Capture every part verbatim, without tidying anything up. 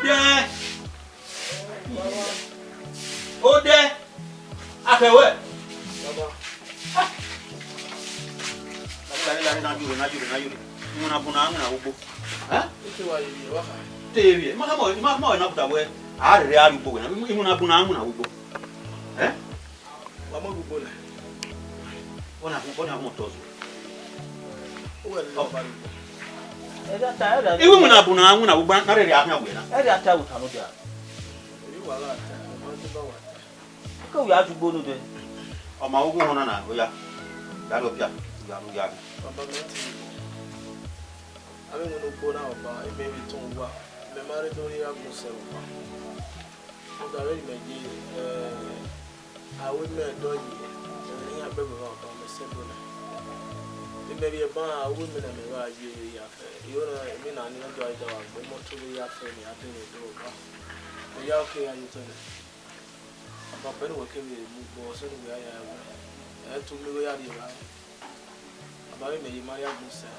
Odẹ. Odẹ. Akhẹwẹ. Baba. Lare, lare, na yure, na yure, na yure. Iwinna bun na, iwinna vbe ugbo. Eh? Ike wa ye vbe, wa kha. Te vbe, ma ma, ma ma na buta wẹ. A rere a ri ugbo wẹ na. Iwinna bun na, iwinna vbe ugbo. Eh? Wa mu ugbo na. Ọna, ọna mu tọ zẹ. Uwẹ ne ọ ba ugbo. Ẹdẹ ta, ẹdẹ. Iwinna bun na, iwinna vbe ugbo, na rere a khian wẹ na. Ẹdẹ ta, wẹ ta nọ dia. Eri wa gha ta, ọ ma te ba wa ta. Ke wẹ a ju ugbo nodẹ. Ọ ma wu họn na na, oya. Ya rhie ọpia, ya rhie, ya rhie. Baba mẹ ti, avbe iwinna ugbo na, Baba, imẹ vbe tọn uwa, mẹ ma rre do rhie agbọn sẹ Baba. Rhunmwuda vbene imẹ ye, eh, aro imẹ dọ ye, ẹmwẹ ne iran gbe ẹvbo evba Baba, mẹ sẹ do nẹ. Imẹ rhie ban aro imẹ ne mẹ gha ye vbe ya fẹ, iro na, emwi na ni na do a da wa gbe, imọto vbe ya fẹ ne a dee do Baba. Mẹ ya oke ya ye otọ nẹ. Baba, bẹghe ne uwẹ kevbe mu ugbo, ọ sẹ ne uwẹ ya ya wẹ, ẹ i tu miẹn igho ya rri evbare. Baba, vbe imẹ ye ma rhie agbọn sẹ.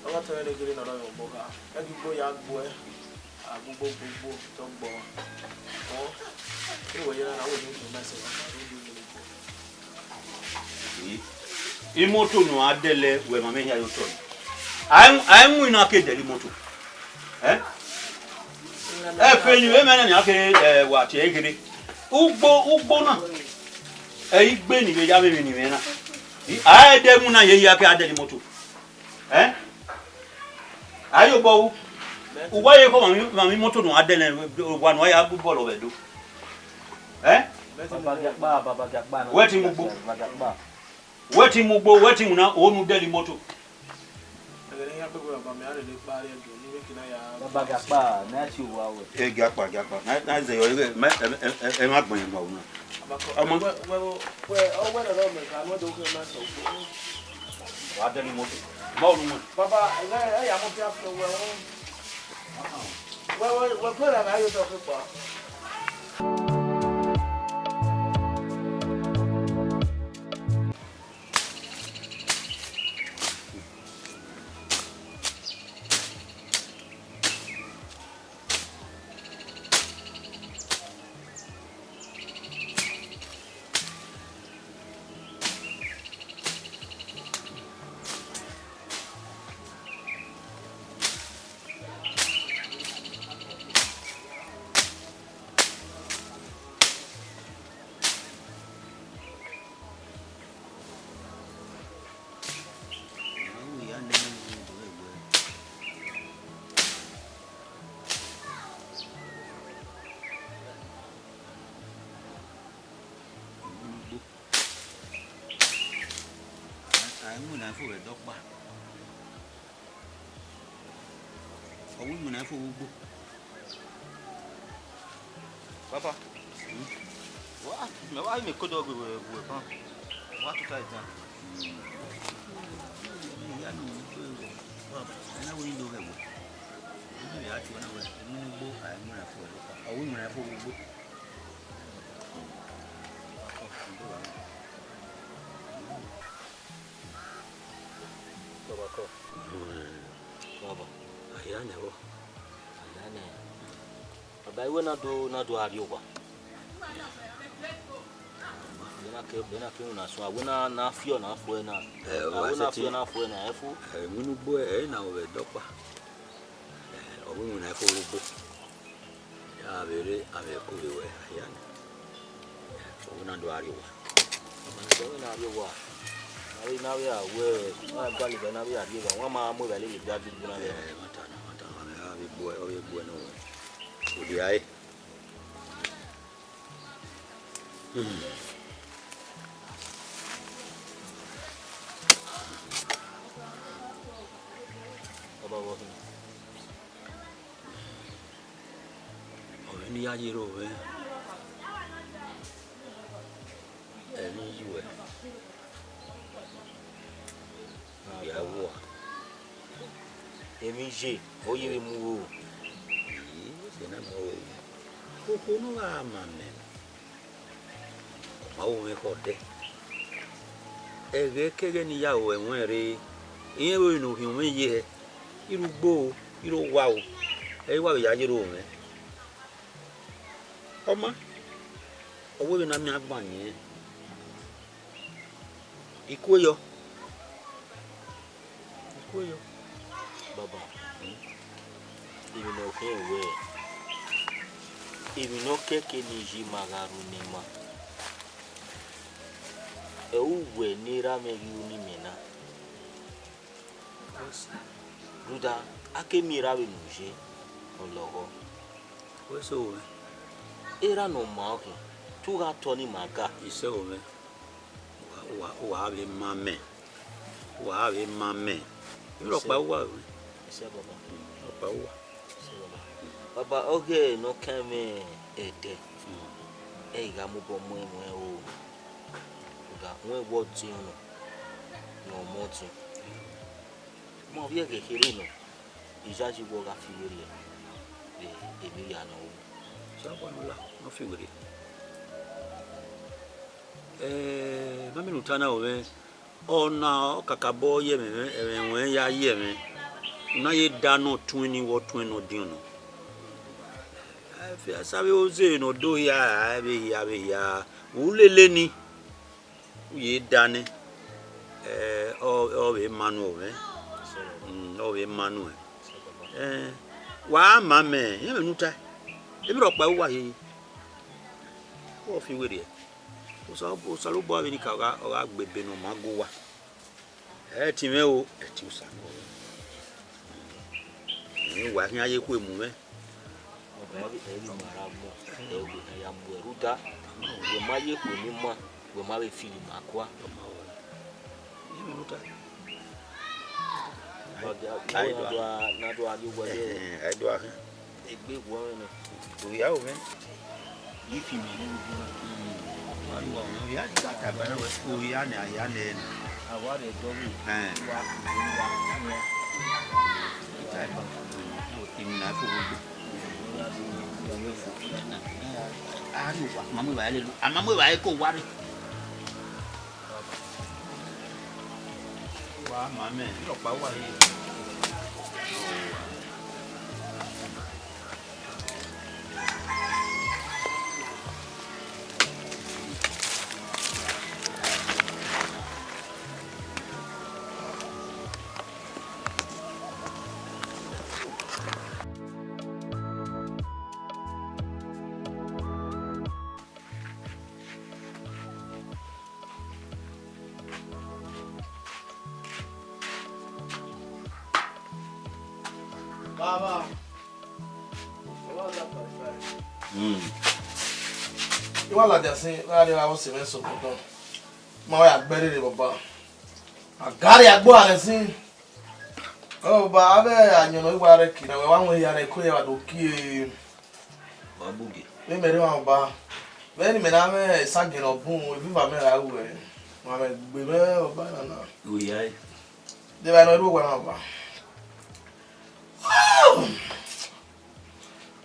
Ọ gha tama ẹre gele ne ọ rọvbẹ obọ kha, ẹ ghi ugbo ya gbuẹ, a gbe ugbo gbe ugbo, te ọ gbọ. Ọ, vbene uwẹ ye na, na wẹ ne u do ma ẹsẹ, Baba, do do ne ugbo. Imoto ne uwa dẹlẹ wẹ ma mwẹ hia ye otọ nẹ. A i, a i winna ke dẹlẹ imoto. Eh? Ẹfe ni vbe mẹ na nian ke, eh, wa tie eghere. Ugbo, ugbo na. Ẹ i gbe ni vbe ya vbe emwi ni mwẹ na. I, a i dẹ winna ye hia ke a dẹlẹ imoto. Eh? A i obọ ru. Uwa ye kọ ma mwẹ, ma mwẹ imoto ne uwa dẹlẹ, wa ne uwa ya bu bọọlụ vbe do. Eh? Baba Giakpa, Baba Giakpa, Wẹ ti mu ugbo. Baba Giakpa. Wẹ ti mu ugbo, wẹ ti winna, o nu dẹlẹ imoto. Ẹghẹ ne iran kpegbe Baba, mẹ a rhie ne kpa rrie ẹdun, ne imẹ ke na ya. Baba Giakpa, ne a tie owa wẹ. E Giakpa, Giakpa. Na, na zẹ yọ, ẹ, ẹ, ẹ, ẹ, ẹ ma gbẹn yan ma wu na. Baba kọ, Ọmọ. Wẹ, wẹ, wẹ, ọ wẹ nọ mẹ ka nọ do ke ma sẹ ugbo. Wa dẹlẹ imoto. Ma wu nu. Baba, ẹ, ẹ ya mu pia fi wẹ o. Wẹ, wẹ, wẹ, pray na, na yo talk about. A i winna fo vbe ẹdẹ ọkpa. Ọ wu iwinna fo vbe ugbo. Papa. Hmm? Wa, mẹ wa mẹ kodo gbe wẹ, wẹ ban. Wa tuta itan. Hmm. Iya nu ni pe wẹ. Papa, ẹ na wẹ do ghẹ wẹ. Ẹ na ya tuẹ na wẹ. Ẹ mu ugbo, a i winna fo vbe ẹdẹ ọkpa. Ọ wu iwinna fo vbe ugbo. Baba kọ. Baba. Aya nẹ vbọ? Aya nẹ. Baba, iwẹ na do, na do a rrie owa. Baba. Baba na ke, baba na ke na suẹn, wẹ na, na fiọ na fuẹ na. Ẹ, wẹ na fiọ na fuẹ na, ẹ fo. Ẹ, emwi ne ugbo ẹ, ẹ na vbe ẹdẹ ọkpa. Ẹ, ọ vbe iwinna fo vbe ugbo. Ya vbe rre, a vbe ku vbe wẹ, aya nẹ. Ọ vbe na do a rrie owa. Ọ vbe na rrie owa. Na vbe, na vbe a wẹ, na gualọ evba, na vbe a rrie evba. Wa ma mu evba lele bia gbigbu na vbe. Ẹ, ma ta na, ma ta na, ọ vbe gbuẹ, ọ vbe gbuẹ nọ. Odia ẹre. Hmm. Baba, wa khin. Ọ vbe ne I ya ye ro mwẹ, ẹmwẹ I ye uwẹ, ya wu uwa. Emwi ye, ọ ye vbe mu ro. Ii, ẹdẹ na mu ro. Okhuo ne ọ gha ma mẹ, ọ ma ru mwẹ khẹ odẹ. Ẹghẹ kẹghẹ ne I ya ru ẹmwẹ rre, irẹn vbe ne u khian mwẹ ye hẹ, I rre ugbo o, I rre owa o, Ẹ i wa vbe ya ye ro mwẹ. Ọ ma, ọ wẹ vbe ne a miẹn agbọn yẹn. I kue yọ. I kue yọ. Baba, emwi ne ọ khian wẹẹ, emwi ne ọ kẹke ne I yi ima gha ru ne ima, ẹ i re uwẹ ne erha mwẹ ghi ru ne imẹ na. Rhunmwuda, a ke miẹn erha vbene u ye, ọ lọghọ. Wẹ sẹ owẹ. Erha ne ọ ma ọ khin, te u gha tọ ne ima ga. Isẹ owẹ. Wa, wa, wa vbe ma mẹ. Wa vbe ma mẹ. Irọkpa uwa vbe. Isẹ baba. Irọkpa uwa. Isẹ baba. Baba, ọghe ne ọ kan mwẹ ẹdẹ. Mm. Ẹ i gha mobọ mu ẹmwẹ o. Rhunmwuda, wẹ wẹ ọdiọn nọ, ne ọ mọ ọdiọn. Ma ovbi ẹghẹ kherhe nọ, I yayi wẹ ọ gha fi werriẹ vbe emwi hia ne ọ ru. Sẹ ọkpa ne ọ la, ọ fi werriẹ. Eh, ma mẹ ne u ta na, ọ mwẹ, ọna ọ kakabọ ye ẹmwẹ, ẹmwẹ ruẹn ya ye ẹmwẹ. U na ye da ne ọ tuẹn ni, wẹ ọ tuẹn ne ọdiọn nọ. Ẹ fi asa vbe oze ne ọ do hia, vbe hia, vbe hia. U lele ni. U ye da nẹ, ẹ, ọ, ọ vbe ma nuẹn. Mm, ọ vbe ma nuẹn. Ẹ, wa ma mẹ, iran vbe ne u tae. Emwi rhọkpa uwa hiehie. Wẹ ọ fi werriẹ. Osa, Osanobua vbe ni ka ọ gha, ọ gha gbe ebe ne ọ ma gu uwa. Ẹ ti mwẹ o, ẹ ti Osanobua. Emwi wa khian ye khue mu mwẹ. Ọba, ẹ vbe, ẹ vbe ima ra mu, ẹ vbe ya mu ẹre rhunmwuda, wẹ ma ye khue ne ima, wẹ ma vbe fili ima kua. Ọba, a i do a, na do a rrie uwẹ ye. Ẹhẹn, a i do a khian. Egbe wọ mwẹ nọ. Oya o mwẹ. Ifi mwẹ ne u do. Wa ru wa, oya, a ta ba wẹ, oya nẹ, a ya nẹ. A wa rre ẹdọ vbe. Ẹn. Wa, wa, wa. Emwi na fo gbogbo. A rrie uwa, a ma mu evbare lele, a ma mu evbare ke owa rre. Wa ma mẹ, rhọkpa uwa ye. Baba. Mm. I wa ladian sin, gha rrie avbe ọse mwẹ sẹ otọ. Ma wa ya gbe ẹre rre, baba. A ga rrie agbo a rẹn sin. Ọ, baba, avbe ayọn ne ọ i wa rre ẹki na, wẹ wa wọn hia rẹn, ko ya wa do kie. Wa gbugie. Vbe mẹ rre emwa ọba, vbe ne imẹ na mwẹ esagiẹn ne ọ bun, eviva mẹ ra ru ẹre, wa mwẹ egbe mwẹ ọba na na. Oya ẹre. De evbare ne ọ i ru owa na ọba?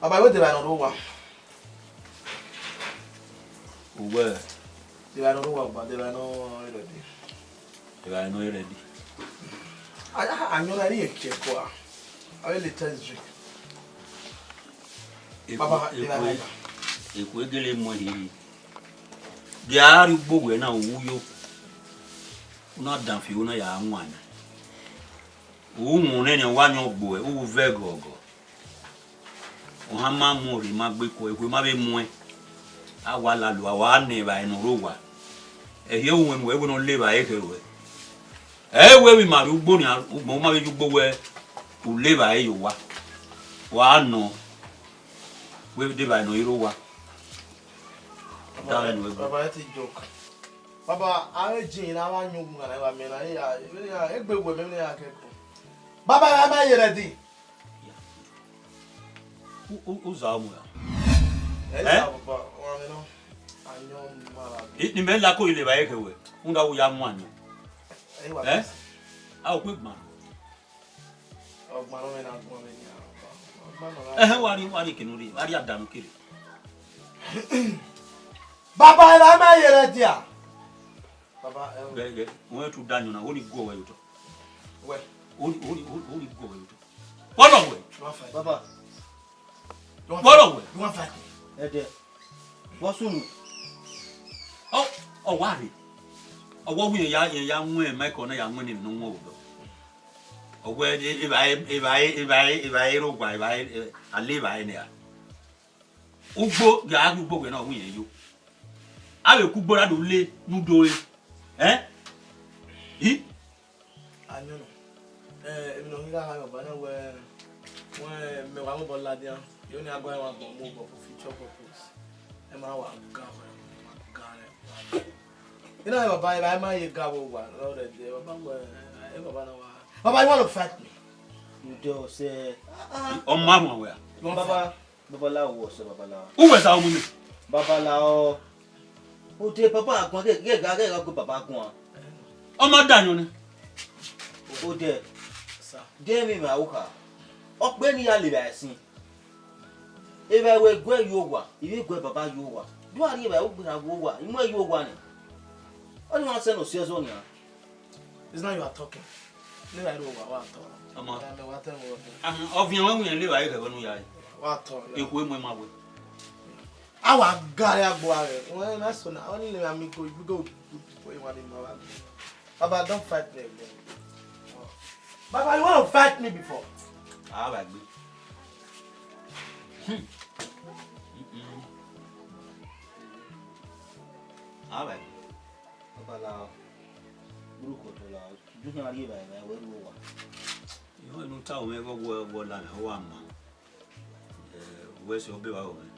Ọba, I wẹ de evbare ne ọ i ru owa? Uwẹ. De evbare ne ọ i ru owa ọba, de evbare ne ọ i rre ẹdẹ? Evbare ne ọ i rre ẹdẹ. A, a, ayọn na rhie ẹki ẹko a. Avbe latest drink. Eku, baba, eku, evbare na. Eku egele mu ẹre hiri. Gie a rrie ugbo wẹ na, u yo. U na danfan, u na ya wan. U wọn nene, wa yọn gbe uwẹ, u vẹ gọgọ. Ohan ma mu rre, ma gbe kuẹ, ekhue ma vbe muẹn. A wa lalo, a wa nẹ evbare ne ọ rre owa. Ẹhi ẹvbo wẹ ne uwẹ wẹ ne ọ le evbare khe ruẹ. Ẹ i wẹ vbe ima rrie ugbo nian, ugbẹn u ma vbe ye ugbo wẹ u le evbare ye owa. Wa nọ, wẹ de evbare ne ọ i rre owa. Baba, baba, that is joke. Baba, avbe jin na wa yan uwu na, na wa miẹn na, ya, ya, egbe wẹ mẹ ne ya kẹko. Baba, I ma ye ready. U, u, u za mu ya. Ẹ, eh? Za, baba, wa mẹ nọ. Ayọn ma la. I, ni mẹ la ko ile ba ye khe wẹ. Unda u ya mu ayọn. Ẹ, wa. Eh? A o ku gban. Ọgbọn nọ mẹ na gbọn mẹ nia. Ọgbọn nọ. Ẹhẹn, wa rrie, wa rrie kene u rrie, wa rrie adanu kere. Baba, I ma ye ready a. Baba, ẹ o. Gẹ, gẹ, wẹ tu da ayọn na, wẹ ni guọ wẹ ye otọ. Wẹ. Wẹ ni, wẹ ni, wẹ ni guọ wẹ ye otọ. Wẹ nọ wẹ. Baba. Vbọrọ wẹ? You wan fight me? Ẹdẹ, vbọ sunu? Ọ, ọ wa rhe. Ọ wa wi ya, ya, ya wọn Michael na, ya wọn ne no wọn odọ. Ọ wẹ evbare, evbare, evbare, evbare rre owa, evbare, eh, a le evbare nian. Ugbo, ya ghi ugbo wẹ na, ọ wi yẹn yo. A vbe ku ugbo ra do le, ne u do re. Eh? I? Ayọn nọ. Eh, emwi ne ọ ghi gha gha vbe ọba na wẹ, wẹ mẹ wa mobọ ladian, yo ne a gua ẹmwẹ agbọn mu obọ for future purpose. Ẹ ma wa ga wẹ, wa ga rẹ. Ina ẹ baba, ẹ ma ye ga vbe owa, rọ rẹ dẹ, baba wẹ, ẹ baba na wa. Baba, you want to fight me? You dey say, ọ ma mọ wẹ a? You want Baba, fight? Babalao, what's up, Babalao? Who was our woman? Babalao. Ode baba guan, ghe, ghe, ghe, ghe, ghe baba guan. Ọ ma da yọn nẹ. Ode. Sir. De mi ma uha. Ọ kpe ne I ya le vbe ẹsin. Evba wẹ guẹ ye owa, I vbe guẹ baba ye owa. Do a rhie evba ugbera ye owa, I mu ẹn ye owa nẹ. Ọ ni ma sẹ ne ọ si ẹzọ nian. It's now you are talking. Ne I ru owa, wa tọ. Ọmọ. Ya mẹ wa tẹ wọ. Ahun, ọviẹn wẹ wiẹn le vba ye khẹ vbe nu ya. Wa tọ. Ekhue mu ma wẹ. A wa gare agbo aro. Wẹ na so na, ọ ni le ma mi go, we go, we go, we go, Baba, don't fight me again. Baba, you want to fight me before? A ba gbe. Hmm. Mm-mm. A ba gbe. Baba la, burúkú tó la, ju kí n rí ìbàyẹ̀wò ẹrú wà. Ìwọ inú táwọn ọmọ ẹgbẹ́ wọ ẹgbọ́ lánàá, ó wà mọ́. Ẹ, wẹ́sẹ̀ ọbẹ̀ wà wọ̀ mẹ́.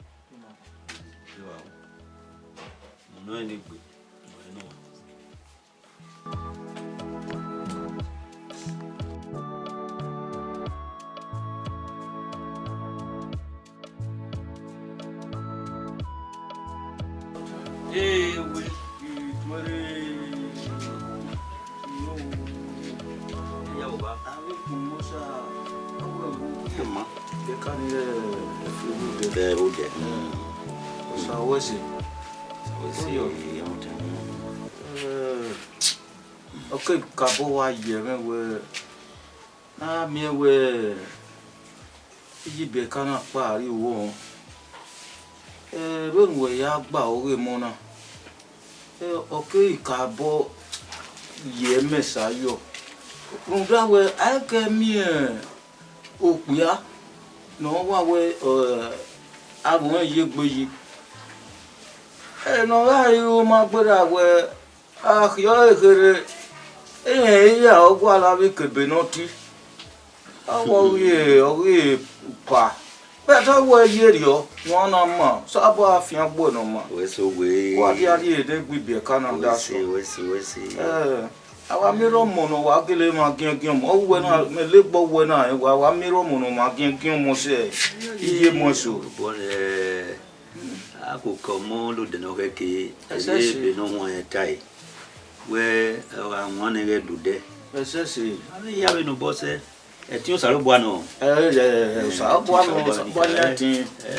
Ọbẹ̀ wà wọ̀. Mo náà ní gbé, mo náà wà. Ewe, ìtúwẹ́rẹ́ ìyàwó bá. Àwọn ìkùn mọ́ṣá, ọwọ́ ẹ̀wọ̀. Ẹ mọ́. Ẹ ká ní ẹ fi owó jẹ. Ẹ ó jẹ. Ọ̀sà ọwọ́ ẹ̀sìn. Ọ̀sà ọwọ́ ẹ̀sìn, ọ̀yẹ́ wọn tẹ̀ wọ́n. Ẹ, ọ ke kabọ wa ye mwẹ wẹ, na miẹn wẹ, iye ibiẹka na kpa rrie owọ, ẹ, vbene uwẹ ya gba ọghe emọ na, ẹ, ọ keghi ka obọ ye mwẹ sa yọ. Rhunmwuda wẹ, a i ke miẹn okpia ne ọ wa wẹ, ẹ, avbe ọnrẹn ye egbe yi. Ẹ, ne ọ gha re igho ma gberra wẹ, a khiọ ẹre kherhe, irẹn hia ọguala vbe ikebe ne ọ ti. Ọ wẹ ọ ghi, ọ ghi pa. Bẹtẹ ọ wẹ ye rriọ, ne ọ na ma, Osanobua fian gbe ne ọ ma. Wẹ sẹ wẹ. Wa dia rhie ne egbe ibiẹka na da sẹ. Wẹ sẹ, wẹ sẹ. Ẹ, a wa miẹn ọmọ ne ọ wa gele ma giẹngiẹn ọmọ. Ọ wẹ na, mẹ legbe wẹ na, wa wa miẹn ọmọ ne ọ ma giẹngiẹn ọmọ sẹ, iye mu eso. Bọ, ẹ, a koko ọmọ lodẹ ne ọ khẹke, ẹse ẹse, ebe ne ọ huẹn tae. Wẹ, ẹ, wa wan ne ghẹ do dẹ. Ẹse ẹse. A vbe ya vbe ne obọ sẹ. Ẹtin Osanobua nọ. Ẹ, ẹ, ẹ, Osanobua nọ, Osanobua nọ, ẹtin. Ẹ,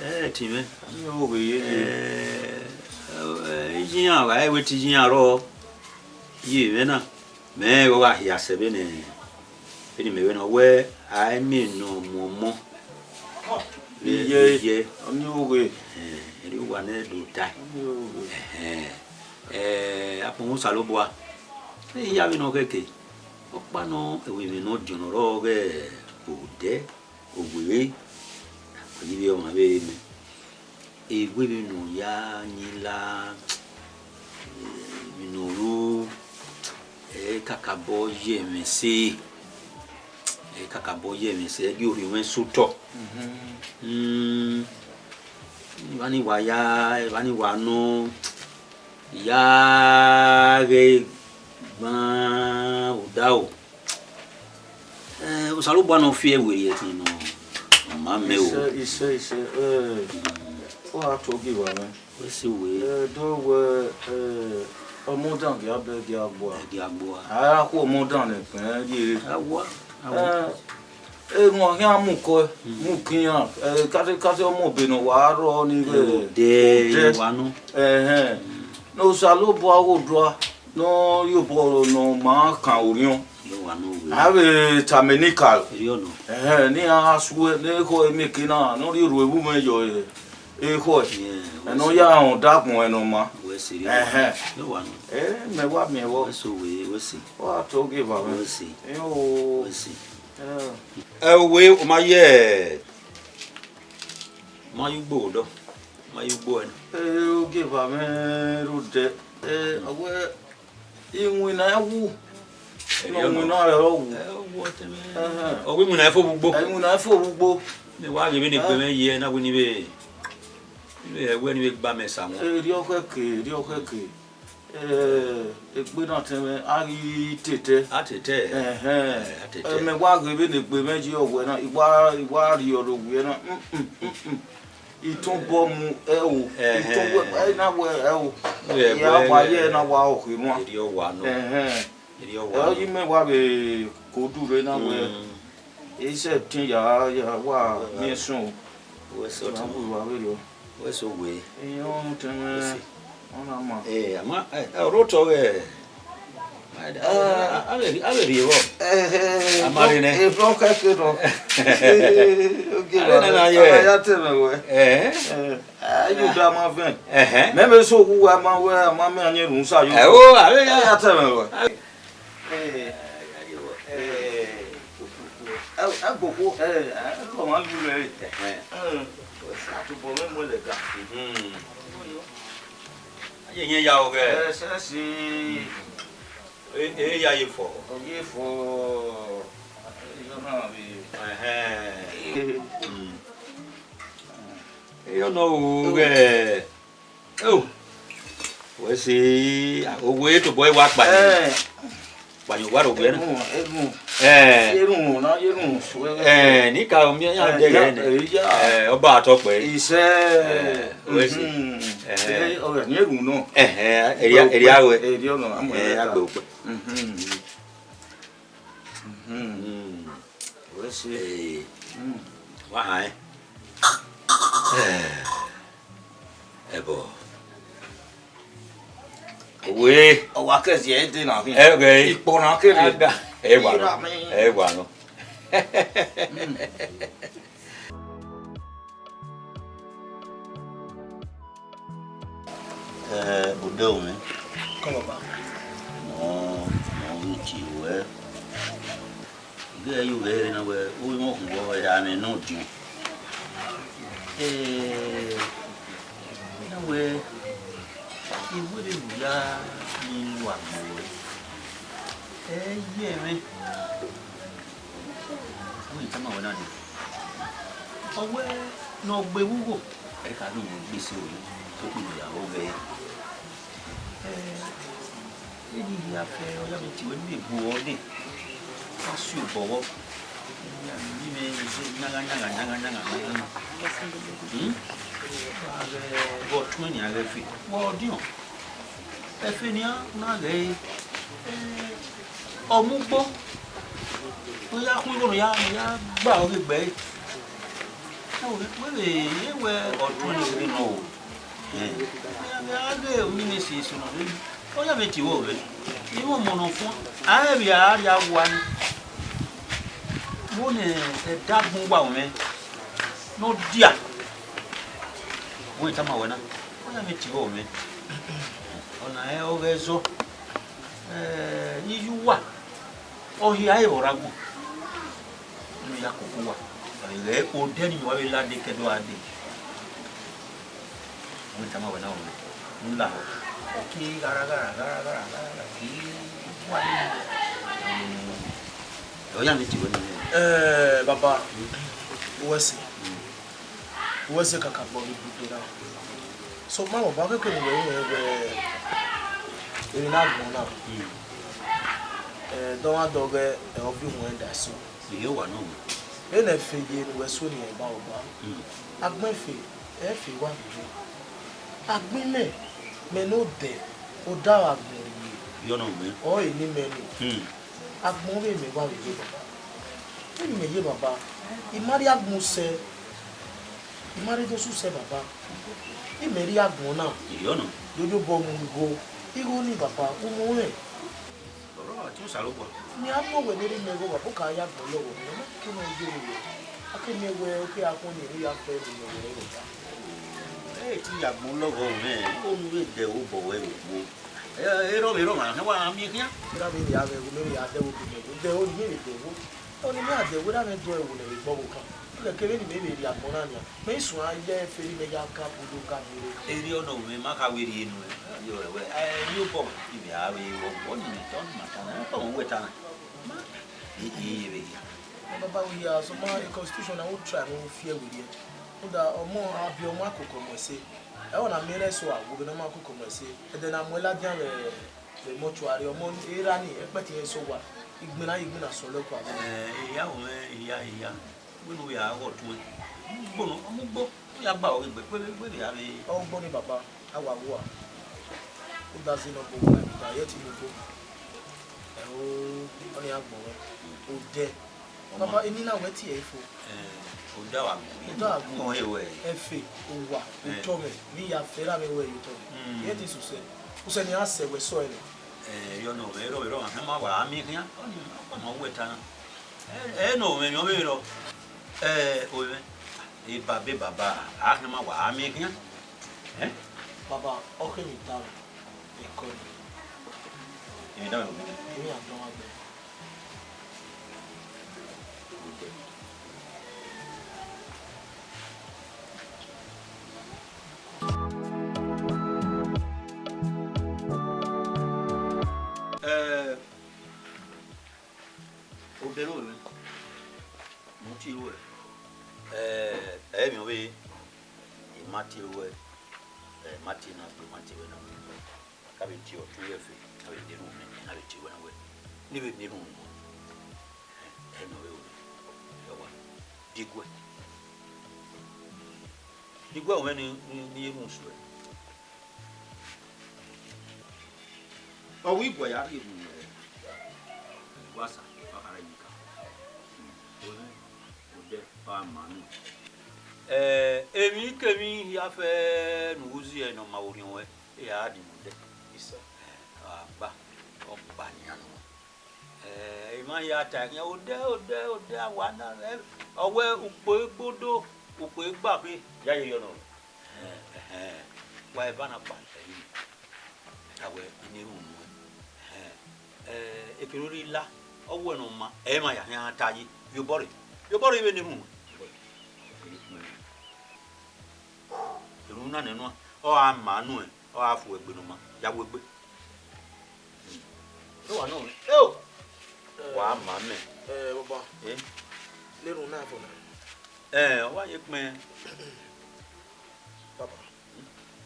ẹ, ẹtin mwẹ. Ni o vbe ye ye. Ẹ, ẹ, iye iran, wa wẹ te iye iran rrọọ. Iye mwẹ na, mẹ gha hia sẹ vbene, vbene mẹ vbe nọ wẹ, a i miẹn ne ọ mu ọmọ. Iye, iye. Ọ ni o ghe. Ẹ, erriọ uwa nẹ do tae. Ọ ni o ghe. Ẹhẹn. Ẹ, akpọnmwẹ Osanobua. Ẹ, I ya vbe nọ khẹke. Ọkpa nọ, ẹvbo emwi ne ọ diọn nọ rrọọ ọghe odẹ, owerre, akpeyivbi ọmwa vbe re mẹ. Ewe vbene ọ ya yin la, emwi ne ọ ru, ẹ kakabọ ye ẹmwẹ ẹse, ẹ kakabọ ye ẹmwẹ ẹse, ẹ ghi orhiọn mwẹ sẹ otọ. Mhm. Mm, evba ni wa ya, evba ni wa nọ, I ya ghẹ gban odaro. Eh, Osanobua ne ọ fi ẹre werriẹ ẹtin nọ, ọ ma mẹ o. Isẹ, isẹ, isẹ, eh, ọ ra to gi wa mwẹ. Wẹ sẹ wẹ. Eh, do wẹ, eh, ọmọdan gia bẹ gia gbua. Ẹ gia gbua. A ra khu ọmọdan ne ẹkpẹn rriere. A wa, a wa. Eh, emwa khian mu kọe, mu ke iran, eh, kate, kate ọmọ be ne ọ wa rrọọ ni vbe odẹ, odẹ. Wa nọ. Ẹhẹn. Ne Osanobua gho dua, ne ọ rhie obọ ne ọ ma kan orhiọn. Ye wa nọ wẹ. A vbe tama enikaro. Erriọ nọ. Ẹhẹn, ne iran gha suẹ ne ekhọe mieke na, ne ọ rhie orhu evbumwẹ yọ ekhọe. Ẹn, wẹ Ẹn ne ọ sẹ. Ya rhunmwuda agbọn ẹn ne ọ maa. Wẹ sẹ, erriọ nọ. Ẹhẹn. Erriọ wa nọ. Ẹ, mẹ wa miẹn vbọ. Wẹ sẹ, wẹ, wẹ sẹ. Ọ gha tọ ogieva mwẹ. Wẹ sẹ. Ẹ o. Wẹ sẹ. Ẹ. Ẹ, uwe, u ma ye, u ma ye ugbo dọ. U ma ye ugbo ẹn. Ẹ, ogieva mwẹ rhunmwuda. Ẹ, ọ wẹ, iwinna ẹ wu. Erriọ nọ. Iwinna rẹ ọ wu. Ẹ, ọ wu ọtẹn mwẹ. Ẹhẹn. Ọ wẹ iwinna ẹ fo vbe ugbo. Ẹ, iwinna ẹ fo vbe ugbo. Ne wa ghe vbene egbe mwẹ ye na wẹ ne I vbe, ne I vbe, ẹwẹ ne I vbe gba mẹ sa wọn. Erriọ khẹke, erriọ khẹke. Ẹ, egbe na ọtẹn mwẹ, a ghi te ẹtẹ. A te ẹtẹ. Ẹhẹn. Ẹ, a te ẹtẹ. Ẹ, mẹ wa ghe vbene egbe mwẹ ye ọwẹ na, I wa, I wa rhie ọre owiẹ na. Mm, mm, mm, mm. Itọn bọ mu ẹ o. Ẹhẹn. Itọn wẹ, ẹ na wẹ ẹ o. Wẹ, ya wẹ, wa ye na wa ọkhe nua. Erriọ wa nọ. Ẹhẹn. Erriọ wa nọ. Ẹ, ọ yi mẹ wa vbe ko dure na wẹ. Mm. Ẹ sẹ tin ya, ya wa miẹn sunu. Wẹ sẹ ọtẹn. Wa vberriọ. Wẹ sẹ owe. Iran ọtẹn mwẹ. Wẹ sẹ. Ọ na ma. Ẹ, ama, ẹ, ẹ, ọrotọ ghẹ. A, a, a, a vbe, a vbe rhie vbọ. Ẹ, ẹ, a ma rre nẹ. Ebrọ kẹke nọ. Ẹ, oge a rre nana ye. A ya tẹ mwẹ wẹ. Ẹ. Ẹ, a yo da ma vẹn. Ẹhẹn. Mẹ vbe so wu wa ma wẹ, a ma mẹ a yẹn rhunmwusa yo. Ẹ o, a vbe ya. A ya tẹ mwẹ wẹ. A vbe Ẹ, ẹ, agbokhuo, ẹ, ẹ, ọmwa lu rẹ. Ẹhẹn. Ẹ, a tobọ mwẹ mu ẹlẹga. Mhm. A ye yẹn ya ọghẹ. Ẹ, sẹsi. E, e ya ye fọ. Ọ ye fọ. Ẹ, yọ na vbe. Ẹhẹn. Mm. Ẹ, yọ na ọghẹ. Oh, wẹ sẹ, owe tobọ ẹre wa kpanyẹ. Ẹ. Kpanyẹ owa rre owiẹ na. Erhunmwu, erhunmwu. Ẹ. Erhunmwu na, erhunmwu suẹ. Ẹ, ne I ka miẹn iran dẹghe nẹ. Ẹ, ya. Ẹ, ọba atọ kpẹ. Isẹ. Ẹ, wẹ sẹ. Mhm. Ẹ. Ẹ, ọ gha ne erhunmwu nọ. Ẹhẹn, erriọ, erriọ wẹ. Erriọ nọ, a mu ẹre ta. Ẹ, a gbe okpẹ. Mhm. Mhm. Mm. Wẹ sẹ. Ee. Mm. Wa han ẹn. Ẹbọ. Owe. Ọ wa kẹ ziẹ ẹdẹ na khin. Ẹghẹ. Ikpọ na kere. Aga. Ẹ wa nọ. Ira mi. Ẹ wa nọ. Mm. Ẹ, odẹ mwẹ. Kọ, baba. Mọ, mọ ghi tie ruẹ. Ighẹ yo ghẹ rre na wẹ, u mwẹ okhuo vbọ, ẹre amwẹ ne ọ diọn. Ẹ, na wẹ, I wẹ vbene u ya ni lu agbọn ruẹ. Ẹ, ye mwẹ. Wẹ I tama wẹ na dee. Ọ wẹ ne ọ gbe vbe ugho, ẹ ka ghi mwẹ gbe ese oro, sokpan ne ọ ya vbe ọghẹ. Ẹ, eni hia fẹ, ọ ya vbe tie wẹ ne u vbe bu ọre dee. Ọ si obọ vbọ. Eni hia miẹn mwẹ use nyagha, nyagha, nyagha, nyagha, nyagha. Hmm? Vbe ọtuẹn nian ghẹ fe, vbe ọdiọn. Ẹfe nian na ghẹ re, ẹ, ọ mu ugbo, ne ọ ya khuan igho ne ọ ya, ne ọ ya gba ọghe egbe ẹre. Wẹ vbe rẹn wẹ ọtuẹn ni rre nọ o. Ẹ, a ghe emwi ne esi eso nọ rre, ọ ya vbe tie ruẹ. Imẹ ọmọ ne ọ fuan, a rẹn vbe a rria owa ni. Vbene ẹdẹ agbọn uwa mwẹ ne ọ dia, wẹ I tama wẹ na, ọ ya vbe tie ruẹ. Ọna rẹn ọghe ẹzọ, ẹ, iye uwa, ọ hia ẹre vbe ọ rre agbọn. Ne ọ ya koko uwa, ọ ghe odẹ ni wa vbe la dee ke do gha dee. Wẹ I tama wẹ na, wẹ ne u lahọ. Ọ ke ghara, ghara, ghara, ghara, ghara, ghara, ke wa dee. Ẹ, ọ ya vbe tie ruẹ nẹ. Ẹ, baba, uwẹ sẹ. Uwẹ sẹ kakabọ vbe ibudo na. Sokpan baba, keke ne uwẹ rẹn wẹ emwi ne agbọn na, ẹ, dọmwadẹ ọghẹ, ẹ, ọ viọ uhunmwu ẹre da eso. Iye owa nọ. Vbene ẹfe ye ne uwẹ so ni, ẹ, baba, agbọn ẹfe, ẹfe wa vbe rre. Agbọn imẹ, mẹ ne odẹ, odaro agbọn rrie. Yọ nọ mẹ. Ọre ne imẹ ni. Hmm. Agbọn vbe mẹ wa vbe rre, baba. Vbene imẹ ye, baba, I ma rrie agbọn usẹ, I ma rrie do sẹ usẹ, baba. Imẹ rrie agbọn na. Iyọ nọ. Yoyobọ mu igho. Igho ni, baba, u mu rẹn. Ọrọre ọtẹn Osanobua. Mẹ a mu wẹ ne erha mẹ ghe owa, bọkọ a ya gbọn lọghọ mwẹ, ọ ma kẹ ne ọ ye vbe wẹ. A ke miẹn wẹ, ọ ke a khuẹn ne erha ya fẹ ne imẹ wẹ ẹre ọta. Ẹ te ya gbọn lọghọ mwẹ, unu vbe dẹ obọ wẹ vbe ugbo. Ẹ, erha vbe erha ọmwa, wa miẹn khian. Erha vbe rhia mwẹ ẹvbo, mẹ vbe ya dẹ ẹvbo ke mẹ ẹvbo, dẹ ẹvbo ne imẹ vbe dẹ ẹvbo. Ẹvbo ne imẹ a dẹ ẹvbo, erha mwẹ dọ ẹvbo nẹ vbe gbọ vbokhan. Kẹkẹ vbene imẹ vbe rhie agbọn na nian, mẹ i suẹn a ya ẹfe ne imẹ ya ka bu do ka miẹn ẹre. Erriọ nọ, ovbi mwẹ, ma kha wẹ rhie nuẹn. Yo, ẹwẹ, ẹ, ẹ, iyobọ, imẹ a vbe ru ọgua, ọni mẹ ta, ọni ma ta na, ọni wẹ ta na. Ma, e, e, e, vbe hia. Baba, we hia, so ma, e constitution na, wo try ne wo fi ẹre werriẹ. Rhunmwuda, ọmọ, a biẹ ọmọ, a koko ọmọ ẹse. Ẹre ọ na miẹn ẹre so, a wo vbene ọ ma koko ọmọ ẹse. Ẹdẹ ne a mu ẹre ladian vbe, vbe mortuary, ọmọ erha ni, ẹkpẹti irẹn so owa. Igbinna, igbinna sẹ ọlọkpa vbe. Ẹ, ehia, ovbi mwẹ, ehia, ehia. Wẹ ne u ya ghọ tuẹn. Ugbo nọ, ọmọ ugbo, u ya gba ọghe egbe, wẹ, wẹ, wẹ vbe a vbe. Ọ ugbo ni baba, a wa wu a. U da zẹ ne ọ gbe owa, da ye ẹtin mu ugbo. Ẹ o, ọni a gbọn mwẹ. Odẹ. Baba, eni na wẹ tie ẹre fo. Ẹ, odẹ wa gbọn. Odẹ wa gbọn. Ọ he wẹ. Ẹfe, owa, otọ mwẹ, ne I ya fẹ erha mwẹ wẹ ye otọ mwẹ. Mm. Ye ẹtin sẹ usẹ. Usẹ ne a sẹ wẹ sẹ ọre nẹ. Ẹ, erriọ nọ, erha vbe erha ọmwa, ma wa miẹn khian. Ọni, ọ ma wẹ ta na. Ẹ, ẹ nọ, ovbi mwẹ, ovbi mwẹ rọ. Ẹ, ovbi mwẹ, e baba, e baba, a khian ma wa miẹn khian. Ẹ? Baba, ọ khe emwi dan mwẹ, e kọ nẹ. Emwi dan mwẹ ovbi mwẹ? Emwi a dọn gbe. Ẹ, Odẹ ne ovbi mwẹ, mu tie ruẹ. Ẹ, ẹ, emwi ọvbehe, I ma tie ruẹ, ẹ, ma tie na gbe, ma tie ruẹ na gbe. Ka vbe tie ọtẹn ruẹ fe, ka vbe ne erhunmwu mwẹ, ka vbe tie ruẹ na wẹ, ne I vbe ne erhunmwu nuẹn. Ẹ, emwi ọvbehe, ẹ wa, diguẹ. Diguẹ mwẹ ni, ni, ni erhunmwu suẹ. Ọ wẹ iguẹ ya rhie ru wẹ, wa sa, wa khara yi ka. Odẹ, odẹ, ọ ma nu. Ẹ, emwi kemwi hia fẹ ne u zi ẹe ne ọ ma vbe orhiọn ruẹ, e a di mu odẹ. Yes, sir. Ẹ, ọ gba, ọ gba nian nuẹn. Ẹ, I ma ya ta ẹre khian, odẹ, odẹ, odẹ, a wa na, ẹ, ọ wẹ ukpo egbodo, ukpo egba khin. Ya ye yọ nọ. Ẹhẹn, ẹhẹn. Wa eva na kpa ẹre. A wẹ, I ne erhunmwu nuẹn. Ẹhẹn. Ẹ, ekene ọ rre la, ọ wẹ ne ọ ma, ẹ ma ya khian ta yi. Ye obọ rre. Ye obọ rre vbene erhunmwu nuẹn. Erhunmwu na nẹ nuẹn, ọ gha ma nuẹn, ọ gha fu egbe ne ọ ma, ya wu egbe. Ẹ wa nọ, eo! Wa ma mẹ. Ẹ, baba. Eh? Ne erhunmwu na fo na. Ẹ, ọ wa ye kpẹn. Baba,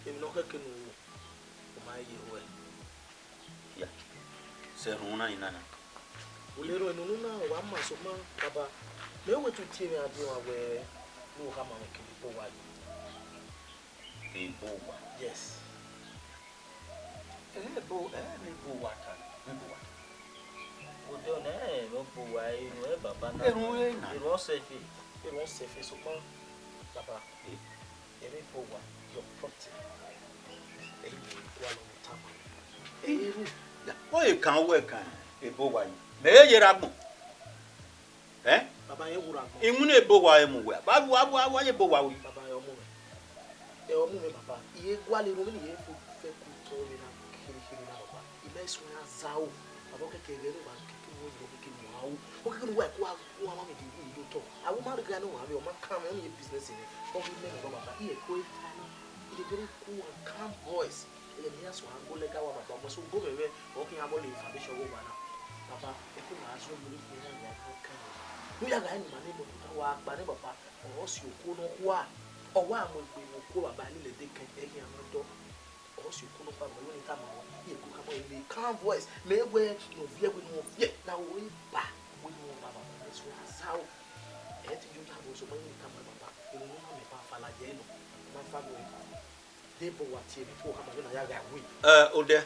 emwi ne ọ khẹke ne u ru, u ma ye ruẹ. Ya, sẹ erhunmwu na ni nana. U lele enu na, wa ma sokpan, baba, mẹ wẹ te u tie mwẹ a die ọmwa wẹ, ne u khama mwẹ kevbe ebo uwa yi. Ebo uwa? Yes. Ebo, ebo uwa ta, ebo uwa ta. Odẹ nẹ, ebo uwa, erhunmwu baba na. Erhunmwu na. Erhunmwu ọsẹ fe. Erhunmwu ọsẹ fe, sokpan, baba. Eh? Ẹre ebo uwa, your property. Ẹi ye wa lọ tama. Erhunmwu. Ya, ọ ye kan wẹ kan ebo uwa yi. Mẹ ye ye rre agbọn. Eh? Baba, ye wu rre agbọn. Iwinna ebo uwa emu wẹ. Ba wa, wa, wa ye ebo uwa wi. Baba, ẹ ọmọ mwẹ. Ẹ ọmọ mwẹ, baba. I ye gualọ erhunmwu ne I ye fo fẹ ku otọ mwẹ na kherhe kherhe na, baba. I ma suẹn a zaro. Baba, ọ kẹkẹ ghẹ ne uwa kẹkẹ ne uwa yi, ọ kẹkẹ ne uwa ru. Ọ kẹkẹ ne uwa ku a ku a ma mwẹ de wi ye otọ. A wo ma rre gha ne uwa vbe, ọ ma kan mwẹ, ọ ni ye business mwẹ. Ọ ghi mẹ ne baba, I ye ku eta na. I ye gele ku a calm voice. Ẹghẹ ne I ya suẹn a gbe lẹga wa, baba, ọmọ eso gomẹ mwẹ, ọ khian vbọ le foundation ọghe owa na. Baba, ẹko na zẹ ogbere khian ya gha kan. Ne u ya gha re ne ima ne moto ta wa kpa nẹ, baba, ọ si okuo nọkhua. Ọ wa mu egbe ne okuo, baba, ni lele ẹdẹ kẹn, ẹ khian mwẹ otọ. Ọ si okuo nọkhua, baba, I wẹ ne I tama ruẹ, I ye ku khama ruẹ in a calm voice. Mẹ wẹ ne ọ viẹ, wẹ ne ọ viẹ, na ru eba, wẹ ne ọ ba, baba, mẹ suẹn a zaro. Ẹ te yo ta ruẹ, sokpan I wẹ ne I tama ruẹ, baba, erhunmwu na mẹ ba fa ladian nọ, ma fa nuẹn. De ebo uwa tie mwẹ, ku khama mwẹ na ya gha wi. Ẹ, odẹ.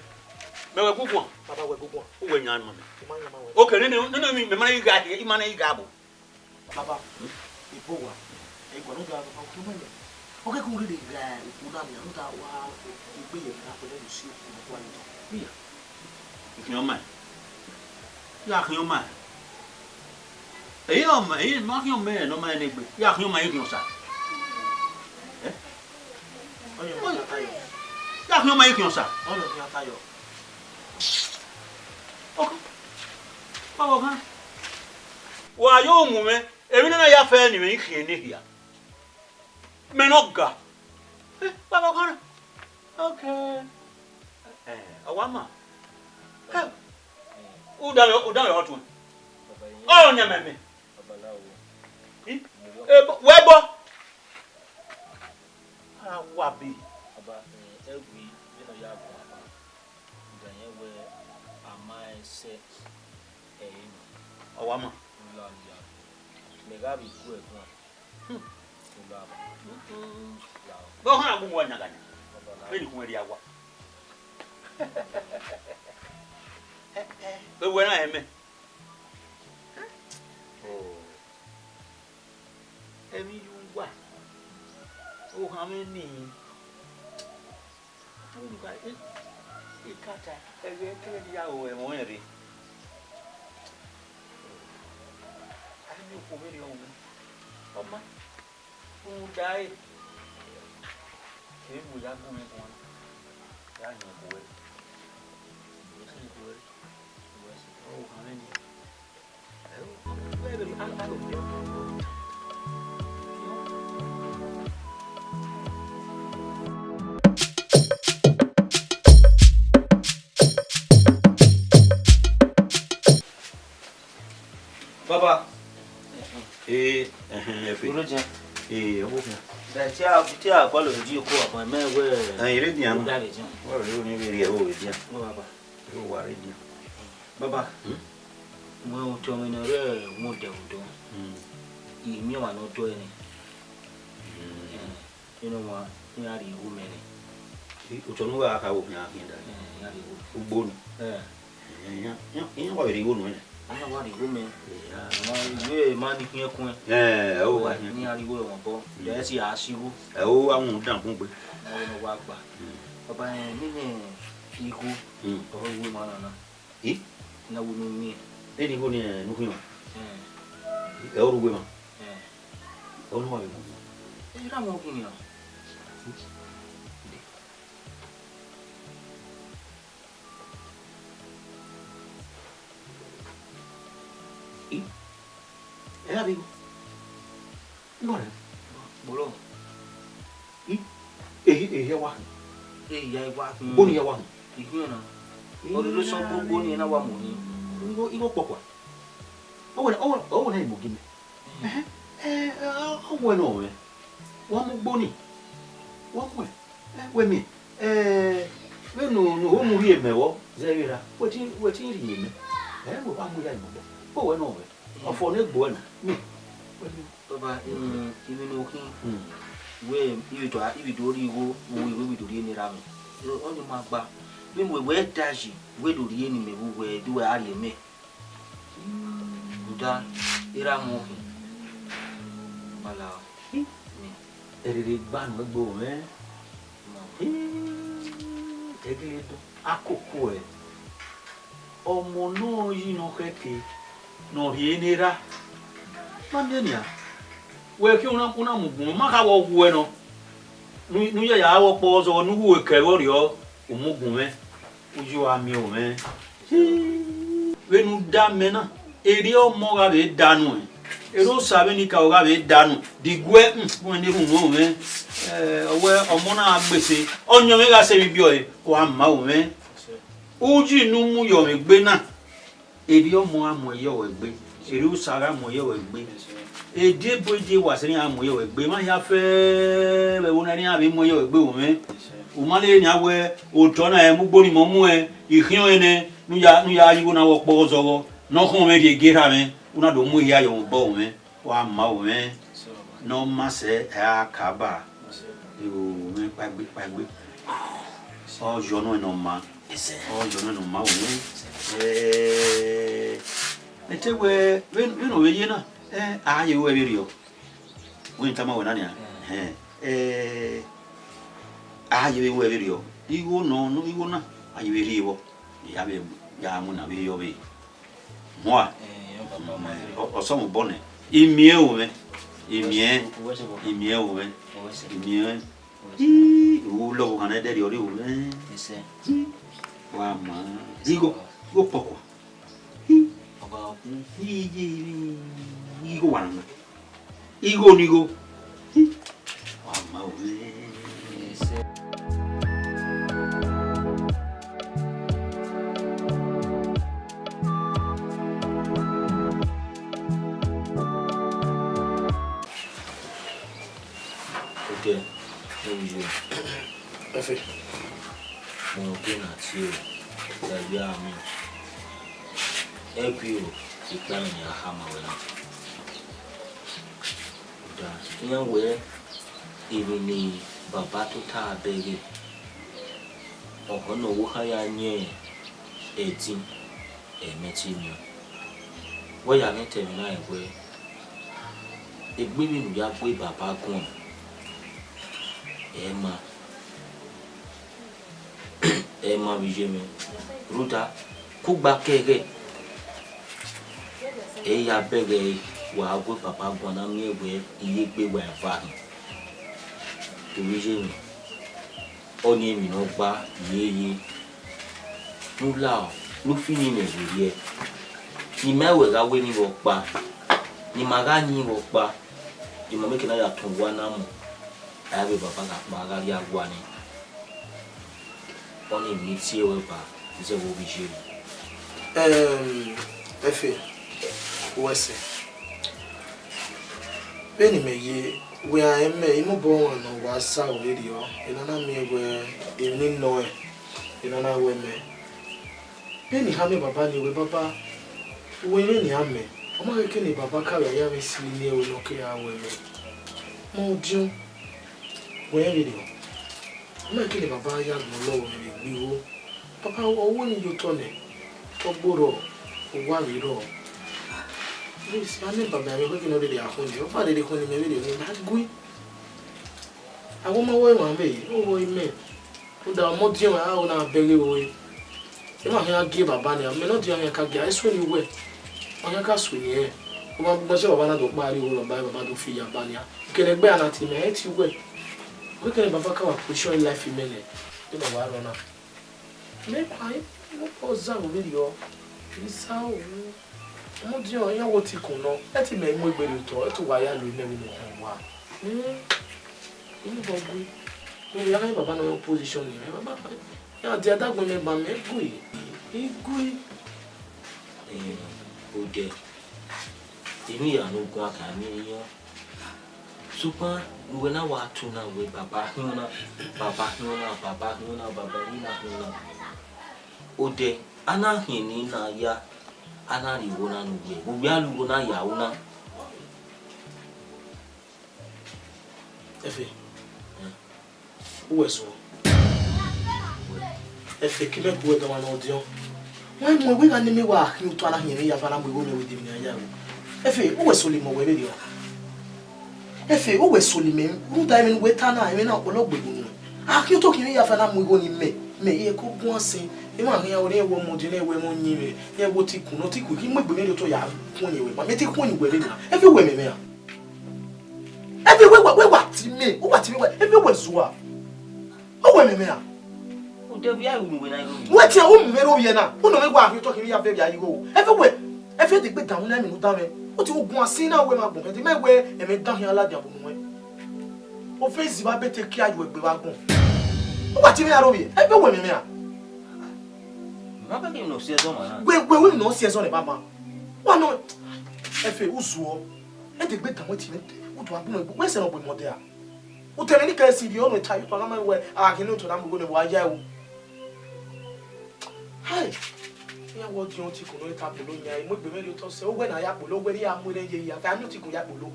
Mẹ wẹ guguan. Baba, wẹ guguan. U wẹ yan ma mẹ. U ma yan ma wẹ. Ok, nene, nene mi, mẹ ma na ghi gha, I ma na ghi gha bo. Baba, ebo uwa, ẹ guan, u da baba, u ke mẹ nẹ. Ọ kẹkẹ u rhirhi gha okhuo na mẹ, rhunmwuda wa egbe ye na, wẹ ne u si okhuo nọkhua ye otọ. Iya. Ifian ma. Ya khian ọma. Eyi ọma, eyi ma khian ọma ne ọ ma rẹn egbe. Ya khian ọma, I khian Osa. Eh? Ọni ọ khian tayo. Ya khian ọma, I khian Osa. Ọni ọ khian tayo. Ọkọ. Baba ọkhan. Wa yo mu mwẹ, emwi ne na ya fẹ ne imẹ I khian ne hia. Mẹ ne ọ ga. Eh, baba ọkhan. Okay. Eh, ọ wa ma. Eh. U da mẹ, u da mẹ ọtuẹn. Ọ yan mẹ mẹ. Ebo, wẹ bọ. A wa be. Baba, eh, ẹwi vbene ọ ya gun aba, u da rẹn wẹ a ma rẹn sẹ ẹre nọ. Ọ wa ma. U la ya. Mẹ gha vbe gu ẹre guan. Hmm. U la ba. Hmm. La. Bọ họn agbọn wa yan gha yan. Baba la. Vbene ikun ẹre a wa. Eh, eh. Vbe wẹ na ẹmẹ. Oh. Emwi ye uwa, ohan mwẹ nii. Ọmwa ne I ka ta, ẹghẹ kẹghẹ ne I ya ru ẹmwẹ ọnrẹn rre. A i miẹn okhuo vberriọ mwẹ. Ọ ma, rhunmwuda ẹre, kevbe mu ya gu mwẹ guan, ya yan ẹko ruẹ. Ohan mwẹ nii. Baba. Ee, ẹhẹn, ẹfe. Orojian. Ee, ọvbokhan. Bẹ te a, te a gualọ vbe odioko, baba, mẹ wẹ. Ẹhẹn, I rre edian. Ọ da vbe edian. Wẹ rre, ne I vbe rhie ẹvbo vbe edian. Ọ, baba. Ẹ wa rre edian. Baba, hmm? Wẹ otọ mwẹ ne ọ rre Umọdẹvudọ. Hmm. I miẹn ọmwa ne ọ dọe nẹ. Hmm. Ẹ, ene ọmwa, iran rhie igho mẹ nẹ. I, otọ ne uwa gha kha vbe okhian khian da? Ẹ, iran rhie igho. Ugbo ni? Ẹ. Ẹ, iran, iran, iran wa vbe rhie igho nuẹn nẹ? Iran wa rhie igho mẹ. Iya. Ọmwa, iye ma ni khian ẹkuẹn. Ẹ, ẹ, o wa khian. Ne iran rhie igho ẹmwẹ obọ. Mm. Ẹ si a si igho. Ẹ, o wa mu dan bun gbe. Ẹ, ne ọ wa gba. Mm. Baba, ẹ, ne igho, mm, ọre uwu emwa na na. I? Na wo ne u miẹn. Eni igho ni, ẹ, ne u khian? Ẹ. Ẹ, ọre uwu emwa? Ẹ. Ẹ, ọre uwu emwa? Ẹ, ra mọ ghi nian. I? Ẹ, ra vbe igho. Igho rẹ? Bolo. I, ehi, ehi wa khin. Ehi ya wa khin. Boni ya wa khin. Ikhian na. Ọ rre sọ gbogbo ni na wa mu ni. Igho, igho kpọkua. Ọ wẹ, ọ wẹ, ọ wẹ na mu gi mẹ. Ẹhẹn. Ẹ, ẹ, ọ wẹ nọ mwẹ. Wa mu gbo ni. Wa mu ẹ. Ẹ, wẹ miẹn. Ẹ, vbene unu rhie mẹ vbọ, zẹ vbe ra. Wẹ te, wẹ te rhie mẹ. Ẹ, wẹ wa mu ya mu obọ. Ọ wẹ nọ mwẹ. Ọfọ ne egbe na, mi, wẹ mi. Baba, mm, emwi ne u khin, mm, wẹ, I vbe do, I vbe do rhie igho, vbe igho I vbe do rhie ne erha mwẹ. Ọni ma gba. Vbene wẹ, wẹ da yi, wẹ do rhie ne imẹ vbe uwẹ, do wẹ a rhie mẹ. Rhunmwuda, erha mwẹ ọ khin. Wala, mi. Ẹrere gba nu egbe mwẹ. Ẹgẹdẹ akoko ẹ, ọmọ ne ọ yi ne ọ khẹke ne ọ rhie ne erha, ma miẹn nian. Wẹ khian u na, u na mu gun, ma kha wẹ ọ wu ẹ nọ, ne u ya ya ru ọkpọ zọghọ ne u ru ẹkẹ vbe ọ rriọ, u mu gun mwẹ, u ye ua miẹn mwẹ. Vbene u da mẹ na, erriọ ọmọ gha vbe da nuẹn, erriọ osa vbene I ka gha vbe da nuẹn, diguẹ, uwẹ ne erhunmwu mwẹ, ẹ, ọ wẹ ọmọ na gha gbe ese, ọyẹnmwẹ gha sẹ emwi biẹ ọre, wa ma ru mwẹ. Uyi ne u mu yọ mwẹ egbe na, erriọ ọmọ gha mu ẹyọ ruẹ egbe, erriọ osa gha mu ẹyọ ruẹ egbe, ediebo ediebo wa sẹ ne iran mu ẹyọ ruẹ egbe, emwa hia fẹẹrẹ vbe ẹvbo na ne iran vbe mu ẹyọ ruẹ egbe ru mwẹ. U ma lele nian wẹ otọ na ẹ mu ugbo ni mẹ ọ muẹn, I khian ọnrẹn nẹ, ne u ya, ne u ya ye igho na vbe ọkpọ zọghọ, ne ọ khọn mwẹ rhie gie erha mwẹ, u na do mu ehia yọ mwẹ obọ ru mwẹ, wa ma ru mwẹ, ne ọ ma sẹ ẹ a ka ba, ru mwẹ kpaegbe kpaegbe. Ọ yọ nọ nọ ma. Ọ yọ nọ nọ ma ru mwẹ. Ẹ, ẹ te wẹ, vbene, vbene ọ vbe ye na, ẹ, a ye ru ẹvbe rriọ. Wẹ tama wẹ na nian. Ẹhẹn. Ẹ, a ye vbe ru ẹvbe rriọ. Igho nọ, nọ, igho na, a ye vbe rhie vbọ. Ya vbe, ya mu na vbe yọ vbe. Hua. Eh, papa, ma. Ọ, ọ sọmọ obọ nẹ. I miẹn ru mwẹ. I miẹn. Uwẹ sẹ, papa. I miẹn ru mwẹ. Uwẹ sẹ. I miẹn. Uwẹ sẹ. Ii, u lọ vbe okhan nẹ, ẹdẹrriọ rre ru mwẹ. Ẹsẹ. Wa ma. Ẹsẹ, igho, papa. Igho kpọkua. Papa. Iye, igho wa nọ. Igho ni igho. Wa ma o. Ẹsẹ. Okay, no be you. Efe. Mo rẹn ọghe na tie o, ya ya mi. Ẹkui o, ikpia ne a khama wẹ na. Da, iran wẹẹ, emwi ne baba tota bẹghe, ọkhọ ne ọ wo kha ya yin ẹtin, ẹmwẹ te miẹn. Wẹ ya mwẹ ta ẹmwẹ na rẹn wẹẹ, egbe vbene u ya gu baba guan, ẹ ma. Ẹ ma vbe iye mwẹ, rhunmwuda kugba kẹghẹ, ẹ i ya bẹghe ẹre, wa gu papa guan na miẹn wẹẹ I ye egbe wa eva hin. Ovbi iye mwẹ, ọnii emwi ne ọ gba, I ye ye. Ne u lao, ne u fi yin mẹ werriẹ, ne ima wẹ gha wẹ emwi vbe ọkpa, ne ima gha yin vbe ọkpa, de ima mieke na ya tọn owa na mu, a ya vbe baba gha kpa gha rrie awa nẹ. Ọnii emwi ne I tie ruẹ ba zẹ vbe ovbi iye mwẹ. Ẹm, Efe, uwẹ sẹ. Vbene imẹ ye, wẹ a rẹn mẹ, I mobọ ọmwa ne ọ wa sa vberriọ, ena na miẹn wẹẹ emwi ne I nọ rẹn, ena na wẹ mẹ. Vbene I khama baba nii wẹẹ, baba, wẹ vbene a mẹ, ọ ma khẹke ne baba ka vbe a ya mwẹ isi ne ẹvbo ne ọ kegha wẹ mẹ. Mẹ ọdiọn, wẹ rẹn vberriọ. Ọ ma khẹke ne baba ya gbọn lọ vbe egbe igho. Baba, ọ wẹ ne I ye otọ nẹ, ọgborọ, owa vbe rrọọ. Please, a miẹn baba mwẹ khẹke ne ọ rherhe a khun nẹ, ọ ma rherhe khun ne imẹ vberriọ ne I ma gui. A wẹ ọ ma wẹ emwa vbe, ọ wẹ imẹ. Rhunmwuda ọmọ ọdiọn mwẹ, a ho na bẹghe vbe ore. Emwa khian gie baba nian, mẹ ne ọdiọn khian ka gie, a i sunu uwẹ. Ọ khian ka sunu ẹre. Ọ ma gbẹn sẹ baba na do kpa rrie igho rhọkpa, baba do fi ya ba nian. Kẹlẹ egbe a na tie mẹ, ẹ i tie uwẹ. Wẹ kẹlẹ baba ka wa question life mẹ nẹ. Ẹ ma wa rọ na. Mẹ kpa, ẹ, ọ zagha vberriọ. I sa ru. Ọmọ ọdiọn, iran wo te ikun nọ, ẹ te mẹ mu egbe rrie otọ, ẹ te uwa ya lo imẹ vbene ọ họn uwa. Hmm, I mobọ gui. Vbene I ya khama baba ne ọ yọ position ni, baba, iran dia dagbọn mẹ ba mẹ gui, I gui. Eh, odẹ, emwi hia ne u guan kha, emwi hia. Sokpan ne uwẹ na wa tu na wẹẹ, baba khian na, baba khian na, baba khian na, baba ri na khian na. Odẹ, a na khian emwi na ya, a na rhie igho na ne uwẹ, vbe uwẹ a rhie igho na ya ru na. Efe, uwẹ suọ. Efe, ke imẹ gu uwẹ dọmwa ne ọdiọn. Wa mu ẹre wẹ gha ne mẹ wa khian otọ a na khian emwi ya va na mu igho mẹ wẹ de emwi ne a ya ru. Efe, uwẹ solo imẹ wẹ vberriọ. Efe, uwẹ solo imẹ, rhunmwuda ẹmwẹ ne uwẹ ta na, ẹmwẹ na ọkpọlọ gbe unu. A khian otọ khian emwi ya va na mu igho ne imẹ, mẹ, I ko guan sẹ, emwa khian ọre wẹ ọmọ ọdiọn, wẹ ọmọ ọyẹnmwẹ, wẹ te ikun nọ, te ikun, I mu egbe mwẹ rrie otọ ya khuọnmwi wẹ, ma mẹ te khuọnmwi wẹ vberriọ. Efe, uwẹ mẹ mwẹ ra? Efe, wẹ wa, wẹ wa tie mẹ, wẹ wa tie mẹ, wẹ, efe, wẹ zua. Ọ wẹ mẹ mwẹ ra? Odẹ, vbe a ru ne uwẹ na ru? Wẹ tie u mu mwẹ rre ovbiẹ na, u nọ mwẹ wa khian otọ khian emwi ya vẹ vbe a igho. Efe, wẹ, efe, degbe danmwẹ na, emwi ne u danmwẹ. Ọ te u guan sin na, wẹ ma gbọn, ẹdẹ mẹ wẹ, ẹmwẹ dan khian ladian vbe unu wẹ. Ofe iziva bete kia yu egbe vbe agbọn. Wẹ wa tie mwẹ ya rre ovbiẹ, efe, wẹ mẹ mwẹ ra? Ma bẹghe emwi ne ọ si ẹzọ ma na. Wẹ, wẹ, wẹ emwi ne ọ si ẹzọ nẹ, baba. Wa nọ, efe, u zuọ. Ẹ degbe danmwẹ tie mwẹ, u do agbọn egbe, wẹ sẹ ne ọ gbe mẹ odẹ ra? U tama ẹmwẹ ne I ka si rhie ọnrẹn ta ye otọ na, ma wẹ a ghi ne otọ na mu igho ne wa ya ru. Hai! Iran wẹ ọdiọn te ikun nọ ta kpolo yan, I mu egbe mwẹ rrie otọ sẹ, owẹ ne a ya kpolo, owẹ ne I ya mu erhẹn ye ya, fa a miẹn te ikun ya kpolo.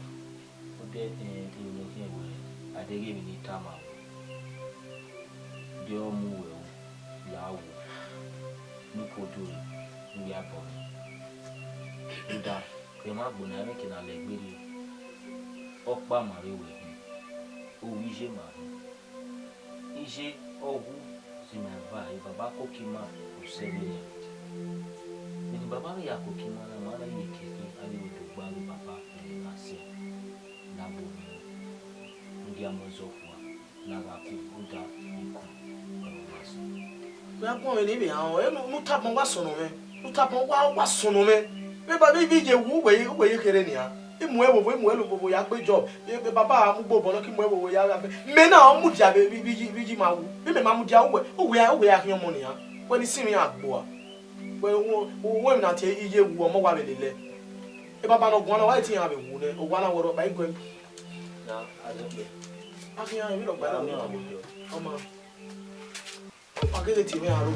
Odẹ, eh, te emwi ne ọ khian wẹ, a deghẹ emwi ne I tama wẹ, de ọ mu wẹ ru, ya wu, ne u ko do re, ne u ya bọ mwẹ. Rhunmwuda, rhunmwuda, emwa agbọn na, ẹmwẹ ke na lẹ egbe rrie, ọkpa ma rre wẹ hin, ovbi iye ma rre. Iye ọghu si ma eva, e baba koko ima, osẹe vberriọ. Vbene Baba vbe ya koko ima na, ma na ye keke avbe odogba vbe baba vbe na sẹ, ne a bu ne udia mu ẹzọ fua, ne a gha ku oda iku, ọ ma sẹ. Wẹ a guọnmwẹ ne ivbi rhan, ẹ, ne u tama wa sọnnọ mwẹ, ne u tama wa, wa sọnnọ mwẹ. Vbe ba, vbe, vbe iye wu, uwẹ, uwẹ ye kherhe nian. I mu ẹvbo, I mu ẹvbo, vbe ya gbe job. Vbe, vbe baba a mu gbe obọ nọ, ke I mu ẹvbo, vbe ya gha fẹ. Mẹ na, ọ mudia vbe, vbe, vbe, vbe, vbe ima wu. Vbe mẹ ma mudia, uwẹ, uwẹ, uwẹ ya khian ọmọ nian. Wẹ ne I sinmwi a gbua. Wẹ, wo, wo, wo emwi na tie iye wu, ọmọ wa vbe lele. E baba ne ọ guan na, wa i te iran vbe wu nẹ, owa na wẹ rhọkpa, I guẹ. Na, a dẹ kpe. A khian, emwi rhọkpa na, ọmọ. Ọ gele tie mwẹ aro ye.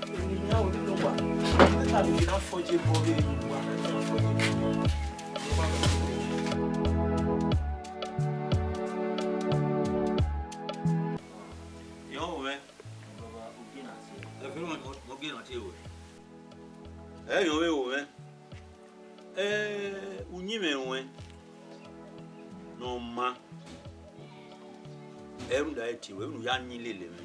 Emwi ne iran ru ne uwa, ne a vbe na fọ ye bọ vbe uwa, ne a fọ ye bọ. Yọ mwẹ. Ẹfe ne ọ gele tie ruẹ. Ẹ yọ vbe ru mwẹ. Ẹ, uyinmwẹ ruẹn ne ọ maa, ẹ rhunmwuda ẹre tie ruẹ, vbene u ya yin lele mwẹ.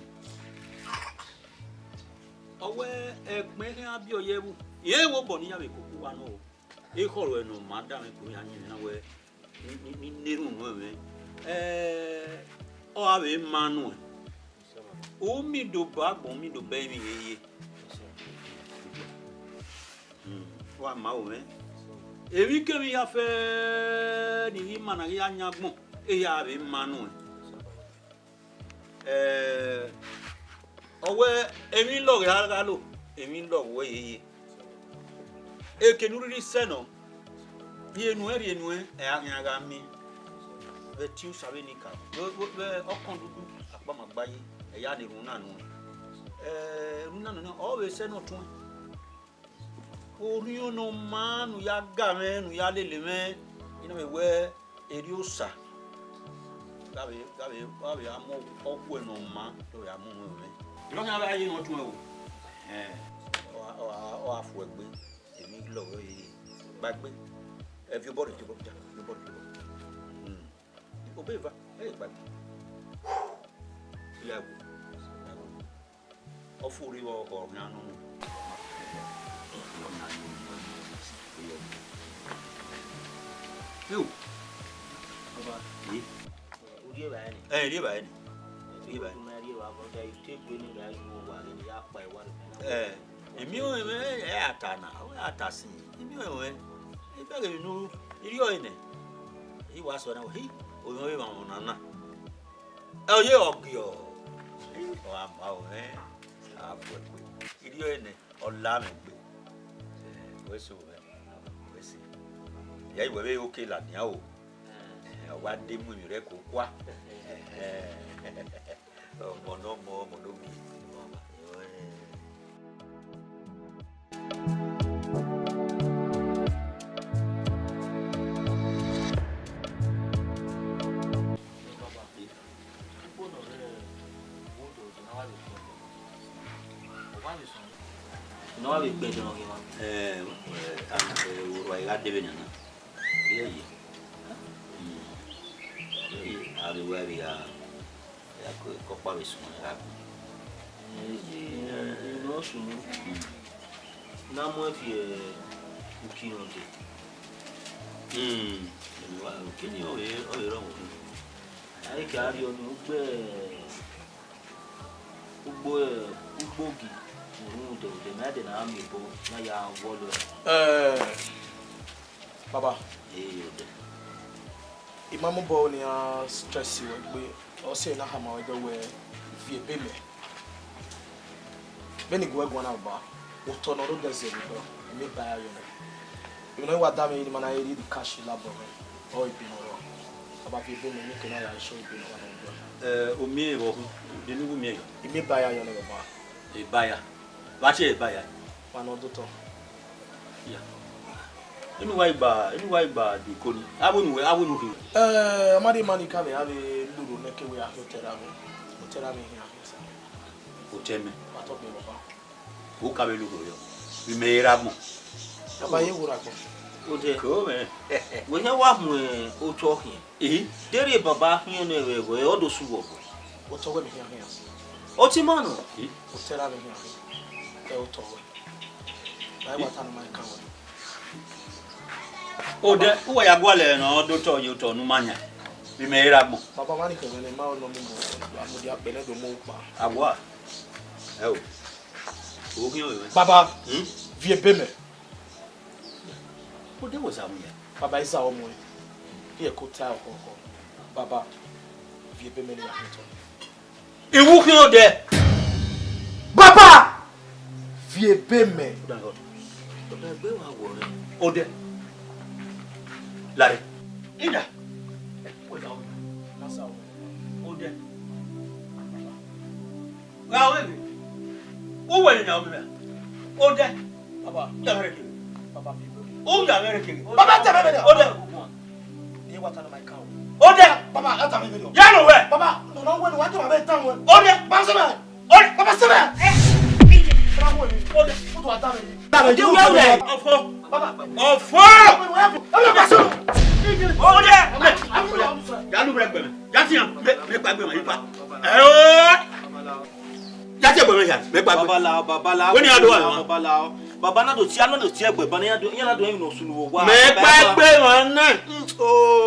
Ọ wẹ ẹkpẹn khian biẹ ọye ẹvbo, irẹn vbe obọ ne I ya vbe koko uwa nọ o. Ekhọe ruẹ ne ọ maa danmwẹ ke u ya yin mwẹ na wẹ, ni, ni, ni, ne erhunmwu ruẹ mwẹ. Ẹ, ọ gha vbe maa nuẹn. U miẹn do ba agbọn, u miẹn do ba emwi yeye. Hmm, wa ma ru mwẹ. Emwikemwi hia fẹẹrẹ ne I ghi ma na ghi ya yan agbọn, ehia vbe ma nuẹn. Ẹ, ọ wẹ emwi lọghe a gha lo, emwi lọghe uwẹ yeye. Eke ne u rhirhi sẹ nọ, rhie nuẹn, rhie nuẹn, ẹ a khian gha miẹn. Vbe ẹtin osa vbe nika, vbe, vbe, vbe ọkọndudu akpamagba yi, ẹ ya ne erhunmwu na nuẹn. Ẹ, erhunmwu na nuẹn, ọ vbe sẹ ne ọ tuẹn. Orhiọn ne ọ maa ne u ya ga mwẹ, ne u ya lele mwẹ, I na vbe wẹ, erriọ osa, gha vbe, gha vbe, gha vbe a mu ọghuẹ ne ọ maa, do vbe a mu mwẹ mwẹ. I ma khian gha ye ne ọ tuẹn o. Ẹhẹn. Ọ gha, ọ gha, ọ gha fu ẹgbe, emwi lọghọ ye, gba egbe. Ẹ viọ obọ rre, viọ obọ rre, viọ obọ rre. Hmm. Obọ eva, ẹ gba egbe. Ya wo. Ọ fo rre vbe ọghe ọghan nọ. Yo. Baba. Ye. U rhie evbare nẹ? Ẹ, rhie evbare nẹ. Rhie evbare. U ma rhie evbare, brother, you take wey ne ya yu owa ghe ne ya kpa ewa rẹ. Ẹ, emi ore mwẹ, ẹ, a ta na, ọ a ta sin. Emi ore mwẹ. I bẹghe emwi ne u rhie ọre nẹ. I wa sẹ ọna, hi, ovbi mwẹ vbe emwa ọna na. Ẹ, ọ ye ọgiọ. Ọ a ma o, ẹ, a fu ẹkpe. I rhie ọre nẹ, ọ la mwẹ egbe. Ẹ, wẹ so, ẹ, wẹ si. Ya i wẹ vbe oke ladian o. Ẹ, ọ wa de mu emwi rẹ ko kua. Ẹ, ọmọ ne ọmọ, ọmọ ne ovbi. Ẹ. Ne ọ vbe gbe ẹdẹ nọ ghe emwa. Ẹ, ẹ, a, ẹ, orua I gha dee vbe nian na. Iye, iye. Hmm. Iye, a vbe wẹ vbe gha, ya ko, ke ọkpa vbe suẹn gha gu. Ẹ, ẹ, ẹ, ne ọ sunu. Hmm. Na mu ẹn fi, ẹ, uki rhunmwuda. Hmm. Uki ni ọ vbe, ọ vbe rọvbọkhan. A i ka rhie ọnii ugbo, ugbo, ugbogi, rhunmwuda, odẹ ma dẹ ne a miẹn obọ, ne a ya vwọlọ ẹre. Ẹ, baba. Ee, odẹ. I ma mu obọ ne iran stress wẹ gbe, ọ sẹ ne a khama wẹ dẹ wẹ viọ ebe mẹ. Vbene I gu ẹre guan na ba, otọ ne ọ rre odẹ zẹ vbe obọ, I miẹn ba ya yọ nẹ. Emwi ne ọ wa da mwẹ ye ne ima na rhie the cash labọ mwẹ, ọ ebe ne ọ rrọọ. Baba viọ ebe mẹ, I miẹn eke ne a ya sọ ebe ne ọ rrọọ. Ẹ, u miẹn vbe ọhun, de ne u miẹn ya? I miẹn ba ya yọ nẹ, baba. Eba ya? Vbe a tie eba ya? Wa ne ọ do otọ. Ya. Enu wa gba, enu wa gba do iko ni. Avbe unu wẹ, avbe unu khin. Ẹ, ọ ma rhie ima ni ka vbe, a vbe lurhu nẹ ke wẹ a khian otọ ẹre avbe. Otọ ẹre avbe khian khian sa. Otọ mẹ. Wa tọ gbe baba. U ka vbe lurhu yọ. Vbe imẹ i ra agbọn. Baba ye wo ra agbọn. Odẹ. Ko mẹ. Wẹ hia wa mu otọ khian. Ehe. Deghẹ baba khian nẹ vbe ẹghẹ, ọ do sẹ uwẹ obọ. Otọ wẹ mẹ khian khian. Ọtẹn ima nọ. Ehe. Otọ ẹre avbe khian khian. Ẹ otọ wẹ. Ẹ wa ta ne ma kan wẹ. Odẹ, uwẹ ya gualọ ẹre ne ọ do otọ ye otọ ne u ma yan, vbe imẹ i re agbọn. Baba, ma ni khẹ mwẹ nẹ, ma nọ mu mo, a mudia kpẹlẹ do mu kpa. Awa, ẹ o, o khian vbe mwẹ. Baba, Hmm? Viọ ebe mẹ. Odẹ, wẹ sa mu yan? Baba, I sa ọ muẹn, I ẹko ta ọkhọkhọ. Baba, viọ ebe mẹ ne ya khin otọ. Iwu khian odẹ. Baba! Viọ ebe mẹ. Odẹ. Lare. Ida. Odẹ. Gha wẹ vbe. Uwẹ ni na omẹ. Odẹ. Baba. Ya mere kere. Baba, viọ ebe mẹ. U ya mere kere. Baba, ta mwẹ vbe nẹ. Odẹ. Ni wa ta nọ ma ka o. Odẹ. Baba, a ta mwẹ vbe nọ. Ya nọ wẹ. Baba, nọ nọ wẹ, nọ wa ta mwẹ vbe ta wẹ. Odẹ. Baba, sẹ mẹ. Odẹ. Baba, sẹ mẹ. Baba, wẹ. Odẹ. U do wa ta mwẹ. Ta mwẹ. Odẹ, wẹ, wẹ. Ọfọ. Baba. Ọfọ. Baba, sẹ mẹ. Odẹ. Ya lu rẹ gbẹmẹ. Ya tian. Mẹ, mẹ gba gbẹmẹ, ipa. Ẹ o. Ya tie egbe mwẹ hia, mẹ gba egbe. Babalao, babalao. Wẹ ne a do wa mwa? Babalao. Baba na do tie, a na do tie egbe, ba ne iran do, iran na do emwi ne ọ sunu vbe owa. Mẹ gba egbe mwa nẹ.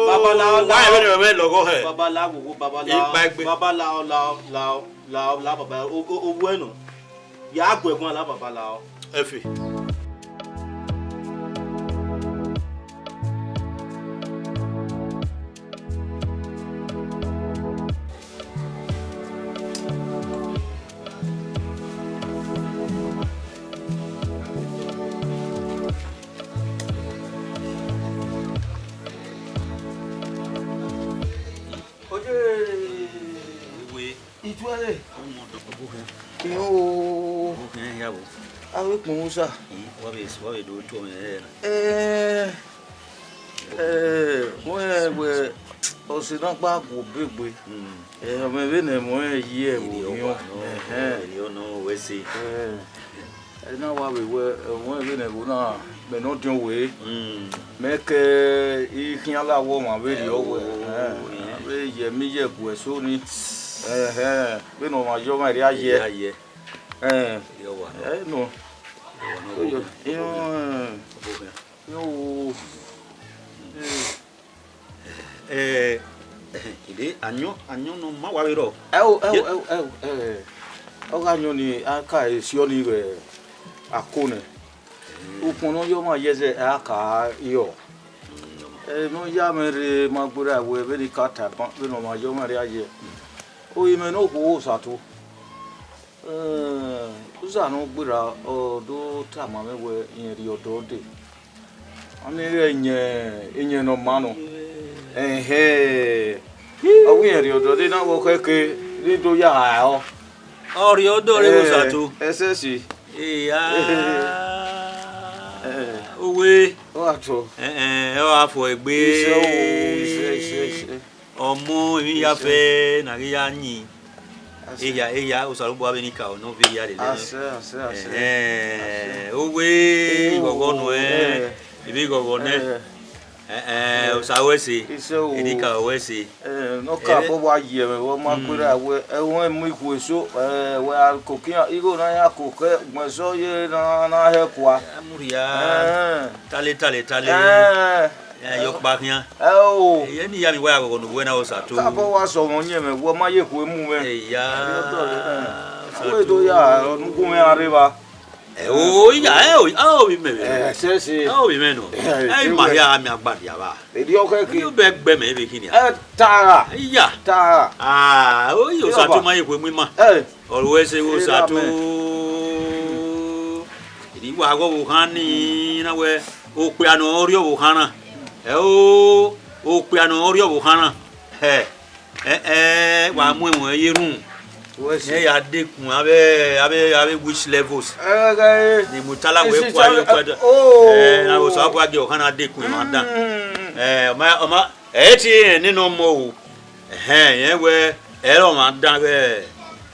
Babalao, wa lao. Ẹvbo ne mẹ lọghọ hẹ. Babalao, wo, wo, babalao. I gba egbe. Babalao, lao, lao, lao, lao, baba. O, o, o, wẹ nọ. Ya gu ẹguae la, babalao. Ẹfe. Oye. Iwe. Ituẹre. Ọmọ ọdọ ọbọ hẹ. Iyo. Ọbọ hẹ ya wo. Aro ikpun usa. Hmm, wa vbe, wa vbe do tuẹ mwẹ hẹ na. Eh, eh, wẹ, wẹ, ọse na gba gu obegbe. Hmm. Eh, ọ mwẹ vbene ẹmwẹ ọnrẹn yi ẹvbo. Iri ọwa nọ, ẹhẹn. Iri ọnọ wẹ se. Eh, ẹ na wa vbe wẹ, ẹmwẹ ọnrẹn vbene ẹvbo na, mẹ ne ọdiọn wẹ. Hmm. Mẹ ke I khian la wọ ọmwa vberriọ wẹ. Oh, eh, eh. Vbe ye emwi ye ẹguẹ eso ni. Ẹhẹn, vbene ọmwa ye ọmwa erriọ aye. Erriọ aye. Eh. Iri ọwa nọ. Eh, no. Iri ọwa nọ. Oyo, iyo, eh. Ọbọ hẹ. Iyo. Eh, ide, ayọn, ayọn nọ ma wa vbe rrọọ. Ẹ o, ẹ o, ẹ o, ẹ o, ẹ o. Ọ gha yọn ni, a ka esiọ ni vbe ako nẹ. Ukpọn ne ọ yọ ọmwa ye ẹzẹ, a ka yọ. Ẹ, ne ọ ya mwẹ rre, ma gberra wẹ vbene I ka ta ban, vbene ọmwa ye ọmwa rre aye. Orinmwẹ ne okhuo Osato. Eh, uza ne ọ gberra, ọ do tama mwẹ wẹ irẹn rhie ọdọ dee. Ọnii ighẹ iyẹn, iyẹn ne ọ maa nọ. Ẹhẹn. Ọ wẹ irẹn rhie ọdọ dee na vbe ọ khẹke, ne I do ya ha ẹre. Ọ rhie ọdọ rre vbe Osato. Ẹsẹse. Eya. Eh. Owe. Ọ gha tọ. Eh, eh, ọ gha fo egbe. Isẹ o, isẹ, isẹ, isẹ. Ọmọ emwi ya fẹ na ghi ya yin. Asẹ. Eya, eya, Osanobua vbe ne I ka nọ vbe ya lele nẹ. Asẹ, asẹ, asẹ. Ẹhẹn, asẹ. Owe, eh, ighọghọ nọ, eh, eh, ivbi ighọghọ nẹ. Eh. Eh, eh, osa wẹ ẹse. Isẹ o. Eni ka wẹ ẹse. Eh, nọ ka bọ wa ye mwẹ, vbe ọ ma gberra wẹ, ẹwẹn mu ikhuo eso, eh, wẹ a koko iran, igho na ya koko, gbẹn sọ ye na, na hẹ kua. Amuria. Eh. Tale, tale, tale. Eh. Ẹ, yọ kpa khian. Ẹ o. Ẹ, ne I ya vbe wa ya ghọghọ ne uwẹ na, Osato. Ka bọ wa sọ mwẹ ọyẹnmwẹ, wẹ ọ ma ye ekhue mu mwẹ. Eya. Ẹ, ọ tọ rẹ, ẹ. Osato. Wẹ do ya, ọ ne u gu mwẹ gha rre evba. Ẹ, o, iya, ẹ, o, a, ovbi mẹ vbe. Ẹ, sẹse. A, ovbi mẹ nọ. Ẹ, ẹ, ma hia, a miẹn agbada vba. Erriọ khẹke. Yo bẹ gbe mẹ vbe khin nia. Ẹ, tara. Iya. Tara. Ah, o, iya, Osato ma ye ekhue mu ima. Ẹ. Ọ ru ẹse vbe Osato. Erriọ amẹ. Eni wa ghọ vbe okhan ni, na wẹ, okpia ne ọ rhie ọvbokhan na. Ẹ o, okpia ne ọ rhie ọvbokhan na. Ẹ, ẹ, ẹ, wa mu ẹmwẹ ye erhunmwu. Wẹ se. Ẹ ya dekun avbe, avbe, avbe witch levels. Ẹ, ẹ, ẹ. Ni mu tala wẹ kua yo kua da. Oh. Ẹ, na Osanobua gie ọkhan na dekun emwa dan. Mm. Ẹ, ọ ma, ọ ma, ẹ te rẹn nene ọmọ o. Ẹhẹn, irẹn wẹ, ẹ i re ọmwa dan vbe, ẹ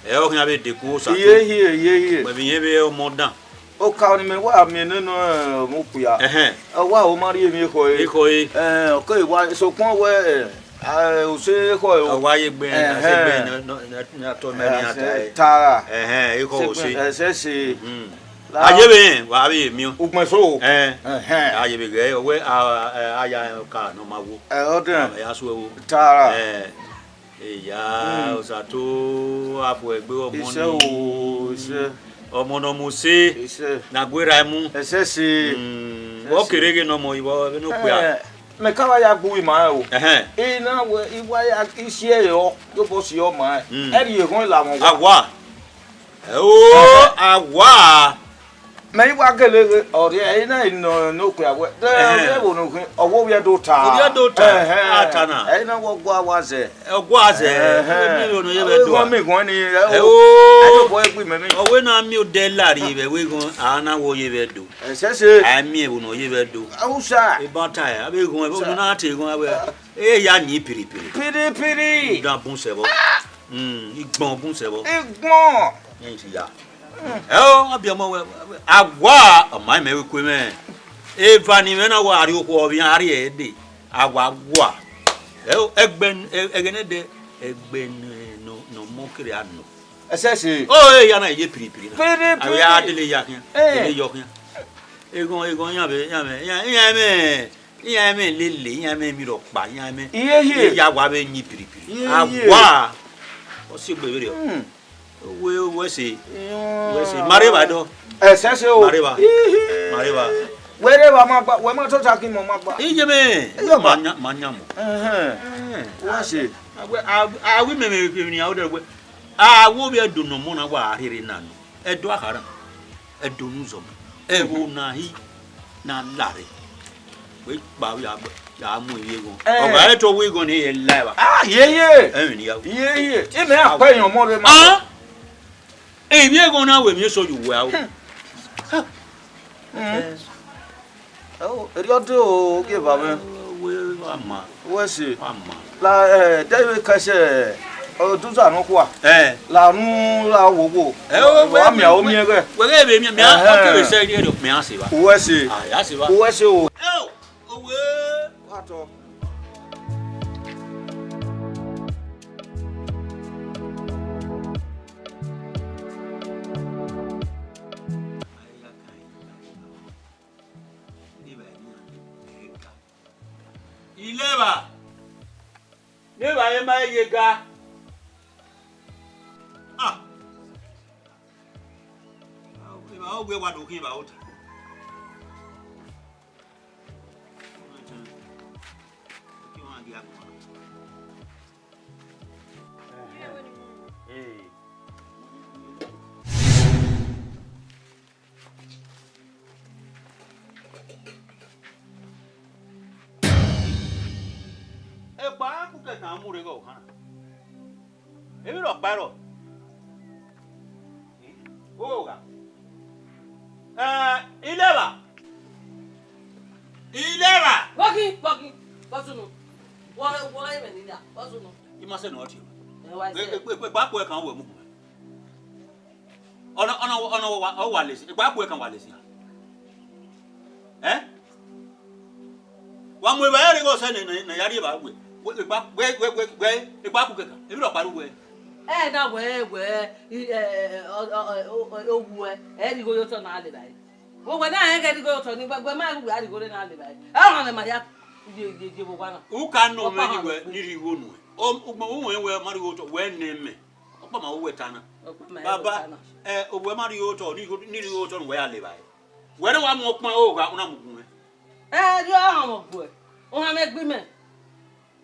i re ọ khian vbe dekun Osato. Iye, iye, iye, iye. Wẹ vbe irẹn vbe ọmọ dan. Oka ni mẹ wa miẹn nene, ẹ, ọmọ okpia. Ẹhẹn. Ẹ wa ho ma rhie emwi ekhọe. Ekhọe. Ẹ, ọ keghi wa, sokpan wẹ, ẹ, ose ekhọe o. Ọ wa ye egbe, ẹhẹn, ose egbe, nọ, nọ, nọ, nọ, tọ mẹ ni a ta ẹ. Tara. Ẹhẹn, ekhọe ose. Ẹsẹse. Mhm. A ye vbe rẹn, wa vbe miẹn. Ugbẹn so. Ẹn. Ẹhẹn. A ye vbe ghẹ, ọ wẹ, a, a, a ya ka ne ọ ma wo. Ẹ, ọ dẹn. A ya su ẹvbo. Tara. Ẹn. Eya, hmm, Osato, afu ẹgbe ọmọ ni. Isẹ o, isẹ. Ọmọ ne ọ mu use. Isẹ. Ne a gbe ra mu. Ẹsẹ se. Hmm. Ẹsẹ se. Wẹ ọ kere ghe ne ọmọ ivọ, vbene okpia. Ẹ, mẹ ka wa ya gbe uwu ima rẹn o. Ẹhẹn. I na wẹ, I wa ya, I si ẹre ọ, yobọ si ọ ma rẹn. Hmm. Ẹ rhie eghọn lamwẹ wa. A wa. Ẹ o, a wa. Mẹ i wa gele ghe, ọ rhie, ẹ i na nọ ne okpia wẹ. De, ẹhẹn, ọ rhie vbe unu khin, ọ wẹ ovbi ẹdo ta. Ovbi ẹdo ta, ẹhẹn, a ta na. Ẹ i na wẹ ọgua wa zẹ. Ọgua zẹ, ẹhẹn, mi ro ne ọ ye vbe do. Eghọn a, mi ghọn ni, ẹ o. Ẹ o. Ẹ i obọ egbe imẹ mi. Ọ wẹ na miẹn odẹ la rrie vbe ẹvbo eghọn, a na wẹ ọ ye vbe do. Ẹsẹse. A miẹn vbe unu ọ ye vbe do. Hausa. Eban ta ẹ, avbe eghọn, ẹvbo unu na te eghọn avbe. E ya yin piripiri. Piripiri. Dan bun sẹ vbọ. Hmm, igbọn bun sẹ vbọ. Igbọn. Ẹ i ti ya. Ẹ o, a biẹ ọmọ wẹ, a wa, ọ ma mẹ vbe ku mwẹ. Eva ni mwẹ na wa rrie okhuo, ọ vbe iran rrie ẹdẹ, a wa wa. Ẹ o, ẹgbẹ, ẹ, ẹghẹ ne ẹdẹ, ẹgbẹ ne, ne, ne ọmọ kere a nọ. Ẹsẹse. O, e ya na ye piripiri na. Piripiri. A vbe ya dele ya khian, ẹ, dele yọ khian. Eghọn, eghọn, iran vbe, iran vbe, iran, iran mwẹ, iran mwẹ lele, iran mwẹ mi rhọkpa, iran mwẹ. Iye, iye. Iya wa vbe yin piripiri. Iye, iye. A wa. Ọ si egbe vberriọ. Hmm. Wẹ, wẹ se. Wẹ se. Ma rre evba dọ. Ẹsẹse o. Ma rre evba. Ihi. Ma rre evba. Wẹ rre evba ma gba, wẹ ma tota khin mẹ ọ ma gba. Iye mẹ. Iye ma ma. Nya, ma nya mọ. Ẹhẹn. Ẹhẹn. Wẹ se. A wẹ, a, a wi mẹ mẹ, mẹ, mẹ, a wẹ, a wẹ ovbi Ẹdo ne ọmọ na wa rherhe na nọ. Ẹdo a kha rran. Ẹdo ne uzọmọ. Ẹvbo na hi na lare. Wẹ kpa ya, ya mu ivbi eghọn. Eh. Ọ gha re te ọ wẹ eghọn ne ẹ la evba. Ah, ye, ye. Ẹmwẹ ne I ya ru. Ye, ye. Imẹ a kpẹ yan ọmọ rre ma. Ah! Ivbi eghọn na wẹ emwi eso ye uwẹ aro. Hmm. Hmm. Eh. Oh, erriọ de o, ogieva mwẹ. Wẹ wa ma. Wẹ se. Wa ma. La, eh, de vbe kẹsẹ, ọ, duza nọkhua. Eh. La nu, la wo wo. Eh, o, wa wẹ, miẹn, o wẹ, miẹn ghẹ. Wẹ ghẹ vbe miẹn, miẹn, ẹhẹn, ọ kẹ vbe sẹ rhie rhie, miẹn a se evba. Wẹ se. Ah, ya se evba. Wẹ se o. Eh, o, owe. Wa tọ. Ileva. Neva ema ye ga. Ah. Eva, ọ wẹ wa do khin eva ota. Ẹhẹn. Ee. Egbe a ku kẹkan mu rre ghe ọvbokhan na. Emwi rhọkpa i rrọọ. Ogha. Eh, Ileva. Ileva. Vbọghi, vbọghi, vbọ sunu. Wọ, wọ ẹmwẹ ne I ya, vbọ sunu. I ma sẹ ne ọ tie ruẹ. Ẹ wa sẹ. Egbe, egbe, egbe a kpọe kan wẹ mu. Ọna, ọna, ọna wa, ọ wa lesi, egbe a kpọe kan wa lesi. Eh? Wa mu evba ẹre ghe ọsẹ ne, ne, ne ya rri evba wẹ, wẹ, egbe, wẹ, wẹ, wẹ, wẹ, egbe a ku kẹkan, emwi rhọkpa ru wẹ. Ẹ na wẹ, wẹ, i, ẹ, ẹ, ẹ, ọ, ọ, ọ, ọ, owuẹ, ẹ rhie igho ye otọ na lele ẹre. Wẹ, wẹ na rẹn ghẹ rhie igho ye otọ ni, wẹ, wẹ ma ru wẹ a rhie igho rre na lele ẹre. Ẹ ọmwa mwẹ ma ya ye, ye, ye vbe owa na. U ka nọ mwẹ ni wẹ, ni rhie igho nuẹn. Ọ, ugbẹn u wẹ wẹ ma rhie igho otọ, wẹ nẹ mẹ. Ọkpa ma wẹ ta na. Ọkpa ma wẹ ta na. Baba, ẹ, owẹ ma rhie igho otọ, ni, ni rhie igho otọ ne uwẹ ya lele ẹre. Wẹ ne wa mu ọkpan ogha, u na mu gun mwẹ. Ẹ, rhie ọhanmwẹ gu ẹ. Ohanmwẹ gbe imẹ.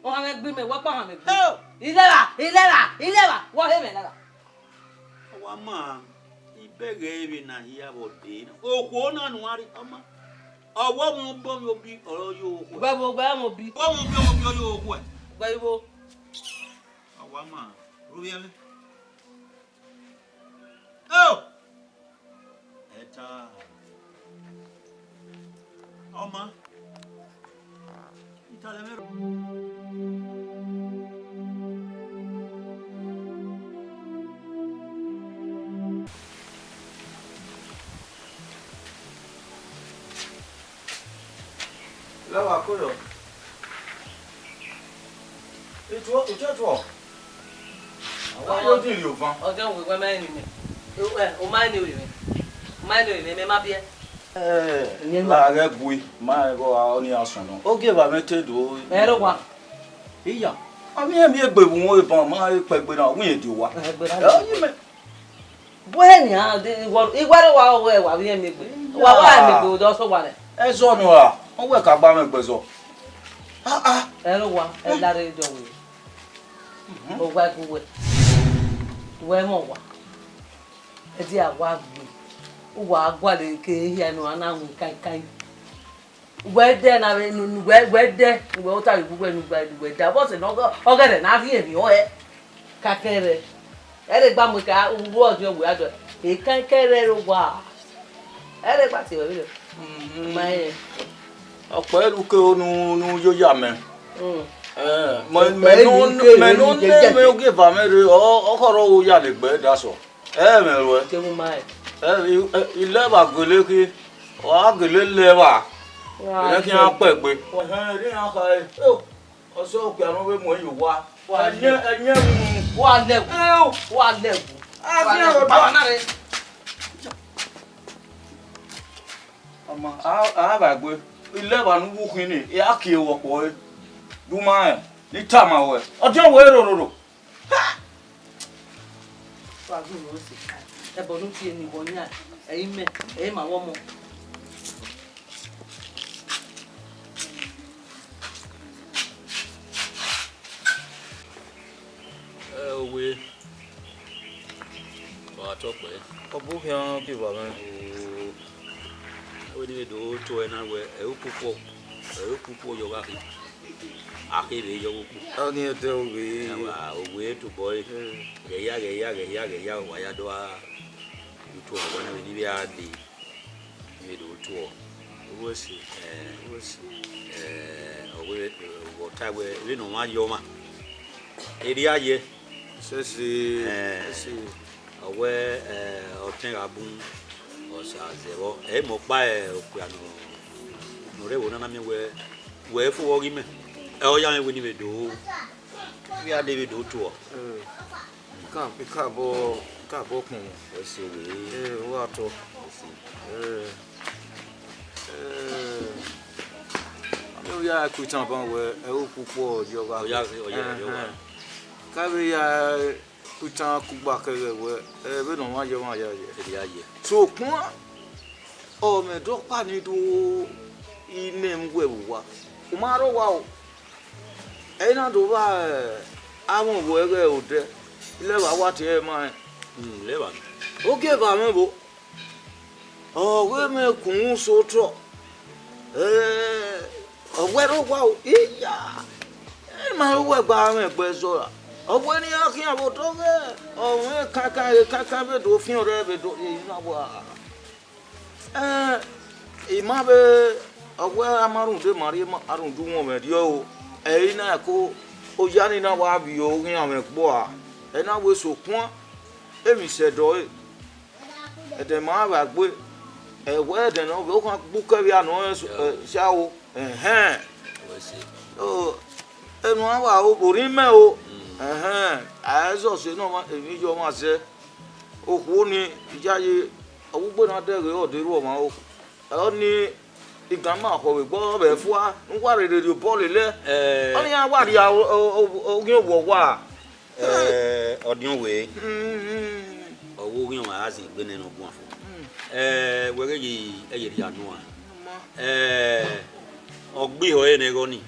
Ohanmwẹ gbe imẹ, wẹ kpa ohanmwẹ gbe. Ileva, ileva, ileva, wọ he mwẹ leva. Wa ma, ibẹghe vbe na hia vbe ọdẹ na. Okhuo na ne uwa rhie, ọ ma. Ọ wẹ ọmọ obọ mwẹ obi, ọre ọ ye okhuo. Wẹ vbe, wẹ ọmọ obi. Wẹ ọmọ obi, ọmọ obi, ọ ye okhuo. Wẹ vbe. Wa ma, ru vbe ẹmwẹ. Oh! Ẹta. Ọ ma. Italẹ mwẹ rọ. Lọ wa ko yọ. Etuọ, etuọ, etuọ. Awa yo din rhie ovan. Ọdẹ wẹ wẹ ma ni mẹ. Ẹ, o ma ni wẹ mẹ. Ma nọ emwi, mẹ ma biẹ. Eh, Eniẹn la ghẹ gui, ma rẹn ghe ọni a sọn nọ. Ogieva mwẹ te do. Ẹ rọ wa. Iya, a miẹn emwi egbe vbe uhunmwu eban, ma kpẹgbe na, wẹ irẹn do wa. Ẹgbẹ na. Ẹ, ọni mẹ. Bu ẹre nian, de, iwẹ, iwẹ rẹ wa, wẹ wa vbe miẹn egbe. Wa, wa miẹn egbe, odọ sẹ owa rẹ. Ẹzọ nọ ra, ọ wẹ ka gba mwẹ egbe zọ. Ah, ah. Ẹ rọ wa, ẹ la rre dọ wẹ. Owa gu wẹ. Wẹ mọ wa. Ẹ dia wa gbe. Uwa gualọ ke hia nọ, a na winna kaikai. Wẹ dẹ na vbe nu, nu, wẹ, wẹ dẹ, wẹ ota vbe gu wẹ nu, wẹ, wẹ da. Vbọzẹ ne ọghẹ-, ọghẹrẹ na rhie emwi ọnrẹn. Kakẹn rẹ. Ẹ rhe gba mu ka, uwu ọdiọn wẹ a dọ. Ekẹn kẹrẹ rre owa. Ẹ rhe gba tie wẹ vberriọ. Mhm. Ma rẹn. Ọkpẹ ru ke nu, nu yo ya mẹ. Mm. Eh, mẹ, ọkpẹ mẹ ru nu, ke mẹ nu nu ne mẹ ogieva mwẹ rre, ọ, ọ khọrọ wo ya le gbe da sọ. Ẹ mwẹ ruẹ. Ke mu ma rẹn. Ẹ, i, ẹ, ilẹvba gele khin, ọ gha gele lẹvba. Wa ẹnẹ khian kpẹgbe. Ẹhẹn, erriọ iran kha re. Eo, ọsẹ okpia ne ọ vbe mu ẹn ye owa. Wa ẹyẹn, ẹyẹn mu. Wa lẹwu. Eo. Wa lẹwu. A wa khian lẹwu. Rhọkpa. Baba na re. Ọma, a, a vba egbe. Ilẹvba ne u wu khin ni, a kie wẹ ọkpọ ẹre. Du ma rẹn, ne I tama ruẹ. Ọdiọn wẹ rororo. Wa ghi ru ẹse. Ẹbọ ne u tie ni wọ yan, ẹ i mẹ, ẹ i ma vbe ọmọ. Ẹ, owe, ọ gha tọ kpẹẹ. Ọ bu khian ke wa mwẹ. Oo, wẹ ne I vbe do tuẹ na wẹ, ẹ i re ukpukpọ, ẹ i re ukpukpọ yọ gha khin. A khe vbe yọ vbe ukpu. Ọni ẹdẹ owe. Ẹ wa, owe tobọ ẹre. Mm. Ghẹ hia, ghẹ hia, ghẹ hia, ghẹ hia, wa ya do gha tuẹ ọmwa na vbe ne I vbe a dee. I vbe do tuọ. Uwẹ si. Eh, uwẹ si. Eh, ọ wẹ, ọ ta wẹ, vbene ọmwa ye ọmwa, erriọ a ye. Sẹsi, eh, sẹsi. Ọ wẹ, eh, ọtẹn gha bun, ọ sa zẹ vbọ. Ẹ i mẹ ọkpa, eh, okpia nọ, ne ọ rre ẹvbo na na miẹn wẹ, wẹ fo vbọ ghi mẹ. Ẹ, ọ ya mwẹ wẹ ne I vbe do, I vbe a dee vbe do tuọ. Eh. Ka, ka bọ, ka bọ kpọnmwẹ. Ẹse wẹ. Ee, ọ gha tọ. Ẹse. Ee, ee, a miẹn ya ku itan ban wẹ, ẹ, ukpukpọ yọ gha. Ọ ya, ọ ya, ọ ya. Ẹhẹn. Ka vbe ya ku itan kugba kẹghẹ wẹ, ẹ, vbene ọmwa ye, ọmwa ya ye. Erriọ a ye. Sokpan, ọ mwẹ dọkpa ni do ine mu wẹ vbe owa. U ma rre owa o. Ẹ i na do vba, eh, amwẹ vbe ẹghẹ odẹ, ilẹvba wa tie ẹre ma rẹn. Hmm, ilẹvba. Ogieva mwẹ vbo, ọ wẹ mẹ kun so otọ. Eh, ọ wẹ rre owa o, iya. Ẹ ma rre owa gba mwẹ egbe zọ ra. Ọ wẹ ne iran khian vbe otọ ghẹ, ọ mwẹ kankan, kankan vbe do fian ọrẹ vbe do, ẹ i na wa. Ẹn, I ma vbe, ọ wẹ a ma rhunmwuda ma rhie ma, a rhunmwuda uwọnmwẹ rriọ o. Ẹ i na ko, oya ni na wa vbiẹ oghian mwẹ gbe ua. Ẹ na wẹ sokpan, emwi sẹ ẹdẹ ọre. Ẹdẹ ma vbe gbe, ẹ wẹ ẹdẹ nọ vbe okhan gbe ukẹvbia nọ rẹn so, ẹ, sia o. Ẹhẹn. O, enu a wa o, orhiọn mẹ o. Ẹhẹn, a zọ sẹ ne ọmwa, emwi yọ ọmwa zẹ. Okhuo ni, iyayi, ọ wu ugbe na dẹghe, ọ de ru ọmwa o. Ọni, igan ma khọ vbe egbe ọ vbe fua, ne u wa rherhe rhie obọ lele. Eh. Ọni iran wa rhie o, o, o, oghian owa owa. Eh, ọdiọn wẹ. Mm, mm. Ọ wẹ oghian ọmwa gha zin egbe nẹ ne ọ guan fo. Mm. Eh, wẹ ghe ye, ẹ ye rhie anu a. Ma. Eh, ọ gbe ihọ ẹre nẹ ẹghẹ ọni.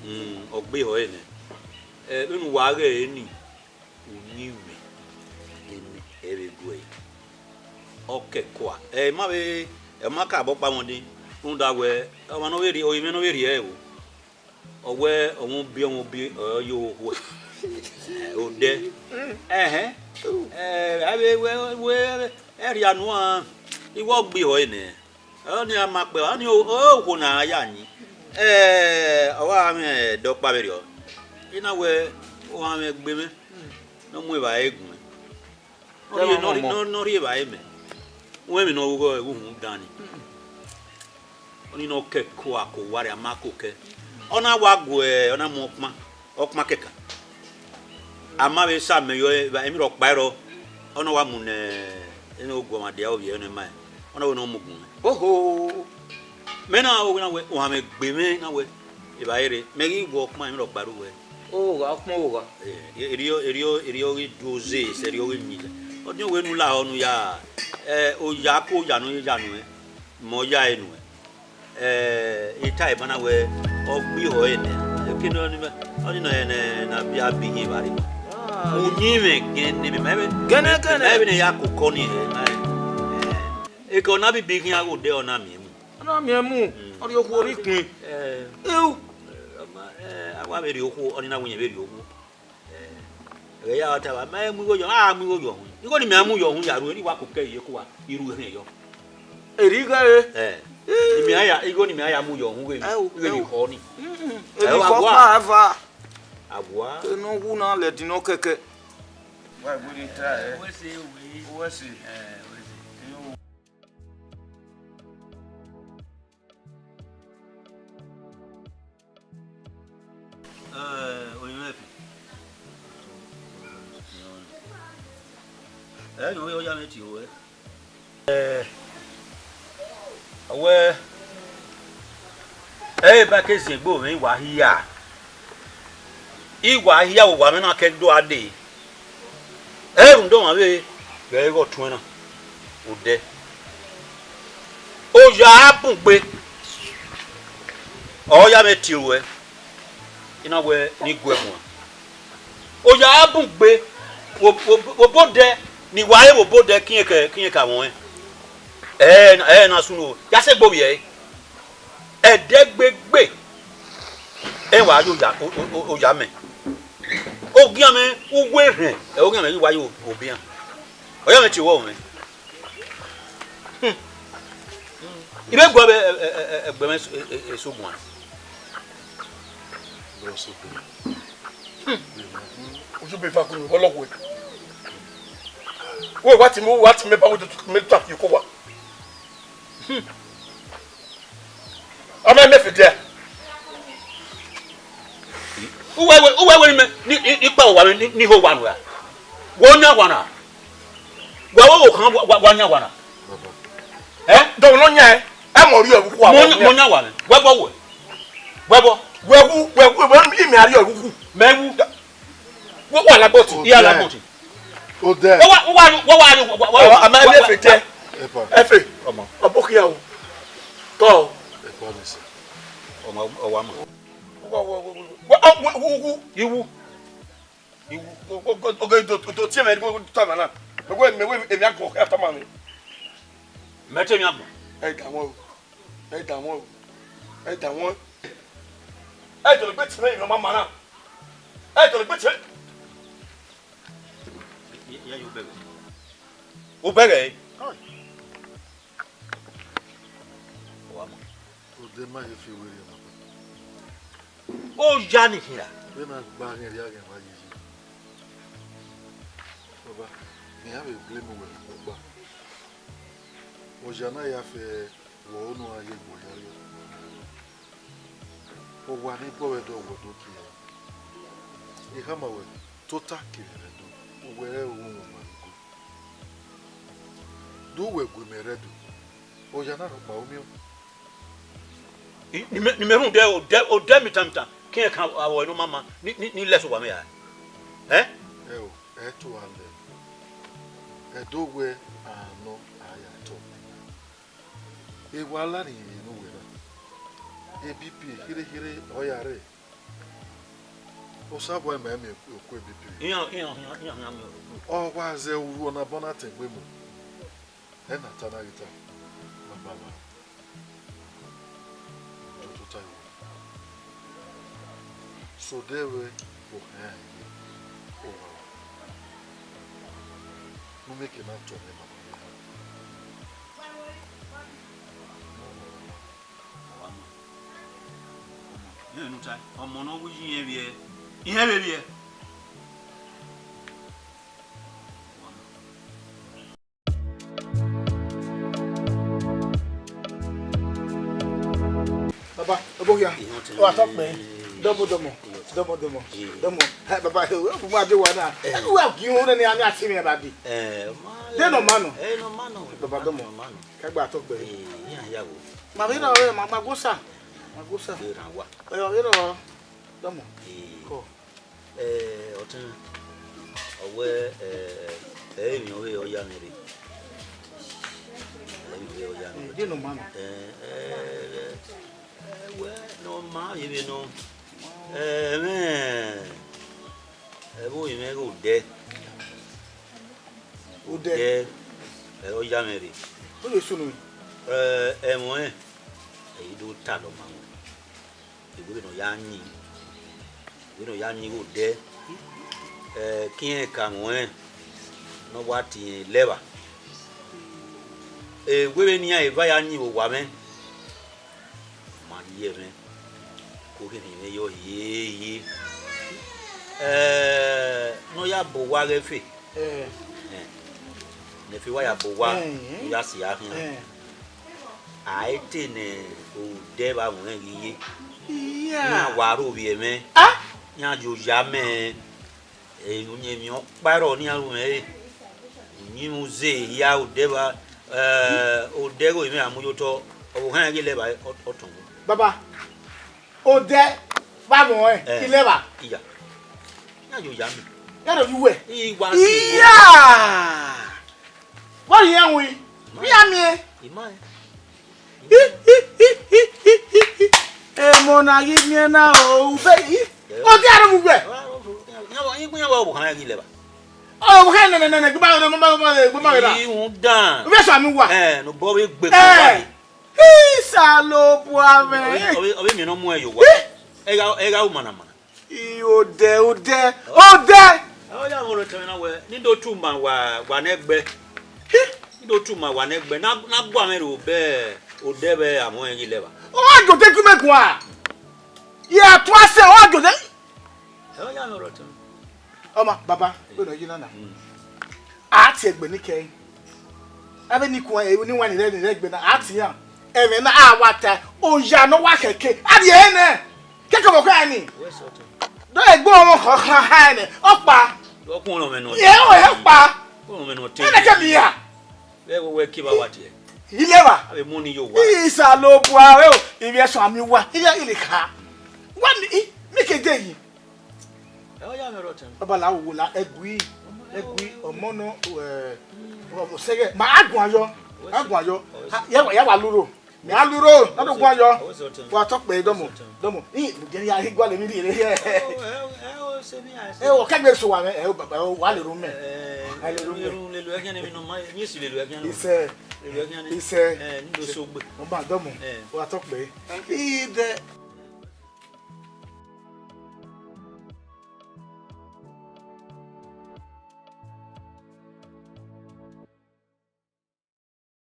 Mm, ọ gbe ihọ ẹre nẹ. Eh, vbene uwa ghẹ ẹre ni, uyinmwẹ, ene ẹ vbe gu ẹre. Ọ kẹkua. Ẹ ma vbe, ẹ ma ka bọ kpa mwẹ dee, rhunmwuda wẹ, ọmwa ne ọ vbe rhie, orinmwẹ ne ọ vbe rhie ẹre o. Ọ wẹ, ọmwa obiẹ, ọmwa obiẹ, ọ ye okhuẹ. Ẹ, odẹ. Ẹhẹn. Ẹ, avbe wẹ, wẹ, ẹ rhie anu a, I wẹ ọ gbe ihọ ẹre nẹ. Ọni a ma kpẹ, ọni o, o, okhuo na ya yin. Ẹ, ọ gha mwẹ ẹdẹ ọkpa vberriọ. I na wẹ, ọ gha mwẹ egbe mwẹ, ne ọ mu evbare gun mwẹ. Ọ rhie, ne ọ rhie, ne ọ rhie evbare mẹ. Uwẹ emwi ne ọ ru igho ẹvbo uhunmwu dan ni. Ọni ne ọ kẹ ẹko a ko wa rre, a ma ko kẹ. Ọ na wa gu, ọ na mu ọkpan, ọkpan kẹkan. A ma vbe sa amẹ yọ, emwi rhọkpa i rrọọ, ọ na wa mu ne Ene oguọmwadia ovbi ẹre ne ma rẹn, ọ na wẹ ne ọ mu gun mwẹ. Oho! Mẹ na wẹ na wẹ, ohanmwẹ gbe mwẹ na wẹ, evbare rre, mẹ ghi wẹ ọkpan, emwi rhọkpa ru wẹ. Ogha, ọkpan ogha. Eh, erriọ, erriọ, erriọ ghi do ze, sẹ erriọ ghi miẹn. Ọdiọn wẹ ne u lahọ ne u ya, eh, oya ke oya ne ọ ye ya nuẹn, mẹ ọ ya ẹre nuẹn. Eh, I ta ẹre ban na wẹ, ọ gbe ihọ ẹre nẹ, eke nọ ni mẹ, ọ ni nọ ẹre nẹ, ne a bi, a bi hin evbare. Ah. Uyinmwẹ gẹn ne mẹ, mẹ vbe, gẹnẹ, gẹnẹ, mẹ vbe ne ya koko ni rre, ma rẹn. Eh, eke ọ na bibi khian ghe odẹ, ọ na miẹn mu. Ọ na miẹn mu, mm, ọ rhie okhuo rhie ikpin. Eh. Eu. Eh, ọ ma, eh, a wa vbe rhie okhuo, ọ ni na wẹ irẹn vbe rhie okhuo. Eh, ẹghẹ ya ta wa, ma mu igho yọ, a mu igho yọ uhunmwu. Igho ni mẹ a mu yọ uhunmwu ya ru, erha wa koko ẹre ye kuwa, I ru erhẹn yọ. Erha igho ẹre? Eh. Eh. I miẹn ya, igho ni mẹ a ya mu yọ uhunmwu, ghẹ, ẹo, vbene I khọ ni. Mm, mm. Ẹo, emwi khọ wa kpa eva. A wa. Enu wu na lẹ ẹdin nọ kẹkẹ. Wa gbe ni ta ẹ. Uwẹ se, uwẹ se. Eh, uwẹ se. Ẹ, orinmwẹ fi. Ẹ, yọ, yọ, ya mwẹ tie ruẹ. Ẹ, wẹ, ẹ, ba ke ziengbe mwẹ, I wa hia. I wa hia, owa mwẹ na ke do a dee. Ẹ, rhunmwuda ọmwa vbe, vbe ẹghẹ ọtuẹn na, odẹ. Oya a bun gbe, ọ ya mwẹ tie ruẹ, I na wẹ ne I guẹ guan. Oya a bun gbe, vbe, vbe, vbe obodẹ, ne I wa re vbe obodẹ, ke irẹn ke, ke irẹn ke avọnrẹn. Ẹ, ẹ na sunu o, ya sẹ egbe ovbi ẹre. Ẹdẹgbegbe, ẹ wa ye oya, o, o, o, oya mẹ. Ogian mwẹ, uwu erhẹn, ẹ, ogian mwẹ ghi wa ye obian. Ọ ya mwẹ tie uwẹ mwẹ. Hmm. I vbe guẹ vbe, ẹ, ẹ, ẹ, ẹgbẹmwẹ eso, e, e, eso guan. Hmm. Ojú bẹ fa kunu, ọlọ́wọ́ ẹ̀. Wọ́n wá ti mú, wá ti mú ẹ bá wọ́n tó mú ẹ tó àfi kó wa. Hmm. Ọmọ ẹ mẹfẹ dẹ. Uwẹ wẹ, uwẹ wẹ ni mẹ, ni, ni, ni kpa uwa ni, ni ho wa nu ra. Wẹ ọ yan wa na. Wẹ wo wo khan wa, wa, wa yan wa na. Ẹ? Dọ̀wọ́ ló yan ẹ, ẹ mọ̀ rí ọ̀rùkú àwọn ọmọ yẹn. Mo yan wa mẹ. Wẹ bọ wẹ. Wẹ bọ. Wẹ wu, wẹ wu, wẹ wu, ìmì àrí ọ̀rùkú. Mẹ wu. Wọ́n wà lágbọ̀tì. Ìyá lágbọ̀tì. Odẹ. Wọ́n wà, wọ́n wà, wọ́n wà, wọ́n wà. Àmọ́ ẹ lè fè jẹ. Ẹ fè. Ọmọ. Ọbọ kìí o. Kọ́. Ẹ fọ́ mi sẹ. Ọmọ, ọwọ́ àmọ́. Wọ́n wọ́n wọ́n wọ́n wọ́n wọ́n wọ́n wọ́n. Iwu. Iwu. Oge do do tiẹ̀ mẹ́rin kó tó àmà náà. Mẹ wẹ́ mẹ wẹ́ èmi àgọ̀ ẹ̀ tọ́ ma mi. Mẹ tẹ́ mi àgbọ̀. Ẹ dà wọ́n o. Ẹ dà wọ́n o. Ẹ dà wọ́n. Ẹ jọ̀lọ̀ gbé tìmẹ́ ìrọ̀mọ́ ma náà. Ẹ jọ̀lọ̀ gbé tìmẹ́. Iye, iye, u bẹghe. U bẹghe? Ọ wa mọ. Odẹ ma he fi werriẹ, baba. Oya ni hia. Vbene a gba ghe rria ghe wa ye yi. Baba, ne iran vbe blame uwẹ ọkpa. Oya na ya fẹ wẹ ọre unu a ye egbe ya rrie. Owa ni bọ vbe ẹdẹ ọwọ do kie. I khama wẹ, tota kevbe ẹdẹ do, uwẹ rẹ ru wẹ ma go. Do wẹ gu mẹ rre do, oya na rhọkpa u miẹn. I, ni mẹ, ni mẹ rhunmwuda odẹ, odẹ mitan mitan, ke irẹn kan avọ ne ọ ma ma, ni, ni, ni lẹ sẹ owa mwẹ ra? Ẹ? Ẹ o, ẹ i to a lẹ. Ẹdẹ owẹ a nọ a ya tọ. Ewa la ni ye ne uwẹ na. E B P kherhe kherhe ọ ya rre. Osanobua ma miẹn oku E B P. Iran, iran, iran, iran, iran miẹn oku. Ọ wa zẹ urhu ọna bọ na tẹn egbe mu. Ẹ na ta na ghi ta, baba mwa. Toto ta yo. So de vbe o hẹn ye, o wa. Nu mẹ ke na tọ nẹ, baba mwa. Ọ wa ma. Ọ ma. Iran enu ta, ọmọ ne ọ wu yi irẹn vbiẹ, irẹn vbe vbiẹ. Baba, ebo hia. Ọ wa tọ kpẹ. Dọmọ, dọmọ. Dọmọ, dọmọ. Ee. Dọmọ. Ẹ, baba, ẹ, u ma de wa na. Ẹ. Ẹ, u wa gi ru ne a ni a ti mwẹ ba di. Ẹ, ma, de nọ ma nọ. Ẹ, nọ ma nọ. Baba, dọmọ. Nọ ma nọ. Ka gba tọ gbe. Ee, iran ya wo. Ma vbe rọ, ẹ, ma, ma gwosa. Ma gwosa. Ẹ, ra wa. Ẹ, ọ vbe rọ. Dọmọ. Ee. Kọ. Ẹ, ọtẹn, ọ wẹ, ẹ, ẹ, emwi ọvbehe ọ ya mwẹ rre. Ẹ, emwi ọvbehe ọ ya mwẹ rre. Ẹ, de nọ ma nọ. Ẹ, ẹ, ẹ, ẹ, wẹ nọ ma, vbe nọ. Ẹ, ẹmwẹ, ẹvbo mwẹ ghe odẹ. Odẹ. Odẹ, ẹ, ọ ya mwẹ rre. Ọ ye sunu. Ẹ, ẹmwẹ, ẹ, I do ta nọ ma mwẹ. Ewere ne ọ ya yin, ewere ne ọ ya yin ghe odẹ, ẹ, ke irẹn ka mwẹ ne ọ wa tie lẹvba. Ewere ne iran eva ya yin vbe owa mwẹ, ma ye mwẹ, ke ọ kherhe mwẹ yọ hiehie. Ẹ, ne ọ ya bọ owa ghẹ fe. Ẹ. Ẹ, ne fi wa ya bọ owa, Ẹ. Ne ọ ya si a khian. Ẹ. A i te ne odẹ vbe awọn ẹghẹ ye. Iya. Iran wa rho vbiẹ mwẹ. Ah! Iran ye oya mẹ. Emwi ọkpa rrọọ ne iran ru mwẹ re. Uyinmwẹ uze hia odẹ vba, ẹ, odẹ ghe mwẹ a mu ye otọ, ọvbokhan iran ghi lẹ vba ọ, ọ tọn. Baba, odẹ vbe awọn ẹn, Ẹ. I lẹ vba. Iya. Iran ye oya mẹ. Iran do ye uwẹ. I wa si Iya! Vbọrriọ iran wi? Iran miẹn. I ma rẹn. Emọ na ghi miẹn na o, ube, i, ọ dia rre mu wẹ. Iran wa, iran wa, iran wa, ọvbokhan iran ghi lẹ vba. Ọvbokhan nẹ, nẹ, nẹ, nẹ, gbẹma, gbẹma, gbẹma, gbẹma, gbẹma. Ihundan. Uvie sọ ami wa. Ẹ, ne obọ vbe gbe Ẹ. Kọ wa. Isalobua mwẹ. Ọ vbe, ọ vbe, ọ vbe miẹn ne ọ mu ẹn ye owa. Ẹ. Ẹ gha, ẹ gha ru mana mana. I odẹ, odẹ, odẹ! Ọ ya mwẹ ọtẹn mwẹ na wẹ, ne I do tu ma wa, wa nẹgbẹ. Ne I do tu ma wa nẹgbẹ, na, na gua mwẹ rre obẹ, odẹ vbe awọn ẹn ghi lẹ vba. Ọ gha jọ odẹ gu mẹ guan. Ya tuan sẹ, ọ gha jọ odẹ. Ẹ, ọ ya mwẹ ọtẹn mwẹ. Ọma, baba, wẹ nọ yi na na. Mm. A tie egbe ni kẹe. Avbe ni kuan, ni wan ni rẹ, ni rẹ egbe na, a tie iran. Ẹmwẹ na, a wa ta, oya ne ọ wa khẹke, a rhie ẹre nẹ. Keke vbe ọ kha ni? Wẹ sẹ ọtẹn. Do egbe ọmọ khọkha ha nẹ, ọ kpa. Ọ khuọnrẹn mwẹ nọ. Ẹ, ọ, ẹ kpa. Khuọnrẹn mwẹ nọ te. Ẹnẹ kẹ mi ya. Vbe wẹ wẹ ke vba wa tie. I lẹ vba. Avbe mu ni yo wa. Isalobua, ẹ o, ivbi ẹsọn ami wa. Iya, i le kha. Wa ni, i, mi ke de yi. Ẹ, ọ ya mwẹ ọtẹn. Baba la wo la, ẹgui, ẹgui, ọmọ nọ, ẹ, ọ, ọ sẹghẹ, ma a guan yọ, a guan yọ. Ha, ya wa, ya wa luro. Mẹ a luro, na do guan yọ. Wa tọ kpẹ dọmọ, dọmọ. I, ya, ya, i gualọ emwi rhie rre. Ẹ, ọ kẹgbe so wa mwẹ, ẹ, baba, wa lero mẹ. Ẹ, lero mẹ. Lero, lero ẹkhian ni, emwi nọ ma, emwi esi lero ẹkhian ni. Isẹ. Lero ẹkhian ni. Isẹ. Ẹ, ni do so gbe. Ọba dọmọ. Ẹ. Wa tọ kpẹ. Thank you. Idẹ.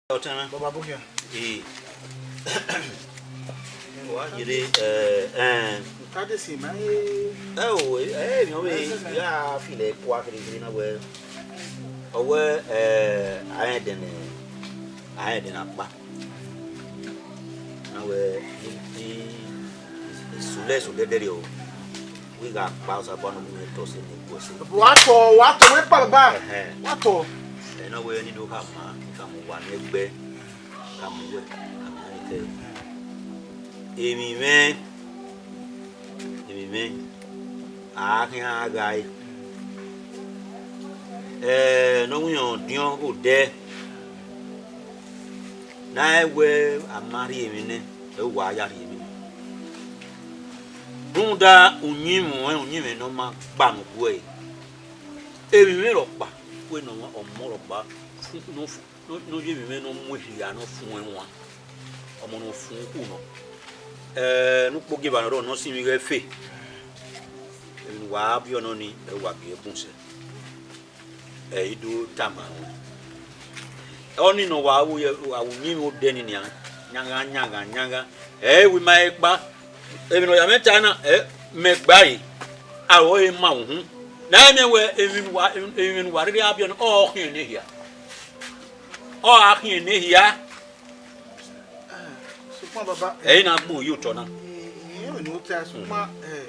Ọtẹn mwẹ. Baba bughian. Ee. Wa yere, ẹ, ẹ. Tade si ma ye. Ẹ o, ẹ, ẹ, emwi ọvbehe, ya feel ẹre kua kirikiri na wẹ. Ọ wẹ, ẹ, a rẹn ẹdẹ ne, a rẹn ẹdẹ ne a kpa. Na wẹ, i, i, isulẹ, isulẹ dẹrriọ, wẹ I gha kpa Osanobua ne ọ mu mwẹ tọ sẹ ne I guẹ sẹ. Wa tọ, wa tọ, wẹ kpa baba. Ẹhẹn. Wa tọ. Ẹ na wẹ ne I do khama, I khama uwa nẹgbẹ, khama uwẹ, khama iran ni kẹ. Emwi mwẹ, emwi mwẹ, a khian gha re. Ẹ, ne ọ winna ọdiọn ghe odẹ. Ne a wẹ a ma rhie emwi nẹ, ẹ wa ya rhie emwi nẹ. Rhunmwuda uyinmwẹ, uyinmwẹ ne ọ ma gba ne uguẹ ẹre. Emwi mwẹ rhọkpa, wẹ ne ọmọ rhọkpa, ne ọ fu-, ne ọ ye emwi mwẹ ne ọ mu ehia ne ọ fuẹn wan. Ọmọ ne ọ fuẹn ukhu nọ. Ẹ, ne ukpogieva ne ọ rrọọ ne ọ sinmwi ghẹ fe. Emwi ne uwa biẹ ọnọni, ẹ wa gie bun sẹ. Ẹ i do tama ruẹn. Ọnii ne ọ wa ru ye, a ru uyinmwẹ odẹ ni nian, yanghan, yanghan, yanghan. Ẹ i wẹ ima ẹre kpa, emwi ne ọ ya mwẹ ta na, ẹ, mẹ gba ẹre, aro ẹre ma uhunmwu. Ne a miẹn wẹ emwi ne uwa, emwi ne uwa rhirhi a biẹ ọnii, ọ khian ne hia. Ọ gha khian ne hia. Sokpan baba. Ẹ i na gbẹn ye otọ na. Ẹ, ẹ, ẹ, ẹ, ẹ, ẹ, ẹ, ẹ,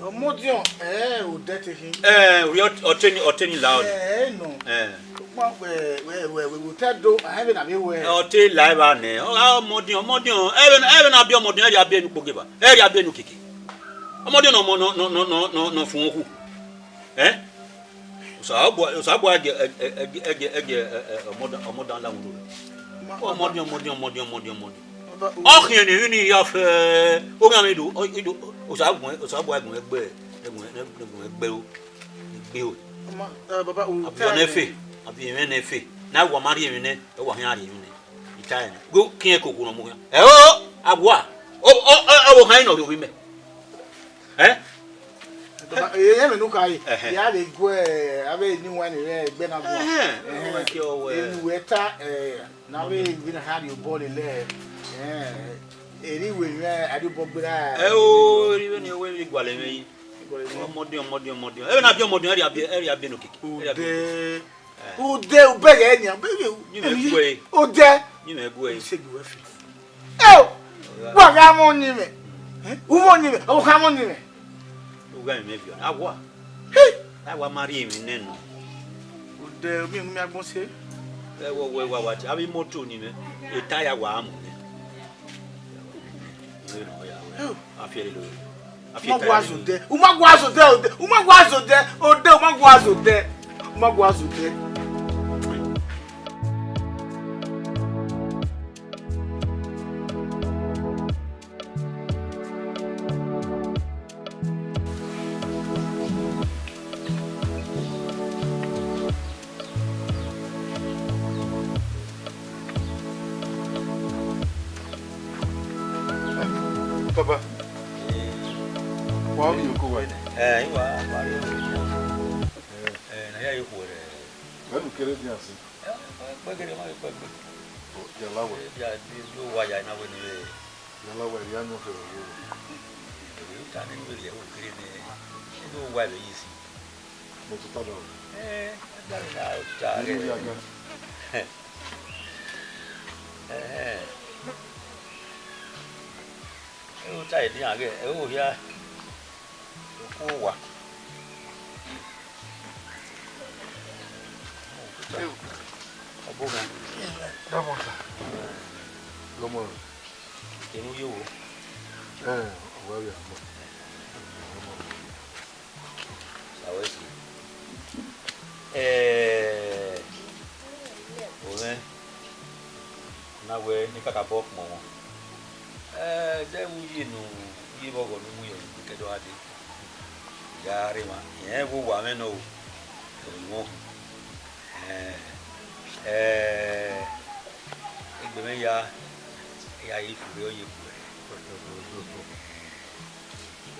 Ọmọdiọn, ẹ, odẹ te khin. Ẹ, ọ te ni, ọ te ni la ọni. Ẹ, ẹ nọ. Ẹ. Ukpọn, wẹ, wẹ, wẹ, wẹ, wẹ, otẹ do, a hẹn vbe na vbe wẹ. Ọ te la evba nẹ. Ọ gha ọmọdiọn, ọmọdiọn, ẹ vbe, ẹ vbe na biẹ ọmọdiọn, ẹ rhia biẹ enu kpogeba. Ẹ rhia biẹ enu keke. Ọmọdiọn ne ọmọ nọ, nọ, nọ, nọ, nọ, nọ fun okhu. Ẹ? Osanobua, Osanobua ẹgẹ, ẹgẹ, ẹgẹ, ẹgẹ, ẹ, ẹ, ọmọdan, ọmọdan la wuro. Ọmọdiọn, ọmọdiọn, ọmọdiọn, ọmọdiọn, ọmọdiọn. Ọ khian ni, emwi ni ya fẹ, oghian vbe do, ọ, i do, Osanobua, Osanobua ẹgbẹe, ẹgbẹe, ẹgbẹe o, egbe o. Ọma, ẹ, baba, u Abi ọnẹ fe, abi ẹmwẹ nẹ fe. Na wa ma rhie emwi nẹ, ẹ wa khian rhie emwi nẹ. I ta ẹre nẹ. Go khian koko nọ mu khian. Ẹ o, a wa. O, o, o, o, wo khan nọ rhie ovbi mẹ. Ẹ? Baba, ẹ, ẹmwẹ ne u kha re, Ẹhẹn. Ya vbe gu, ẹ, avbe new wine rẹ egbe na guan. Ẹhẹn, Ẹhẹn. Ẹmwẹ ke ọ wẹ. Enu wẹ ta, ẹ, na vbe vbe na ha rhie obọ lele, ẹ, eri wẹ mwẹ a rhie obọ gberra. Ẹ o, eri vbe ni wẹ vbe gualọ mwẹ yi. Gualọ mwẹ. Ọmọdiọn, ọmọdiọn, ọmọdiọn. Ẹ vbe na biẹ ọmọdiọn, ẹ rhia biẹ, ẹ rhia biẹ eno keke. Ẹ rhia biẹ. Ude, ubẹghe nian, bẹghe u. Ni mẹ gu ẹre. Odẹ. Ni mẹ gu ẹre. Ẹ se gbe wẹ fi. Eo! Wa gha mọ ni mẹ. Eh? U mọ ni mẹ, u kha mọ ni mẹ. U gha mẹ viọ. A wa. Hey! A wa ma rhie emwi nẹ nọ. Odẹ, mi unu mi agbọn se. Ẹ wọ wẹ wa wa ti. Avbe imoto ni mẹ. Eta ya wa mu nẹ. Ẹ nọ ya. Eo! A fi ẹre lo. A fi U ma eta gua ya zo mu. Odẹ. U ma gua zo odẹ, odẹ. U ma gua zo odẹ, odẹ. U ma gua zo odẹ. U ma gua zo odẹ. Baba, wa vbe iyoko wa? Ẹ, I wa, wa rrie owa. Ẹ, ne a ya ye okhuo rẹ. Wẹ ne u kere dian sin? Ẹ, kpẹgẹrẹ ma vbe kpẹgbe. Ya la wẹ. Ẹ, ya, ya, ya owa ya na wẹ ni vbe. Ya la wẹ, ya yọn kherhe vbe. Ẹ, ta ne vbe rhie ẹvbo kere nẹ, ẹ, ne owa vbe ye sin. Mo tota da wẹ. Ẹ, da na tota. Ẹ, rhie ya ga. Ẹhẹn. Ẹ, tota edian ghẹ, ẹ, o hia. Oku owa. Ọbọ mwẹ. Dọmọ ta. Dọmọ. Kenu ye wo. Ẹ, ọ wa vbe a mọ. Sa wẹ si. Ẹ, o mwẹ. Na wẹ ne kakabọ kpọnmwẹ. Ẹ, zẹ vbe uyi ne u ye vbe ọghọ ne u mu yọ, ke do gha dee. Ya rre emwa, irẹn vbe owa mwẹ nọ o, ẹmwẹ ọ khu. Ẹ, ẹ, egbe mwẹ ya, ya ye fure, ọ ye fure.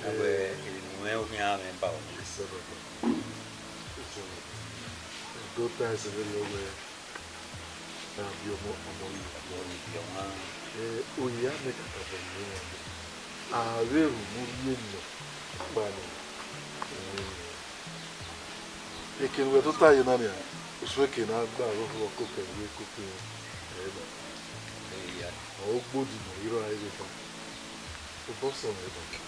Ẹ, wẹ, emwi ne u mwẹ, u khian mwẹ ba ọ. Ẹdẹ ọta ẹse vberriọ wẹ, na biẹ ọmọ, ọmọ rhie. Ọmọ rhie biẹ ọmwa. Ẹ, oya mẹ kakabọ ne iran a vbe ru ne u rhie nọ kpa nẹ. Ẹ, ekene wẹ tota ye na nian, usun eke na gba rọkhọ koko ẹre koko ẹre na. Ẹ, ya. Ọ gbodi nọ, irọ a i vbe ba. Obọ sẹ mwẹ, baba.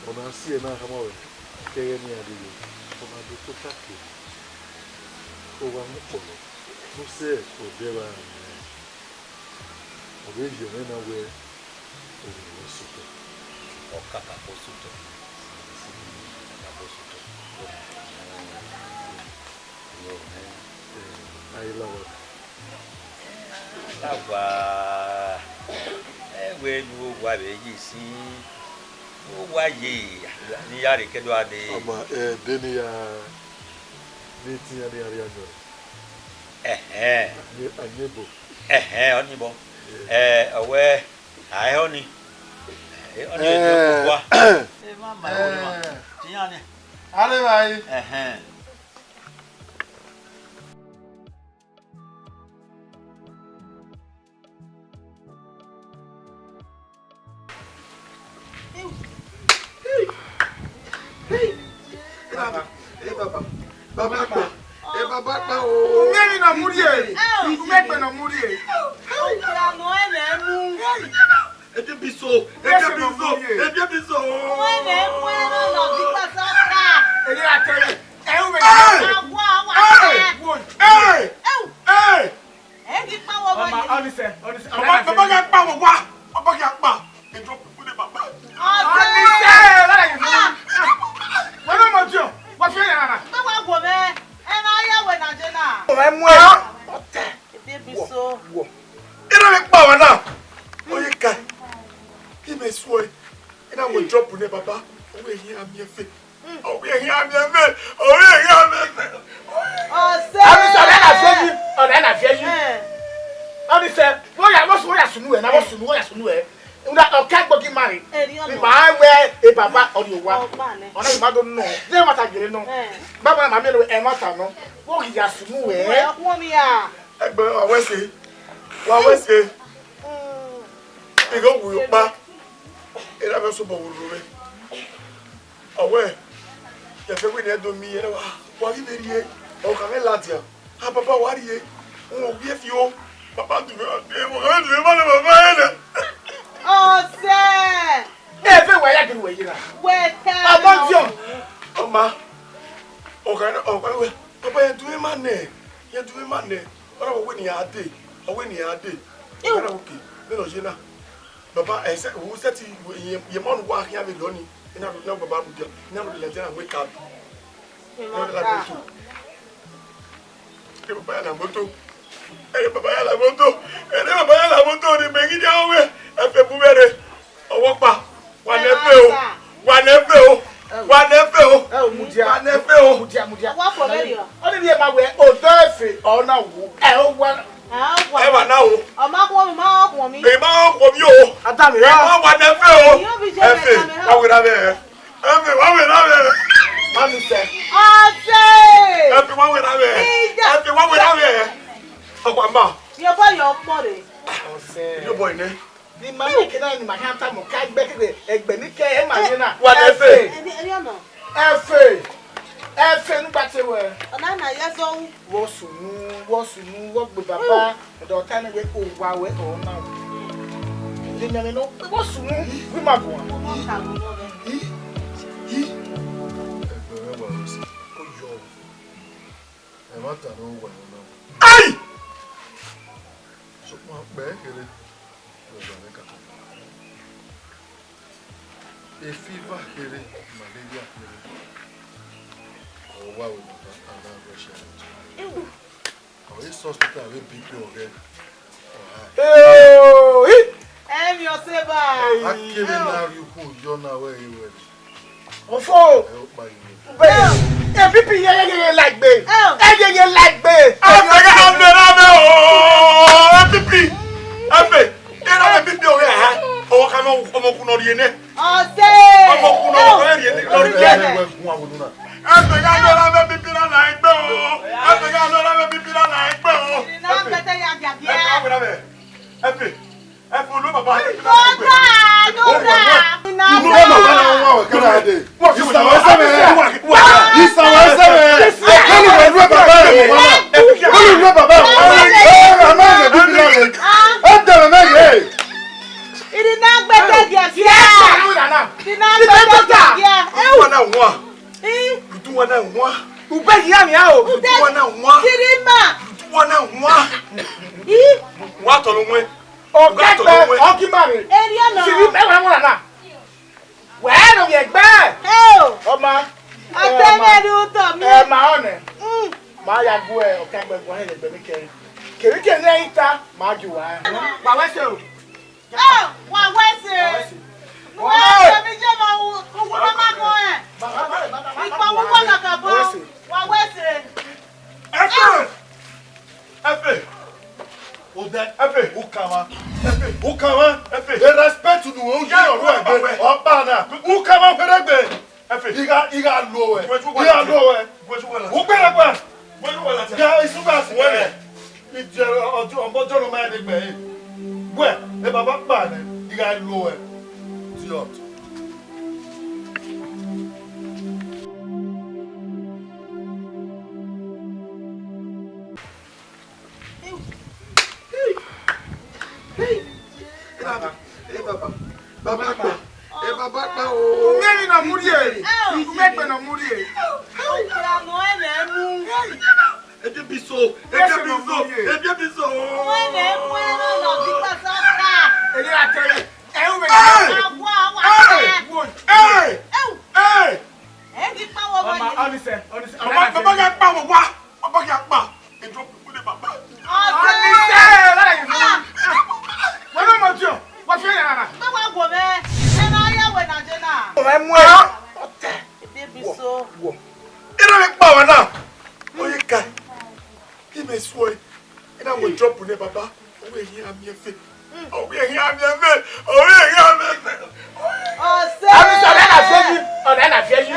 Ọ na si ẹre na khama ruẹ, ke ẹghẹ ne iran dee, ọ na do tota ke. Owa mwẹ kpọlọ, ne u sẹ odẹ vbe aro mwẹ. Ọ vbe viọ mwẹ na wẹ, ovbi mwẹ sotọ. Ọ kakabọ sotọ. Kakabọ sotọ. Ẹ, a i la owa. La owa, ẹ wẹ ne owa vbe ye sin, owa ye, ne ya rre ke do gha dee. Ama, ẹ, de ne ya, ne etian ne ya rhie ayọn. Ẹhẹn. Ayọn, ayọn ebo. Ẹhẹn, ọni bọ. Ẹ, ọ wẹ, a i hẹ ọni. Ẹ, ọni ebo kua. Ẹ, ma ma, ẹ, tiyan ni. Arre bhai. Ẹhẹn. Baba, ẹ baba, baba kpa, ẹ baba kpa o. Umẹ ni nọ mu rrie, umẹ gbe nọ mu rrie. Ọmọ ẹmwẹ mu. Ebi bi so, ebi bi so, ebi bi so. Wẹ ne wẹ ne ọ bi kpasa ọka. Ere a kẹrẹ. Ẹ u bẹ. Hey! Awa, awa. Hey! Wo. Hey! Hey! Ẹ ghi kpa wọ wọ Ọma, ye. Ọnise, Ọnise, Ọma, Ọma, Ọma, gha kpa wọ wa. Ọma, gha kpa. Ẹ drop kule baba. Ọnise, where are you? Ah. Where am I? What's going on? Where wa go, man? Ẹ ma ya wẹ na je na. Ọmọ ẹ mu ẹ. Ọtẹ. Ebi bi so. Wọ. Ina mi kpa wa na. Oye ka. Ime suẹ. Ina wo drop ne baba. Owe yi ami efe. Owe yi ami efe. Owe yi ami efe. Ọsẹ. Ami sọ na na fẹ yi. Ọna na fẹ yi. Eh. Ami sẹ. Wo ya, wo su, wo ya sunu ẹ, na wo sunu, wo ya sunu ẹ. Una ọka gbọgi mari. Eri ọna. Mi ma wẹ e baba ọri owa. Ọgba nẹ. Ọna mi ma do nọ. De ma ta gere nọ. Eh. Baba na ma mi lo e ma ta nọ. Wo ghi ya sunu ẹ. Wo ya khuọn mi ya. Ẹgbẹ wa wẹ se. Wa wẹ se. Mm. Igho wu yo kpa. Era vbe sobọ wo ro vbe. Ọwẹ, ya fẹ wẹ ne ẹ do mi ẹre wa. Wa ghi vbe rhie. Ọ kha vbe ladian. A baba wa rhie. Wọn wi e fi o. Baba du vbe, wọn kha vbe du vbe ma ne baba ẹre. Ọsẹ. Ẹ vẹ wẹ ya giri wẹ yera. Wẹ ta. Abọ diọn. Ọma. Ọ kha, ọ kha wẹ. Baba ya du vbe ma nẹ. Ya du vbe ma nẹ. Ọ na wẹ ne ya de. Ọ wẹ ne ya de. Ọ na wẹ ke. Vbe nọ ye na. Baba, ẹ sẹ, u sẹ ti, ye, ye ma nu wa khian vbe lọ ni. Ina ru, ina ru baba mu dia. Ina ru ladian na wake up. Ina ru la moto. Ere baba ya la moto. Ere baba ya la moto. Ere baba ya la moto ni me gidi awe. Ẹ fẹ bu vbe re. Ọwọ kpa. Wa nẹ fe o. Wa nẹ fe o. Wa nẹ fe o. Ẹ o, mudia. Wa nẹ fe o. Mudia, mudia. Ọwọ kpa vbe re o. Ọ ni rhie ma wẹ, odọ efe, ọ na wu. Ẹ o wa. Ẹ wa na o. Ọ ma khuọn mi, ma khuọn mi. Ẹ ma khuọn mi o. Ada mi ra. Ẹ ma wa nẹ fe o. Ẹ fe, wa wẹ ra vbe. Ẹ fe, wa wẹ ra vbe. Ma mi sẹ. Ọsẹ. Ẹ fe, wa wẹ ra vbe. Ida. Ẹ fe, wa wẹ ra vbe. Ọkwa ma. Yọ bọ yọ kpọ re. Ọsẹ. Yọ bọ ine. Ni ma ni kena ni ma khian ta mọ ka gbe kegbe ẹgbẹ ni ke ẹ ma ye na. Wa nẹ fe. Ẹni, ẹni ọna. Ẹ fe. Ẹ fe nu gba te wẹ. Ọna na ye zọ u. Wọ sunu, wọ sunu, wọ gbe baba. Ẹdọ ta ni wẹ owa wẹ ọ na. Ye mi no, wọ sunu, wi ma bua. Mo mọ ka mo mọ bẹ. Ẹgbẹrẹ wa o se. Ko yọ. Ẹ ma ta no wa na. Ai! Sokpan kpẹ kere. Fever kere, malaria kere. Ọ wa wẹ baba, a na rush out. Ọ i sẹ hospital vbe B P ọghẹ. Ọ ha. Hey! Ẹ mi ọ se ba. A kere na rhie ukhu yọ na wẹ e wẹ. Ofo. Ẹ o kpa yi. Ube. E B P ye ye ye like be. E ye ye like be. A fẹgẹ a mẹ ra mẹ o. E B P. Ẹ fẹ. Ena vbe B P ọghẹ ha. Ọmọ kan ọmọ kun nọ rhie nẹ. Ọse. Ọmọ kun nọ rhie nẹ. Ẹ wẹ gun awolo na. Ẹ fẹgẹ a mẹ ra mẹ B P na na egbe o. Ẹ fẹgẹ a mẹ ra mẹ B P na na egbe o. Ẹ fẹ. Ẹ fẹ. Ẹ fẹ. Ẹ fẹ olo baba. Nuga, nuga. Nuga, nuga, nuga, nuga, nuga. Isa wa ẹsẹ mẹ. Isa wa ẹsẹ mẹ. Olu wẹ lu baba rẹ mọ wana. Olu lu baba rẹ mọ wana. Ẹ ma yẹ bi bi na rẹ. Ẹ dẹrẹ mẹ yẹ. Ìdí náà gbẹdẹ gẹ̀ẹ́sì. Ìdí náà gbẹdẹ gẹ̀ẹ́sì. Ẹ wù. Wana wan. Ih. Udu wana wan. Ugbe yìí àmì àwò. Udu wana wan. Kiri ma. Udu wana wan. Ih. Wa tọrọ wọn. Ọgẹgbẹ ọgímàrè. Eri ọ̀nà. Sìrí mẹ́wàá wọn nana. Wẹ́ẹ́ ló yẹ gbẹ́. Ẹ o. Ọmọ. Ọtẹ mẹ́rin tọ̀ mí. Ẹ máa ọ̀nẹ̀. Mm. Màá ya gbọ́ ẹ ọ̀kẹ́ gbẹ̀gbọ́n ẹ̀ lẹ́gbẹ̀ẹ́ mi kẹrin. Kèmí kèmí ẹ̀yìn ta, màá jù wá. Wà wá ṣe o. Ẹ wà wá ṣe. Wà wá ṣe. Wọ́n á ṣe mí jẹ́ máa wù. Wọ́n máa mọ ẹ̀. Ìpàwọ́ wọ́n kàkà bọ́. Wà wá ṣe. Ẹ fẹ́. Efe. Odẹ. Efe. Ukama. Efe. Ukama. Efe. E respect nu we, uyi ọrọ ẹgbẹ. Ọba na. Ukama fẹrẹgbẹ. Efe. Igha, igha lo wẹ. Igha lo wẹ. Ugbẹrẹgbẹ. Ya isuga si wẹrẹ. Ije ọjọ, ọmọ ọjọ ló máa ń gbẹ yìí. Wẹ, ẹ bàbá pa ni, igha lo wẹ. Idiot. Hey, hey, hey. Baba, hey, Baba. Murie, ume gbe nọ murie. Ọkpia nọ ẹmwẹ mu. Ebi bi so, ebi bi so, ebi bi so. Wẹ vbe mu ẹmwẹ nọ bi kpasaka. Ede ra kẹrẹ. Ẹ u vbe. Awa, awa. Hey! Hey! Hey! Ẹ ghi kpa wọ. Ọma, ọnise, ọnise. Ọma, baba ya kpa wọ wa. Baba ya kpa. Ẹ drop kule baba. Ọnise, where are you? Wẹ no mọ diọ. Wẹ fi ẹre na. Baba wọ mẹ. Ẹ ma ya wẹ na je na. Ọmọ ẹ mu ẹ. Ọtẹ. Ebi bi so. Wọ. Ẹ na vbe kpa wẹ na. Oye ka. Imẹ suẹ, ena wẹ drop nẹ baba, ọ wẹ ehian miẹn fe. Ọ wẹ ehian miẹn fe. Ọ wẹ ehian miẹn fe. Ọsẹ. Ọnise, ọna na fi ẹyi, ọna na fi ẹyi.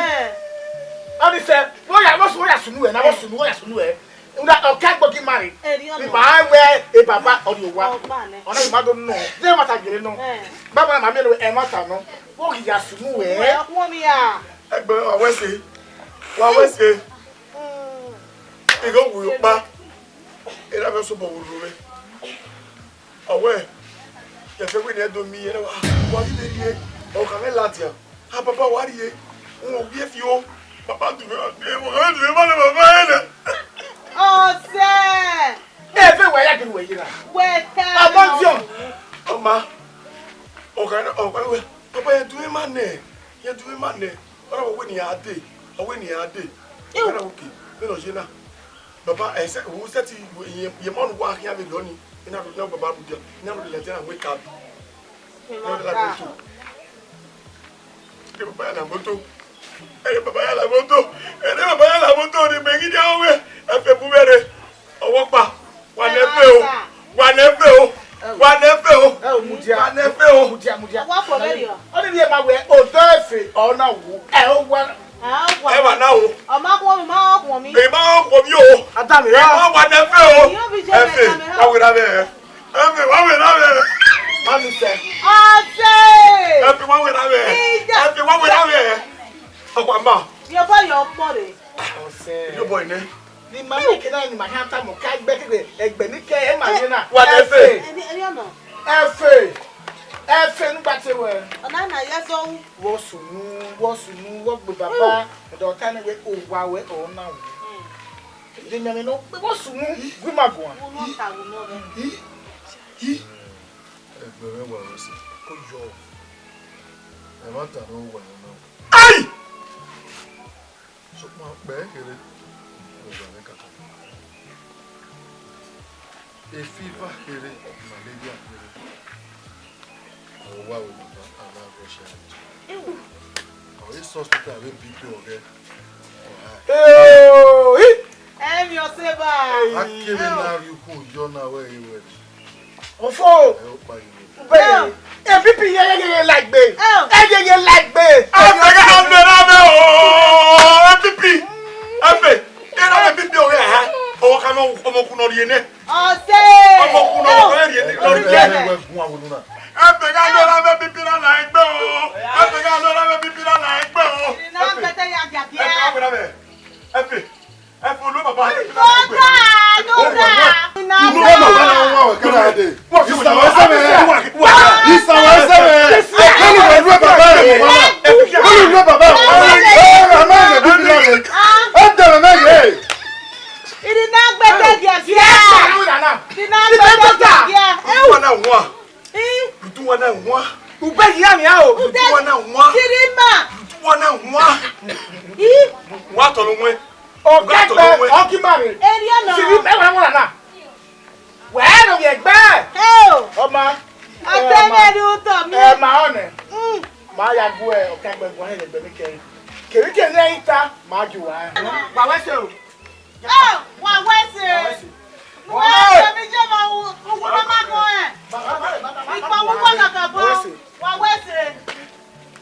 Ọnise, wọ ya, wọ sunu, wọ ya sunu ẹ, na wọ sunu, wọ ya sunu ẹ. Una ọka gbọgi mare. Ni ma wẹ e baba ọriowa. Ọna ma do nọ. De ma ta gere nọ. Baba na ma miẹn ẹmwata nọ. Wọ ghi ya sunu ẹ. Wẹ ọkhuọnmwi a. Ẹgbẹ wa wẹ se. Wa wẹ se. Igho wu yo kpa. Era vbe sobọ wo ru mwẹ. Ọ wẹ, ya fẹ wẹ ne ẹ do miẹn, wa ghi vbe rrie, ọ kha mwẹ ladian. A baba wa rrie, wọn wi fi o, baba du mwẹ, wọn gha du mwẹ ma nẹ baba ẹre. Ọsẹ. Ẹ fẹ wẹ ya giri wẹ yira. Wẹ ta. Abọ diọn. Ọma, ọ kha, ọ kha wẹ, baba ya du mwẹ ma nẹ, ya du mwẹ ma nẹ. Ọ na wẹ ne iran dee, ọ wẹ ne iran dee. Ọ na wẹ oke, vbene ọ ye na. Baba, ẹ sẹ, u sẹtin, ye ma ne uwa khian vberriọ nii, I na rhie, I na baba rhie, I na rhie ladian na wake up. I na rhie la moto. Ẹ baba ya la moto. Ẹ baba ya la moto. Ẹ baba ya la moto, ne imẹ ghi dia ọvbe, ẹ fẹ bu vbe rre. Ọvbokpa, wa nẹ fe o, wa nẹ fe o, wa nẹ fe o, wa nẹ fe o. Mudia, mudia. Ọnii rhie ma wẹ odọ efe ọ na wu, ẹ o wa. Ẹ wa na o. Ọ ma khuọnmwi, ma ọ khuọnmwi. Ẹ ma ọ khuọnmwi o. Adam ya. Ẹ ma wa nẹ fe o. Efe, wa wẹ ra vbe. Efe, wa wẹ ra vbe. Mami sẹ. Ọsẹ. Efe, wa wẹ ra vbe. Efe, wa wẹ ra vbe. Ọkpa ma. Yọbọ yọ ọkpọ re. Ọsẹ. Yọbọ nẹ. Ni ma miẹn kena ni ma khian tama ka gbe kegbe ẹgbẹ ni ke e ma ye na. Wa nẹ fe. Ẹni, ẹni ọnọ. Efe. Efe nu gba te wẹ. Ọna na ya zọ wu. Wọ sunu, wọ sunu, wọ gbe baba. Ẹdọ ta ni wẹ owa wẹ ọ na wu. De mẹ mẹ nọ, wọ sunu, gu ma guan. Wu nọ ta wu nọ vẹ. Ẹgbẹ mwẹ wa wẹ sẹ. Ko yọ. Ẹ ma ta nọ wa nọ. Ai! Sokpan kpẹẹ kherhe, ọ wa mwẹ kaka. Efiva kherhe, malaria kherhe. Ọ wa wẹ baba, a na rọ share. Ọ i sẹ hospital vbe B P ọghẹ. Ọ ha. Emwi ọse ba. A kevbe na rhie ukhu yọ na wẹ e wẹ. Ofo. Ube. Epipi ye ye ye lagbe. Eye ye lagbe. Ebe ga na mẹ na mẹ o. Epipi. Ebe. Era epipi o ya ha. O ka mo, ọmọ kun nọ rhie nẹ. Ọse. Ọmọ kun nọ rhie nẹ. Ebe ga na mẹ epipi na lagbe o. Ebe ga na mẹ epipi na lagbe o. Na pete ya dia dia. Ebe. Ebe. Ẹ fo lo baba. Lọ́dà, lọ́dà. Ìsàwọ̀ ẹsẹ̀ mẹ́. Ìsàwọ̀ ẹsẹ̀ mẹ́. Lọ́lù wẹ̀ lú bàbá rẹ̀ wọ́n náà. Lọ́lù lú bàbá rẹ̀ wọ́n náà. Ẹ rà mẹ́ yẹ bí bí rẹ̀. Ẹ dẹ̀rẹ̀ mẹ́ yẹ. Ìdí náà gbẹdẹ gẹ̀ fíà. Ìdí náà gbẹdẹ gẹ̀ fíà. Ìwọ náà wọ́n. Ih. Dudu wa na wan. Ube yi ami a o. Dudu wa na wan. Kirima. Dudu wa na wan. Ih. Wa tọ lo wen. Ọgẹgbẹ ọgimare. Eri ọna. Siri mẹ wa wọn na. Wẹ ẹ no yẹ gbẹ. Ẹ o. Ọma. Atẹmẹdu tọ mi. Ẹ ma ọnẹ. Mm. Ma ya gu ẹ ọkẹgbẹ gun ẹgbẹ mi kẹrin. Kèmí kèmí ẹyin ta ma ju wa. Wa wẹ se o. Ẹ, wa wẹ se. Wa wẹ se. Wa wẹ se mi je ma wu, wu ma ma gan ẹ. Ikpọ wu wa kaka bọ. Wa wẹ se.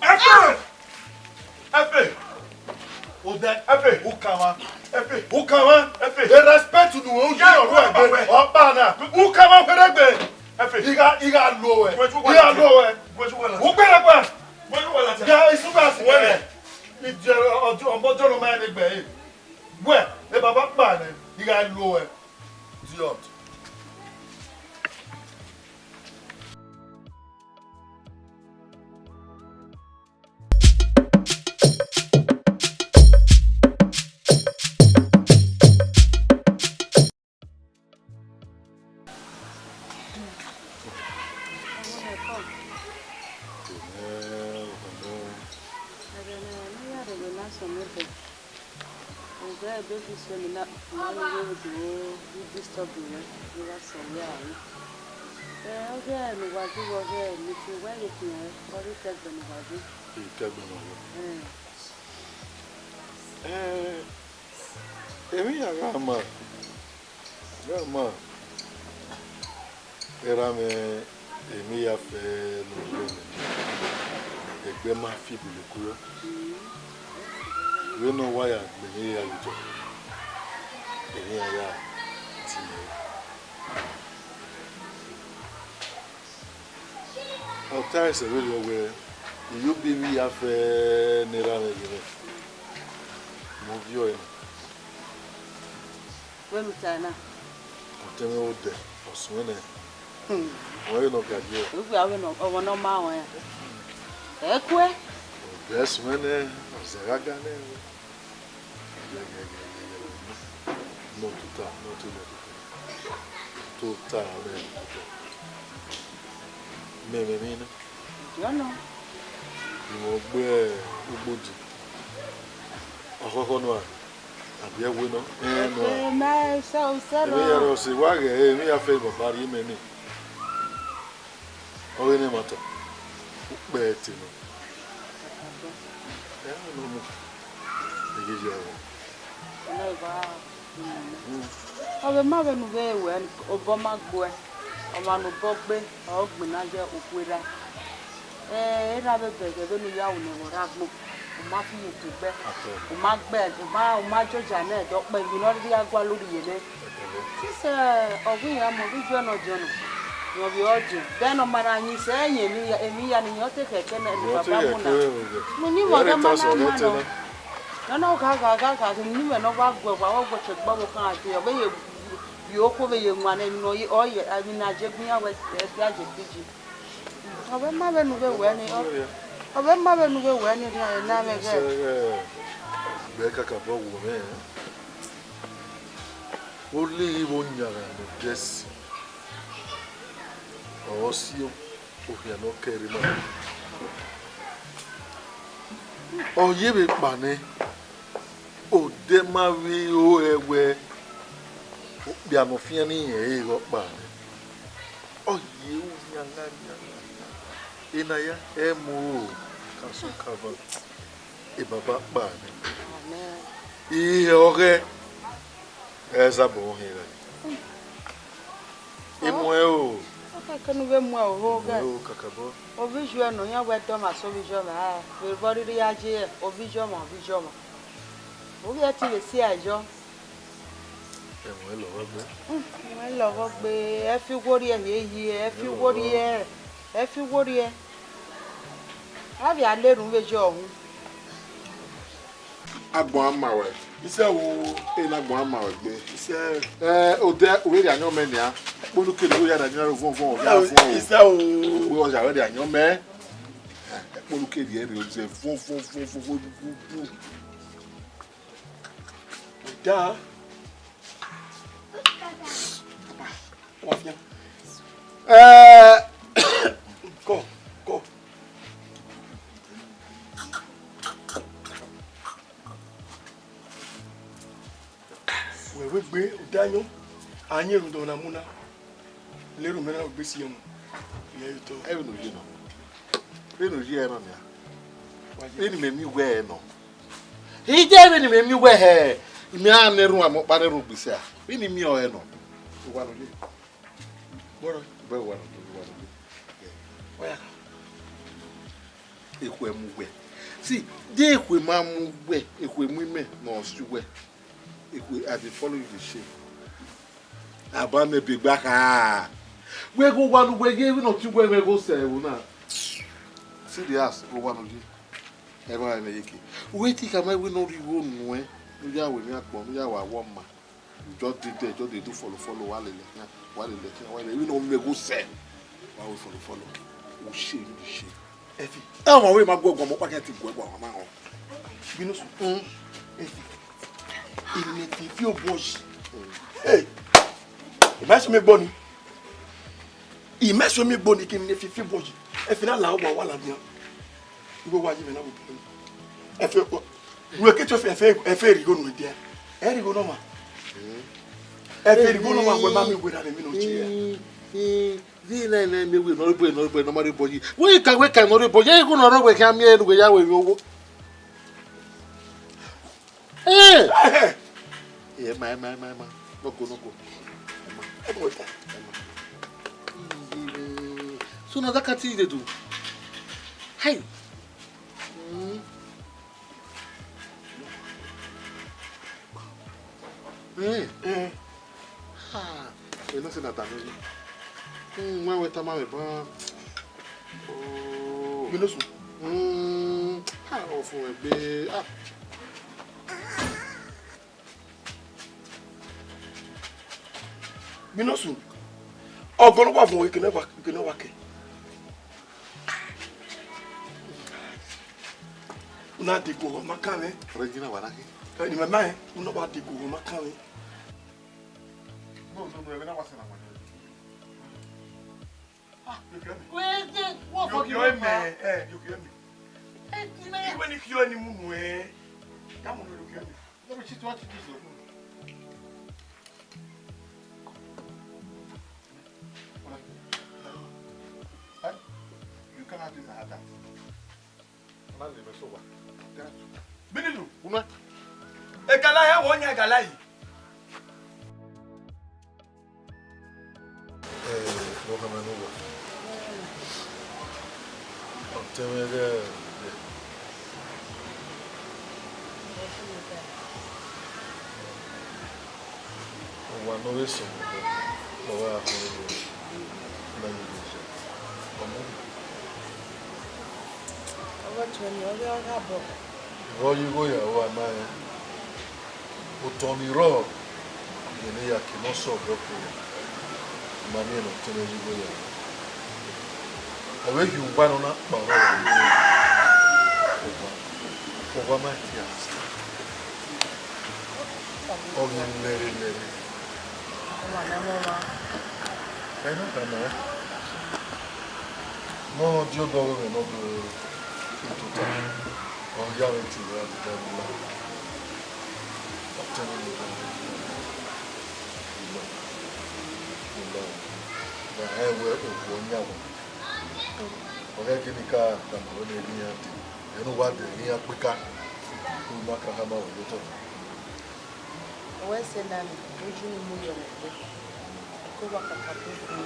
Efe! Efe! Odẹ, Efe, ukama, Efe, ukama, Efe. The respect unu, o je ọrọ ẹgbẹ, ọkpa na, ukama fẹrẹgbẹ. Efe. Igha, igha lo ẹ. Igha lo ẹ. Ugbẹrẹgba. Ya isuba si wẹrẹ. Ije ọjọ, ọmọ ọjọ nọ ma ẹre gbẹ e. Wẹ, e baba kpa nẹ, igha lo ẹ. Idiot. Sẹ ne na, ma ne vbe do disturb wẹ, ne wa sẹ wẹ a re. Ẹ, ọ ghe ne uwa ju vbe, ọ ghe meeting wẹ ghe khian, ọ rre tẹgbẹ ne uwa ju. Ẹ, tẹgbẹ ne uwa ju. Ẹ, emwi ya gha ma, gha ma. Erha mwẹ, emwi ya fẹ ne ọ gbe mwẹ, ẹgbẹ ma fi ebele kuọ. Vbene ọ wa ya gbe emwi ya ye otọ, emwi ya ya tie. Ọ ta ẹsẹ vberriọ wẹẹ, iyobọ emwi ya fẹ ne erha mwẹ ye mwẹ, ne ọ viọ ẹre na. Vbene u ta na. Ọtẹn mwẹ odẹ, ọ suẹn nẹ. Hmm. Wẹ vbene ọ ga ye. Ugbia vbene ọmọ ne ọ ma ruẹn. Ẹ kue. Odẹ suẹn nẹ, ọ zẹ gha ga nẹ. Nọ tota, nọ tota, nọ tota. Tota, ọnẹ tota. Mẹ, mẹ, mẹ, nọ. Yọ nọ. Imẹ ọ gbe ugbodi. Ọkhọkhọ nọ a, abi ẹwe nọ, ẹn nọ a. Ẹfe mẹ sẹ, sẹ. Emwi ya rọ sẹ, wa ghẹ, emwi ya fẹ baba rhie mẹ ni. Ọ ghe ne ẹmwata, ukpẹ ẹre te nọ. Ẹ, ọ nọ mu. Ẹ ghi ya ẹvbo. Ọ na gha. Ọ vbe ma vbene u vbe wẹ obọ ma guẹ, ọmwa ne obọ gbe, ọ gbinna ye okhuo erha. Ẹ, erha vbe bẹghe vbene u ya ru ne ẹmwẹ ọre agbọn, u ma fi ye otu gbe, u ma gbe, u ma, u ma joja nẹ ẹdẹ ọkpa, emwi ne ọ rhirhi a gualọ rhie nẹ. Sisẹ, ọ ghi ya mọ, ọ ghi juẹ ne ọ jẹn nọ, rẹn ovbi ọdiọn. Then ọ ma na yin sẹ, ẹ yin emwi ya, emwi ya ne iran te khẹke ne baba mu na. Ne uyinmwẹ ọghe ma na ma nọ. Nana gha gha gha gha, ne uyinmwẹ ne ọ wa guẹ, wa wa guẹ, che gbe ọvbokhan dee, ọ vbe ye vbe okhuo vbe ye wan nẹ, emwi ne ọ ye, ọ ye, emwi ne a je gbe iran wẹ, ẹ dia je fiji. Ọ vbe ma vbene u vbe wẹ ni, ọ, ọ vbe ma vbene u vbe wẹ ni, rhie ẹre na mwẹ ghẹ. Sẹ ghẹ, gbe kakabọ wo mwẹ, ọ lele vbe oyan gha ne odẹ si, ọ si okhian ne ọ kẹre ma. Ọ ye vbe kpa nẹ, odẹ ma vbe ro ẹwẹ okpia ne ọ fian ne irẹn re ghe ọkpa nẹ. Ọ ye ru yan gha yan gha yan. Ena ya, ẹ mu ro, ka sọ ka van. E baba kpa nẹ. Amen. Ihe ọghẹ, ẹ sabọ hin ra. Emu ẹ o. Ọ kẹkẹ ne u vbe mu ẹre o, emu ẹ o, kakabọ. Ovbi iyọ nọ, iran wẹ dọmwa sẹ ovbi iyọ mwa, vbe vbe ọ rhirhi ya ye ovbi iyọ mwa, ovbi iyọ mwa. Ovbi ẹ te vbe si a yọ. Ẹmwẹ lọghọ gbe. Ẹmwẹ lọghọ gbe, ẹ fi uwu rhie hie hie, ẹ fi uwu rhie, ẹ fi uwu rhie. A vbe a na erhunmwu vbe ye ọhun. Agbọn a ma ruẹ. Isẹ o. Ena agbọn a ma ruẹ gbe. Isẹ. Ẹ, odẹ, u vbe rhie ayọn mẹ nian. Ẹkpo ne u kere igho ya da nian ro vọn vọn, ọ ya vọn o. Isẹ o. Ẹkpo ọya vbe rhie ayọn mẹ. Ẹkpo ne u kere ẹre, ọ zẹ vọn vọn vọn vọn vọn. Da. Wa fian. Ẹ, kọ, kọ. Wẹ vbe gbe odẹ ayọn, a yin erhunmwu na mu na. Lere u mẹ na gbe si ọmọ. Iyẹn ye otọ. Ẹ vbene u ye nọ. Vbene u ye nọ nia. Vbene imẹ miẹn uwẹ nọ. Iye vbene imẹ miẹn uwẹ hẹ, imẹ a na erhunmwu amẹ ọkpa ne erhunmwu gbese a. Vbene I miẹn ọre nọ. Uwa nọ ye. Bọrọ. Bẹ uwa nọ ye, uwa nọ ye. Oya. Ekhue mu uwẹ. See, de ekhue ma mu uwẹ, ekhue mu imẹ ne ọ si uwẹ. Ekhue, I dey follow you dey shame. Aba mẹ be gba kha. Wẹ ghe owa ne uwẹ ye vbene ọ tie uwẹ mwẹ ghe osẹ ẹvbo na. See the house, owa ne ọ ye. Ẹmwẹ ọnrẹn mwẹ ye ke. Uwẹ te khama wẹ ne ọ rhie igho nuẹn, ne u ya ru emwi akpọ, ne u ya ru awọ ọma. Just dey there, just dey do follow follow, wa lele khian, wa lele khian, wa lele, emwi ne ọ mwẹ ghe osẹ. Wa ru follow follow. U shame, you dey shame. Efi. Ẹ, ọmọ wẹ ma gu ẹguọn, ọmọ ọkpa khian te gu ẹguọn, ọmọ ma họn. Binu sùn. Mm. Efi. Imẹ te fi obọ yi. Hey! Imẹ sẹ mi gbọ ni. Imẹ sẹ mi gbọ ni ke imẹ fi fi obọ yi. Efi na la owa wa la dian. Igho wa yi mẹ na bu. Efi, wẹ ke to efi, efi, efi rhie igho nuẹn dia. Ẹ rhie igho nọ ma. Ẹ fe rhie igho nọ ma, wẹ ma miẹn werriegbe ne emwi ne ọ tie ra. Vbe na na miẹn wẹ nọ rre obọ, nọ rre obọ, nọ ma rre obọ yi. Wẹ ka, wẹ ka nọ rre obọ yi, igho nọ rre obọ khian miẹn ne uwẹ ya wẹ emwi owo. Eh! Eh, ma, ma, ma, ma. No go, no go. Emma. Emma. So na that kind thing you dey do? Hey. Mm. Eh. Eh. Ah, you know say na damage. Mm, when we tama me ban. Oh. You know so. Mm. Ah, ofu egbe. Ah. Gbinosun, ọgọ ne uwa vuọn ekene wa, ekene wa ke. Una de guọghọ ma kan mwẹ. Regina wa na ke. Ẹni mẹ ma ẹ, una wa de guọghọ ma kan mwẹ. No, no, no, ẹmwẹ na wa sẹ na wa. Ah, you hear me? Wẹ de, wọ fọ ki wẹ ma. Eh, you hear me? Eh, ti mẹ. Iwe ni ki ẹni mu nu ẹ. Ya mu nu, you hear me? No be cheat, what you do so? Eh? You cannot do like that. Binilu, una. Egala ya wọ yan egala yi. Eh, no hama no wa. Ọtẹn mwẹ ghẹ vbe. Owa ne ọ vbe sẹ obọ, ne ọ gha khin vbe na ye vbe ya. Ọmọ. Ọghe ọtẹn ni, ọ ghi ọghe abọ. Vbe ọ ye igho ya ru a ma rẹn? Otọ ni rrọọ, rẹn ne ya ke ne ọ sẹ obọ ke ya. Ma miẹn ne ọ tẹn mwẹ ye igho ya. Ọ vbe ghi uwa ne ọ na kpa ọrọre. Owa, owa ma tie a. Ọ ghi lẹre lẹre. Ọmwa ne ọ mwa. Ẹ na ka nọ. Ne ọ die odọ ọghe mwẹ ne ọ do tota. Ọ ya mwẹ tie vbe Abuja vbe la. Ọ tẹn mwẹ ye odọ. Vbe la. Vbe la. Na hẹ wẹ okhuo yan wẹ. Ọ ghẹ gele ka tama wẹ ne erriọ iran dee, ẹre ne uwa dee erriọ iran kpeka, u ma ka khama wẹ ye otọ. Wẹ sẹ na ni, oju ni mu yọ mwẹ egbe, ẹko wa kakabọ gu.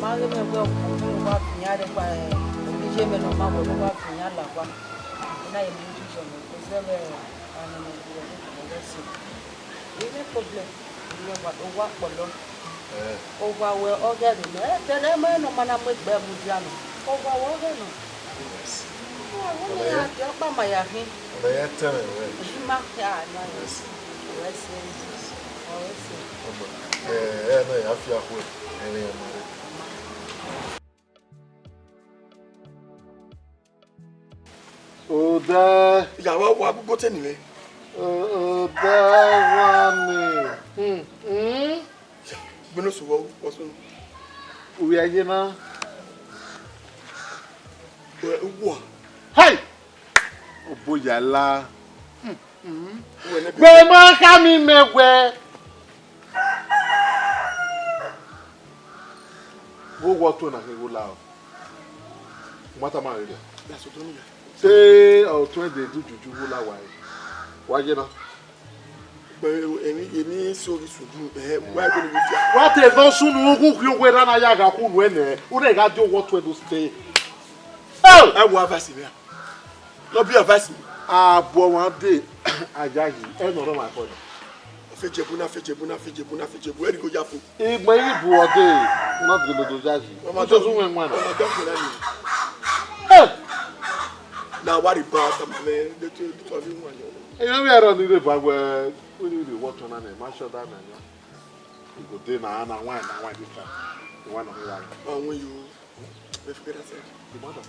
Ma ghe mwẹ wẹ ọkpa mwẹ wa viọ iran rre gba, ẹ, omiye mwẹ ne ọ ma wẹ ne uwa viọ iran la owa, I na ye mu oju yọ mwẹ egbe zẹ vbe ọnii ne ọ gu wẹ ne ọ wẹ sẹ. Ẹ i mwẹ problem, I mwẹ owa, owa kpọlọ. Eh. Owa wẹ ọghẹ rre nọ, ẹ, te ẹmwẹ ne ọ ma na mu egbe mudia nọ. Owa wẹ ọghẹ nọ. Yes. Ẹ, wẹ ne ya dia ọkpa ma ya khin. Ọna ya tẹn mwẹ wẹ. Ma khin a na. Yes. Wẹ sẹ. Wẹ sẹ. Ọmọ, ẹ, ẹ na ya fi akhuẹ, ẹ rẹn ọmọ rẹ. Odẹ. Ya wa wa gbogbo te ni mwẹ. O-, odẹ wa ni. Hmm, hmm. Ya, gbẹnẹ sọ wọ, wọ sọ. Uwẹ ye na. Ẹ, wọ. Hey! Oboyala. Hmm, hmm. Wẹ ne. Gbẹmọ khama mẹ wẹ. Vbe owa ọtuẹn na khin igho la o. U ma tama rre. Te ọtuẹn de du juju igho la wa re. Wa ye na. Emwi, emwi so ghi sunu, eh, wa gbe ni dia. Wa te no sunu, u ghi khian wẹ ra na ya gha khu nuẹ nẹ. U na gha die owa ọtuẹn do stay. Oh! I will advise him here. No be advice me. Abọ wan de, a yayi, ẹ nọ rọ ma kọ nọ. Afejebu na, afejebu na, afejebu na, afejebu, ẹ ni ko ya fo. Igbe yi bu ọde, na dolodo yayi. Ọmọ Uche dọ-, sun wẹ nwa na. Ọmọ dọ fun na ni. Eh! Na wa ri ba ta ma me, de tu, de tu abi nwa ni. Eyan vbe ẹrọ ni rre ba wẹ, wẹ ni rre wọ tọn na nẹ, ma shut down na yan. I go dey na, na wine, na wine this time. The wine of me, right? Ọmọ yo. Let's get that side. The mother.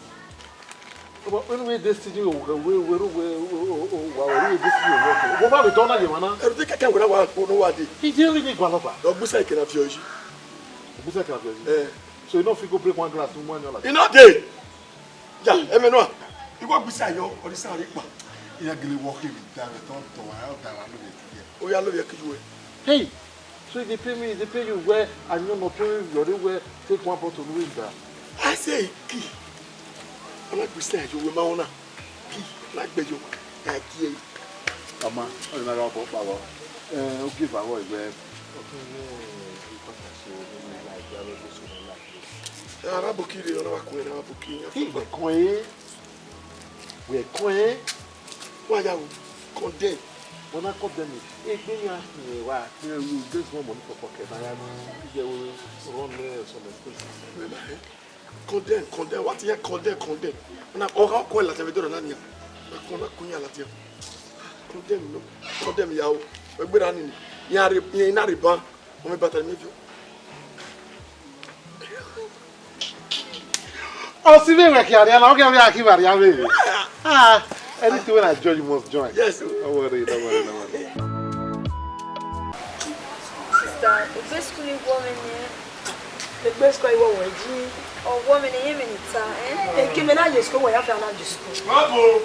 But when we dey studio, we, we, we, we, we, we, we, we dey studio, we, we, we, we don na yemana. Everything can, can go that one, no one day. He dey really go alaba. Dog busa ke na fi oji. Busa ke na fi oji. Eh. So you no fit go break one glass, no one like. You know dey. Ja, eme no. You go busa yo, or this one, pa. Iran gele wẹ ọkhe vbe da vbe tọn tọn, a da ra lo vbe tie. Oya lo vbe ki ju wẹ. Hey, so e dey pay me, e dey pay you wẹ ayọn nọ tọn vbe ọre wẹ take one bottle ne u vbe da. I say ki. Ana gbese ayo wẹ ma ona. Ki, na gbe yo. A ki e. Ọma, ọ na gha bọ kpa vbọ. Eh, ogieva vbọ iwẹ. Ọkẹ ne, eh, ipata so, ne like, ya vbe so, ne like. Ara boki rre, ọ na wa kun, ọ na wa boki. Ki, wẹ kọn e. Wẹ kọn e. Wa ya wo, condemn. Wẹ na condemn me. Egbe iran hin wa, ne u get small money for pocket, na ya ni, iye wo run me some expenses. Wẹ ma, eh? Condemn, condemn. What you condemn, condemn? Na, ọ gha kọ ladian vbe dọrọ na nia. Na kọ, na kọ iran ladian. Condemn, no. Condemn ya o. Wẹ gberra ni ni. Iran rre, iran na rre ban. Ọ mwẹ bata ni mẹ viọ. Ọ si vbe wẹ khian ria na, ọ khian vbe a khian vbe a ria vbe. Ah, anything when I join, you must join. Yes, sir. Don't worry, don't worry, don't worry. Sister, egbe school iwọ mwẹ nẹ. Egbe school iwọ wẹ ji. Ọ wẹ mwẹ nẹ, iye mwẹ ni ta, eh? Eke mwẹ na ye school, wẹ ya fẹ na ye school. Bravo!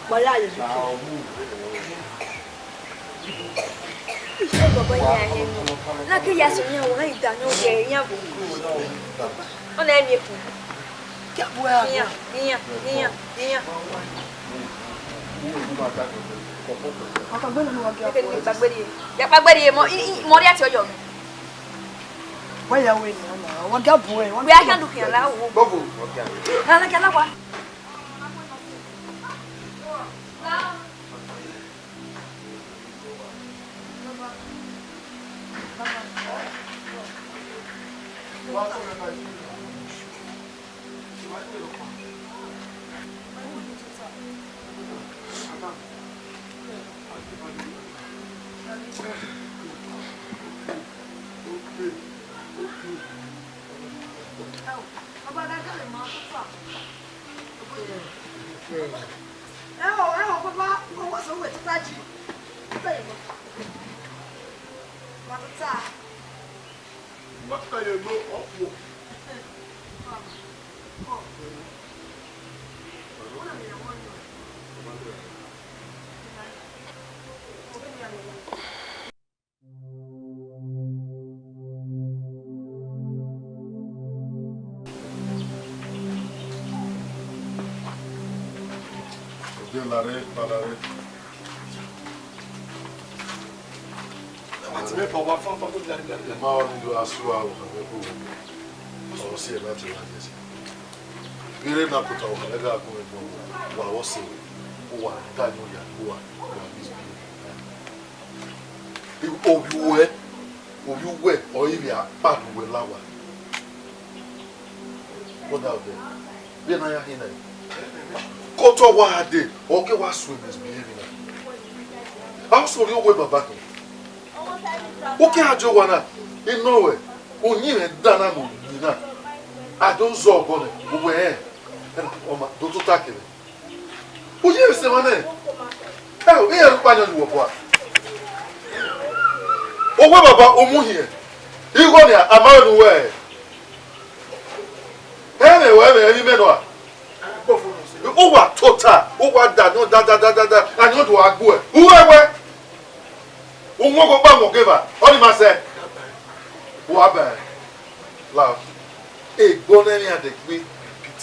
Wa ya ye school. Ẹ bọbọ yan ẹhẹn nọ. Na ke ya sẹ iran, wa i da ne ọ ye iran bu. Ọ na miẹn ekun. Ke bu ẹ. Iran, iran, iran, iran. Ọkọ gbẹnu ni wa gẹ. Eke ni kpagbẹrriẹ. Ya kpagbẹrriẹ mọ, i, i, mọ rhie ati ọyọ mwẹ. Wa ya wẹ ni, wa gẹ bu ẹ. Wẹ a kan du khian la wo. Bobo. Ala kan la wa. Ẹ o, ẹ o, baba, wẹ wẹ sẹ uwẹ tota ji. Tota yi ma. Ma tota. Ma tota yi ma, ọ khuọ. Ọdẹ lare, kpa lare. Àti mẹ́fà wa fún afọ́jú lare lare. Ẹ má wá nílò aṣọ àwọn ọ̀gá mẹ́fà òun. Ọ̀rọ̀ sí ẹ̀ láti wá jẹ sí. Eré náà kò tàwọn ọ̀gá mẹ́fà kún ẹ̀gbọ́n wa wọ́n sè wà dáyọ̀ yà ló wà wà ní ìlú. Ovbi uwẹ, ovbi uwẹ, ọ i vbe a kpalọ uwẹ la owa. Brother of them, vbene a ya khin na, ke otọ wa gha dee, ọ ke wa so misbehave na. A sẹ orhiọn uwẹ baba khin. U ke gha die owa na, I nọ ruẹ, uyinmwẹ dan na ne u yin na, a do zẹ obọ nẹ, uwẹ rẹn, ọma, do tota kevbe. U ye vbe sẹ emwa nẹ? Ẹ, iran rhọkpa yan ye uwẹ ọbua. Owẹ baba, u mu hiẹn. Igho nia, a ma vbe ne uwẹ. Ẹ mwẹ wẹ mwẹ emwi mẹ nọ a? U wa tota, u wa da ayọn da da da da da, ayọn do gha gbuẹ. U wẹ wẹ. U wọn ọkpa mu ọgeva, ọ ni ma sẹ. U wa bẹn. La, egbọ ne ẹmwẹ iran dẹ gbe repeat.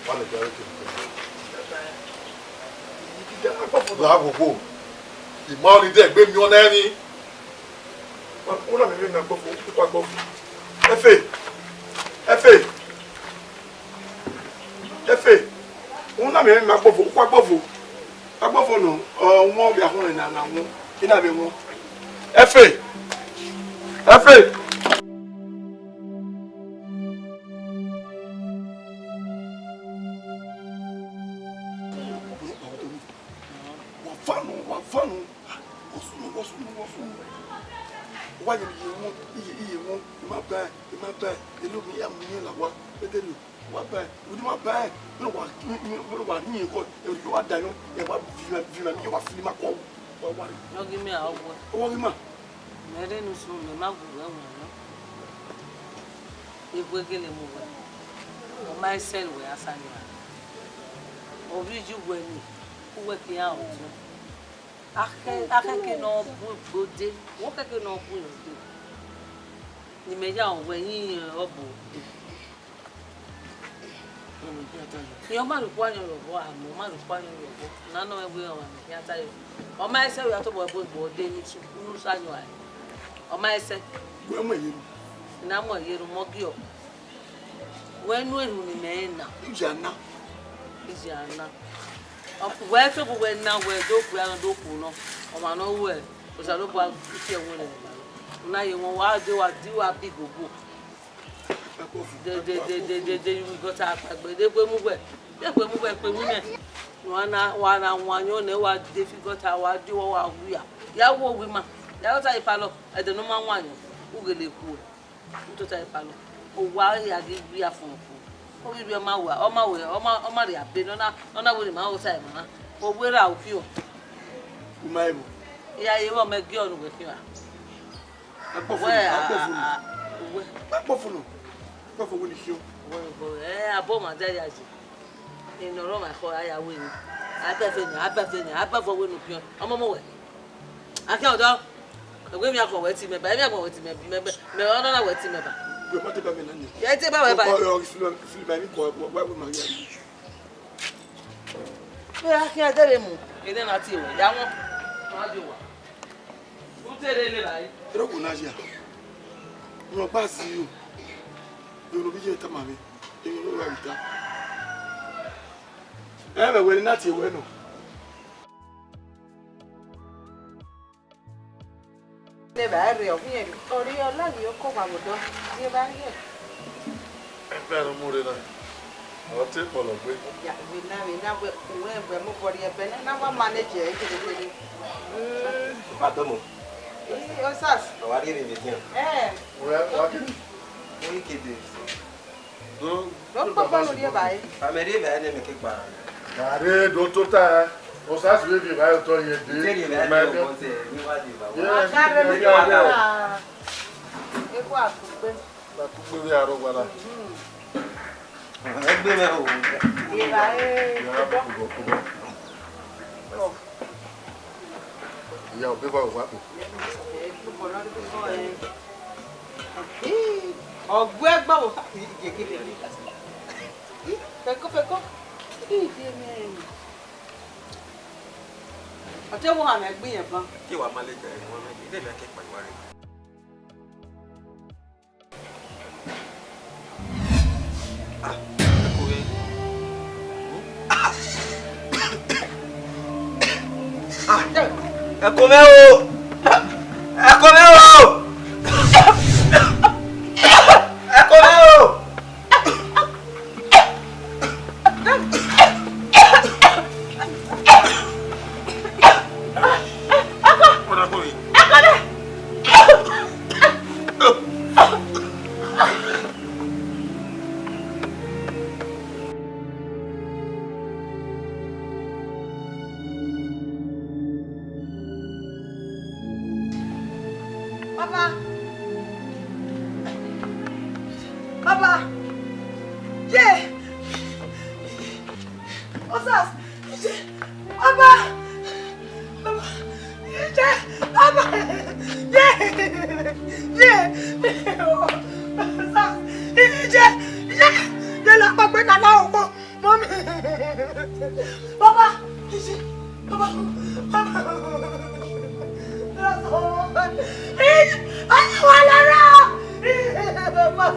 Wa lẹ gari ke. La, gbogbo. Ima ọni dẹ gbe miẹn ọna ẹmwẹ. Una mẹ vbe na gbọvo, ukpa gbọvo. Ẹfe. Ẹfe. Ẹfe, u na miẹn emwi agbọvo, ukhu agbọvo. Agbọvo nọ, ọ wọn vbe ahọn na na wọn, I na vbe wọn. Ẹfe, ẹfe. Wa fa nọ, wa fa nọ. Wa sunu, wa sunu, wa sunu. Wa ye iye wọn, iye, iye wọn, I ma bẹn, I ma bẹn, elu mi ya mu yẹn la wa, edelu. Wa bẹn, udi ma bẹn, vbene wa, vbene wa rhie ekhọe, ẹ wa da yọ, ẹ wa viọ, viọ, wa fili ma kọ. Wa, wa rre. Ọ ghi mẹ a, ọ wẹ. Ọ ghi ma. Mẹ rre ne usun, mẹ ma gu wẹ wọn nọ. Ewu gele mu wẹ. Ọ ma i sẹ ne uwẹ gha sa yan. Ọ vbe iye uwẹ ni, uwẹ ke iran ọtẹn. Akhẹ, akhẹke ne ọ bu egbe ode, wẹ khẹke ne ọ bu ode. Ne imẹ ya wẹ yin ọbo. Iran ma rhie ukhu ayọn rre obọ, amẹ ọ ma rhie ukhu ayọn rre obọ. Na nọ mwẹ wẹ ọmwa mẹ khian ta yọ. Ọ ma i sẹ wẹ a tobọ bu egbe ode ni su, unu sa yan a. Ọ ma i sẹ. Wẹ mu ẹre ye ru. Na mu ẹre ye ru, mọ giọ. Wẹ nu erhunmwu ne imẹ rẹn na. Iye a na. Iye a na. Ọ, wẹ tobọ wẹ na wẹ do kpia nọ do khuo nọ. Ọmwa ne ọ ru ẹre, Osanobua gie ẹre wẹ nẹ. Na ye wọn wa de wa di wa bi gogo. De, de, de, de, de, de, you got a kpagbe. De gbe mu wẹ. De gbe mu wẹ, kpe mu nẹ. Wa na, wa na wan yọn nẹ, wa de fi gọta, wa di wa, wa wia. Ya wo wi ma. Ya gọta ipalọ. Ẹdẹ ne ọ ma wan yọn. U ghele khuẹ. U tota ipalọ. Owa ya ghi wia fọnfọn. Ọ ghi wia, ọ ma wa, ọ ma wẹ, ọ ma, ọ ma rhie abe nọ na, nọ na wẹ ne ima gọta ima na. Owe ra ukhiọn. U ma ebo. Ya ye vbe ọ mẹ gie ọnu wẹ khian. Akpọfo, wẹ, akpọfo. A, a, wẹ. Akpọfo nọ. Akpọfo wẹ ni khian. Wẹ, wẹ, ẹ, abo ma da ya ye. Eni ọre ọmwa ekhọe a ya ru emwi. A bẹfe nẹ, a bẹfe nẹ, a bẹfe wẹ ne u khian. Ọmọ mọ wẹ. A khian ọdọ. Ẹgbẹ emwi agbọn wẹ ti mẹ ba, emwi agbọn wẹ ti mẹ, mẹ, mẹ, mẹ ọnọna wẹ ti mẹ ba. Wẹ ma te ba mẹ na nia. Ẹ te ba wẹ ba. Ọ, ọ, ọ, film, film, I mean, wẹ, wẹ, wẹ ma ya. Wẹ a khian dẹrẹ mu. Ene na tie wẹ, ya wọn. Ma di owa. U te rre lele rae. Erọgho na ya. Rhọkpa si ru. Vbene ovbi iye tama mwẹ, emwi ne ọ gha vbe ta. Ẹ vbe wẹ ne I na tie wẹ nọ. Ne evba rre, ọ khian rre, ọ rri ọ la ghi oko vbe odọ, ne evba rrie. Ẹgbẹe ne u mu rre na, ọ te kpọlọ gbe. Ya, vbe na, vbe na, wẹ, uwẹ, wẹ mu obọ rrie ẹbẹ na, na wa manage ẹre gẹdẹgẹdẹ. Pardon mo. Ii, Osas. Ọ wa rhie emwi vbe edian. Eh. Wẹ, wa kini? Oi, kede. Do, do kpokpo ne u rhie evbare. A mẹ rhie evbare ne mẹ ke kpa. Gare do tota. Osas vbe rhie evbare otọ ye de. Ije rhie evbare mẹ otọ ye de. Wa gare ni. Eku akugbe. Akugbe vbe aro wala. Egbe mẹ o. Evbare. Ya, kubọ, kubọ. Iya, obeva wa kpo. Ọ gu ẹgbẹ vbe osa, fẹko, fẹko. Ọ te wo hamẹ gbe irẹn ban. Ke wa ma lele ẹre, wọn mẹ, de mẹ ke kpa iwa rre. Ah, ẹko mwẹ. Ah, ẹko mwẹ o! Ẹko mwẹ o! Ẹko mwẹ o! Baba! Baba! Ye! Osas! Ye! Baba! Baba! Ye! Baba! Ye! Ye! Osas! Ye! Ye! Ye la kpagbe na na ogbọn! Mami! Baba! Baba! Baba! Ayi wa lọrọ! Baba!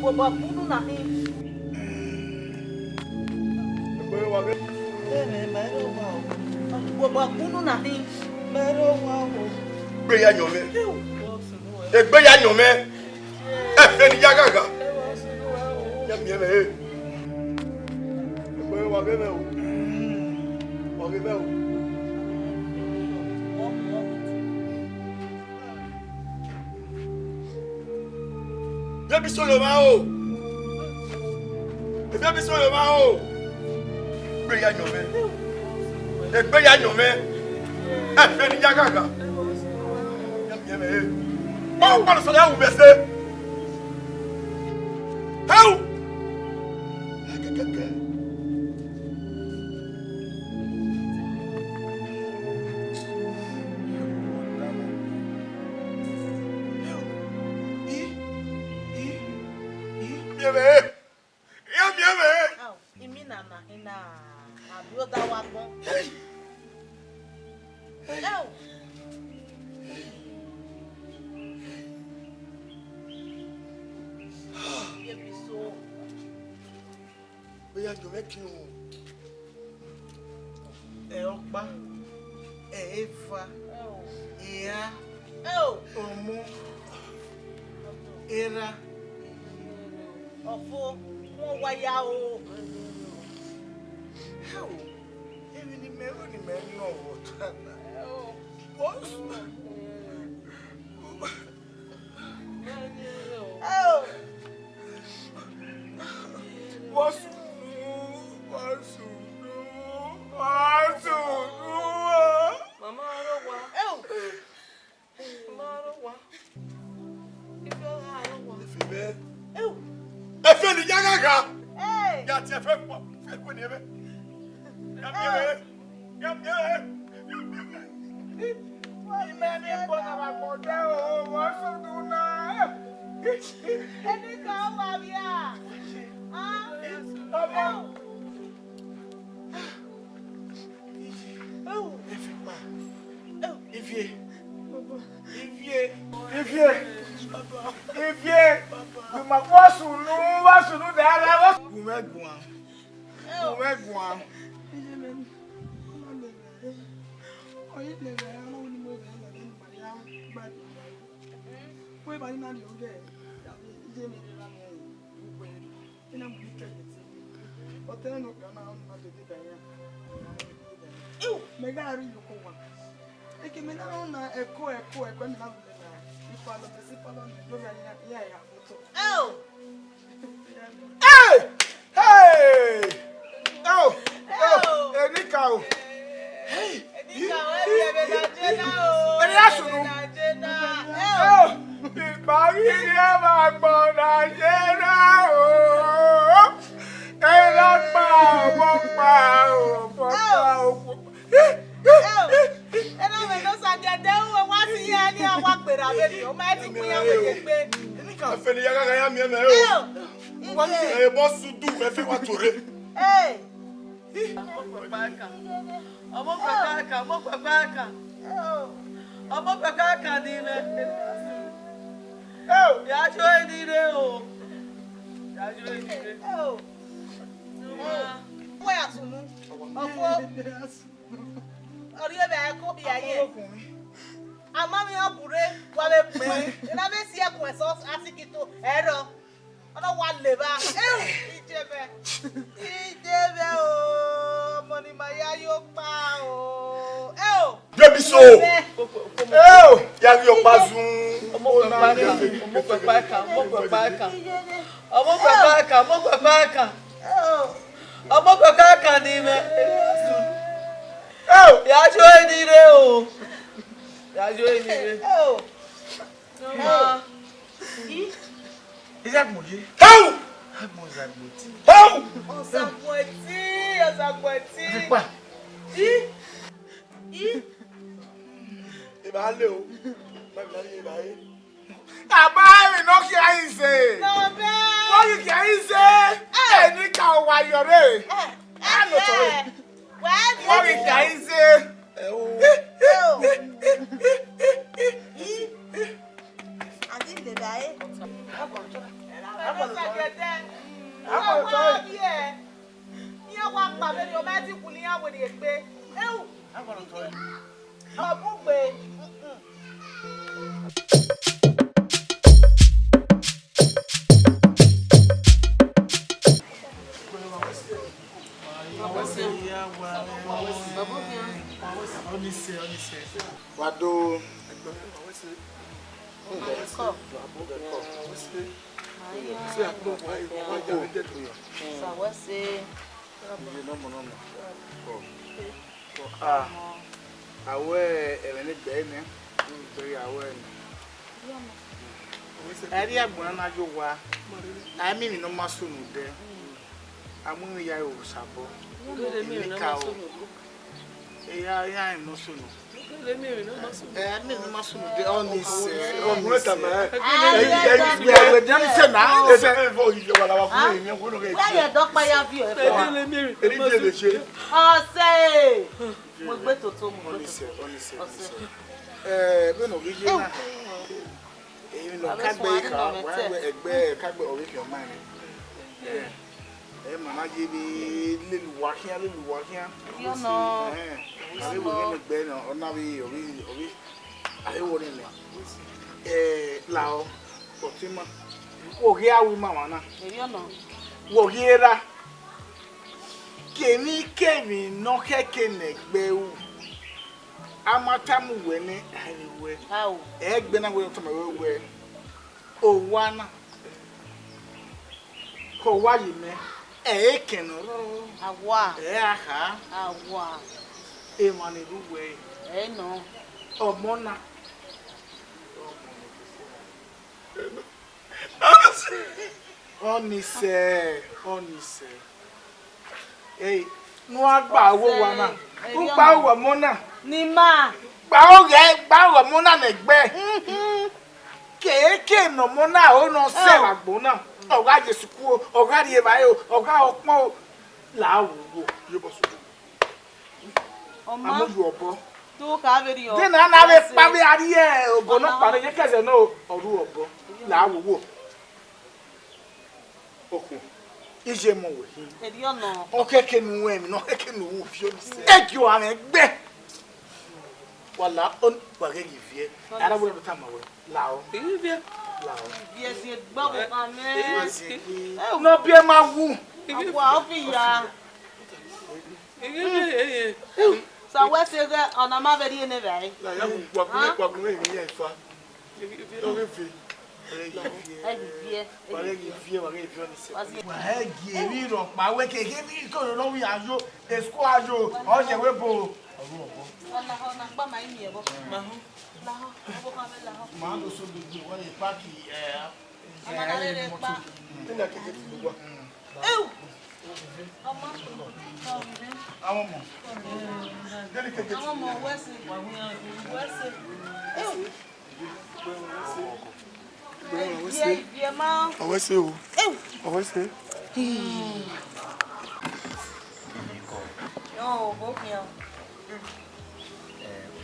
Baba, bunu na hin. Baba, bunu na hin. Egbe ya yọn mwẹ. Egbe ya yọn mwẹ. Ẹfe ne I ya ghagha. Ya miẹn mwẹ re. Egbe wa ghe mwẹ o. Wa ghe mwẹ o. Vbe ebi so ye ọmwa o. Vbe ebi so ye ọmwa o. Egbe ya yọn mwẹ. Egbe ya yọn mwẹ, ẹfe ne I ya ghagha. Ya miẹn mwẹ re. Ọ kpọlọ sẹ ya wu mwẹ ẹse. Hau! Kẹkẹkẹ. Miẹn mwẹ re. Ya miẹn mwẹ re. Au, imina na, ina, a do da wa gbọn. Hey! Hey! Au! Ye bi so. Vbe ya jọ mwẹ kin o. Ẹ ọkpa, ẹ eva, eha, ọmọ, erha. Ọfo, wọn wa ya o. Hẹo, emwi ne imẹ ru ne imẹ nọ vbe ọta na. Vbọ sunu? Hẹo. Vbọ sunu, vbọ sunu, vbọ sunu. Mama, aro wa. Hẹo. Mama, aro wa. Ife ọghe aro wa. Ife mwẹ. Hẹo. Efe ne I ya ghagha. Hey. Ya tie efe kpọ, efe kpọ ne mwẹ. Ya miẹn mwẹ. Ya miẹn mwẹ. Imẹ ni kpọnọ vbe agbọn odẹ o, vbọ sunu na. Enikaro wa vbia. Ah. Ọmọ. Efikpa. Ivie. Ivie. Ivie. Ivie. Vbọ sunu, vbọ sunu da ra vbọ. Gu mwẹ guan. Gu mwẹ guan. Iu, mẹ gha rri iyoko owa. Eke mẹ na rọnna ẹko, ẹko, ẹko, ẹmwẹ na vbe na, ipalọ, mẹ si ipalọ, ne ovbi iran ya ya moto. Eo! Hey! Hey! Eo! Eo! Enikaro! Hey! Enikaro, ẹ biẹ vbe na je na o. Ẹ ya sunu. Eo! Eo! Ikpa ghi rhie vbe agbọn na je na o. Ẹ na kpa, ọmọ kpa, ọmọ kpa, ọmọ. Eo! Ena mwẹ ne Osa gie ẹdẹ ru, wa si iran ni a wa gberra vbenian, ọ ma ti khin iran wẹ ye egbe. Efe ne I ya ghagha ya miẹn mwẹ o. Eo! Wa ni ẹ bọ sudu, ẹ fe wa tore. Hey! Ọmọ pẹpẹ ẹkan. Ọmọ pẹpẹ ẹkan, ọmọ pẹpẹ ẹkan. Eo! Ọmọ pẹpẹ ẹkan ni mwẹ. Eo! Ya jo eni re o. Ya jo eni re. Eo! Suma. Wẹ ya sunu. Ọfo. Ọ rhie vbe ẹko bia ye. Ama mwẹ ọ bu rre, wa vbe kpẹn. Ena vbe si ẹkun ẹsọ asikito, ẹrọ. Ọ na wa levba. Eo, Ijevbe. Ijevbe o, ọmọ ne ima ya yo kpa o. Eo. Debi so. Eo. Ya ghi ọkpa zun. Ọmọ pẹpẹ ẹkan, ọmọ pẹpẹ ẹkan, ọmọ pẹpẹ ẹkan. Ọmọ pẹpẹ ẹkan, ọmọ pẹpẹ ẹkan. Eo. Ọmọ pẹpẹ ẹkan ni mwẹ. Eo. Ya jo eni re o. Ya jo eni re. Eo. Suma. Ih. Iye agbọn ye. Hau! Agbọn Ọzagbuẹti. Hau! Ọzagbuẹti, Ọzagbuẹti. Tipa. Ih. Ih. Eva le o. Ma bi na ye eva e. Aba emwi ne ọ khian ise. Nọ bẹ. Wọ ghi khian ise. Eh. Enikaro wa yọ rre. Eh. A nọ tọ re. Wẹ ni. Wọ ghi khian ise. Eo. Eo. A ghi lele ẹre. Iran wa kpa vberriọ, ọ ma ti khulo iran werriegbe. Eu! Ọ bun gbe. Wa do. Ah, a wẹ ẹmwẹ ne egbe nẹ, vbe a wẹ nẹ. Ẹrriagbọn na na ye owa, a i miẹn emwi ne ọ ma sunu dẹ, a mu emwi ya ro Osanobua. Emwi ka ro. Eya, iran emwi ne ọ sunu. Ẹ, a i miẹn emwi ne ọ ma sunu dẹ, ọ ni sẹ, ọ ni sẹ. Ẹ, ẹ, ẹ, ẹ, ẹ, ẹ, ni sẹ na, ọ ni sẹ. Wẹ ye dọkpa ya viọ ẹfua. Eni je vbe je. Ọse! Mo gbe toto, mo gbe toto. Ọse, ọse, ọse. Eh, vbene ọ ghi ye na, emwi ne ọ ka gbe kha, wa wẹ ẹgbẹ ka gbe ọvbokhan ọmaẹn. Eh, ẹ ma na ye vbe lele uwa khian, lele uwa khian. Yo no. Eh, a vbe wẹ ne egbe na, ọ na vbe, ọ vbe, ọ vbe, a vbe wẹ nene. Eh, lahọ, ọtẹn ima, wo ghi a ru ima mwa na. Yo no. Wo ghi ra. Kemwikemwi ne ọ khẹke ne egbe ru, a ma tama uwẹ nẹ, a i re wẹ. Ao. Egbe na wẹ tama wẹ wẹ, owa na, ke owa ye mẹ, ẹ i re ekẹn ne ọ rrọọ. Awa. Ẹ i ra kha. Awa. Emwa ne erha uwẹ. Ẹ i nọ. Ọmọ na. Ọ ni sẹ, ọ ni sẹ. Ei, ne uwa gba aro owa na, u gba aro ọmọ na. Ni ma. Gba aro ghẹ, gba aro ọmọ na ne egbe. Mhm. Keke ne ọmọ na ro ne ọ sẹ vbe agbọn na, ọ gha ye sukuru, ọ gha rri evbare o, ọ gha re ọkpọn o, la aro owa, ye obọ sukuru. Ọma. Amu yu obọ. Tu ka vbe rriọ. De na na vbe kpa vbe a rrie obọ nọkpa ne ye kẹzẹ nọ, ọ ru obọ. La aro owa. Okhuo, iye mọ wẹ hin. Erriọ nọ. Ọ khẹke ne u ru emwi ne ọ khẹke ne u ru, viọ ni sẹ. Ẹ gie uwa mwẹ gbe. Wa la, wa ghẹ ghi viẹ. A na wẹ ne ọ tama wẹ, la ọ. I ghi viẹ. La ọ. Viẹ, viẹ gbe ọvbokhan mwẹ. Ma ziẹn egbe. Ne ọ biẹ ma wu. Awa, ọ fi ya. I ghi viẹ, ye, ye. Sa wẹ sẹ ghẹ, ọna ma vbe rhie ne evbare. Na ya wu, wa gu, wa gu emwi ya ifa. Ọ ghi viẹ. Ẹ ghi viẹ. Wa ghi viẹ, wa ghi viẹ ni sẹ. Wa ghi viẹ. Wa ghi emwi rhọkpa, wẹ ke ghe emwi ko no vbe ya yo, esko a yo, ọ ye wẹ bo. Ọ ru obọ. Lahọ, na gba ma imi ẹvbo. Lahọ. Lahọ, ọvbokhan mwẹ lahọ. Ma do so gbegbe, wa le paki, eh, ọna na rere kpa. Ina keke ti lugua. Eu! Ọmọ. Àwọn ọmọ. Délé keke ti. Àwọn ọmọ wẹ́sẹ̀. Wẹ́sẹ̀. Eu! Ìbí ẹ, ìbí ẹ máa. Ọwọ́ ṣe o. Eu! Ọwọ́ ṣe. Yọ, bó fi hàn.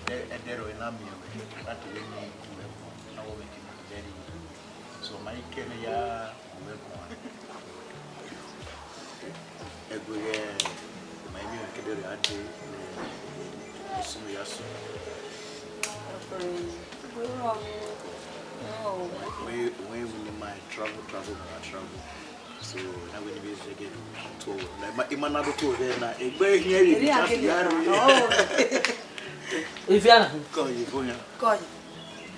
Ẹdẹrọ ena miẹn wẹ, láti lè ní ikú ẹ̀kọ́, náà wọ́n fi kìnnìkan jẹ́ nìyí. So, ma i kẹ ne ya gu ẹkun a. Ẹgbẹghẹ ma i miẹn kẹdẹrẹ a de ne ọ sunu ya sunu. Wẹ, wẹ, wẹ, ma travel, travel, ma travel. So, na wẹ ni vbe zẹgẹ to, like, ma, ima na do to there na, egbe hiẹn vbe Eri just agele ya na. Re. Oh. Eviana. Kọ ye, boyan. Kọ ye.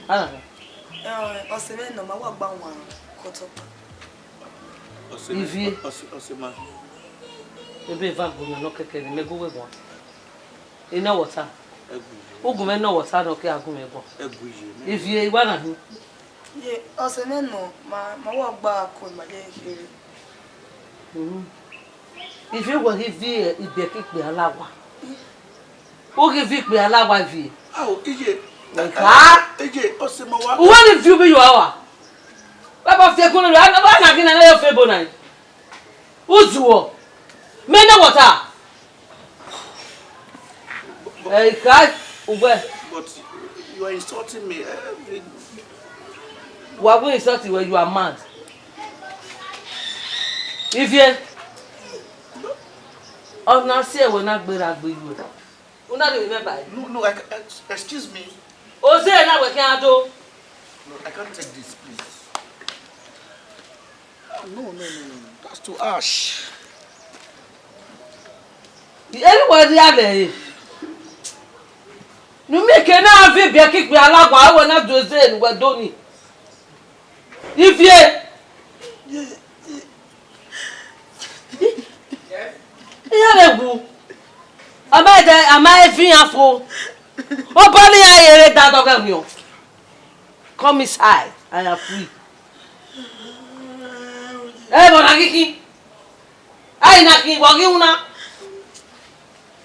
Ana. Eh, ọse mwẹ nọ, ma wa gba wan kọtọ. Ọse mwẹ, Ivie. Ọse, ọse ma. Ebe eva gbe nọ kẹkẹ ni, mẹ gu wẹ guan. Ina wọta. Ẹgui. Ugun mwẹ nọ wọta nọ ke a gun mwẹ guan. Ẹgui ye. Ivie, iwa na hin. Ye, ọse mwẹ nọ, ma, ma wa gba ko ma ye khere. Mhm. Ivie, wẹ ghi viẹ ibiẹka ikpia lawa. U ghi viẹ ikpia lawa Ivie. Ao, iye. Eka. Iye, ọse ma wa. Uwẹ ni viẹ ubi yo awa. Baba fi ẹkun lele, a na ghi nene yo fe ebo na. Uzuọ. Mẹ ne wọta. Ẹ, Ika, ugbẹ. But you are insulting me. Eh, wa gu insult wẹ, you are mad. Ivie. Ọ na si ẹwẹ na gberra gbe you. Una do remember? No, no, I ca-, ex-, excuse me. Oze na wẹ khian do. No, I can't take this, please. Ah, no, no, no, no, no. That's too harsh. Eri wẹ rhia vbe ẹre. Nu miẹn ke na viẹ ibiẹka ikpia lawa, wẹ na do eze ne wẹ do ni. Ivie. Iran vbe wu. Ama ẹdẹ, ama eviẹn fo. Obọ ne iran yere da dọghe wian. Come inside, I am free. Ẹ vbọ na ghi khin? Ai na khin, vbọ ghi una?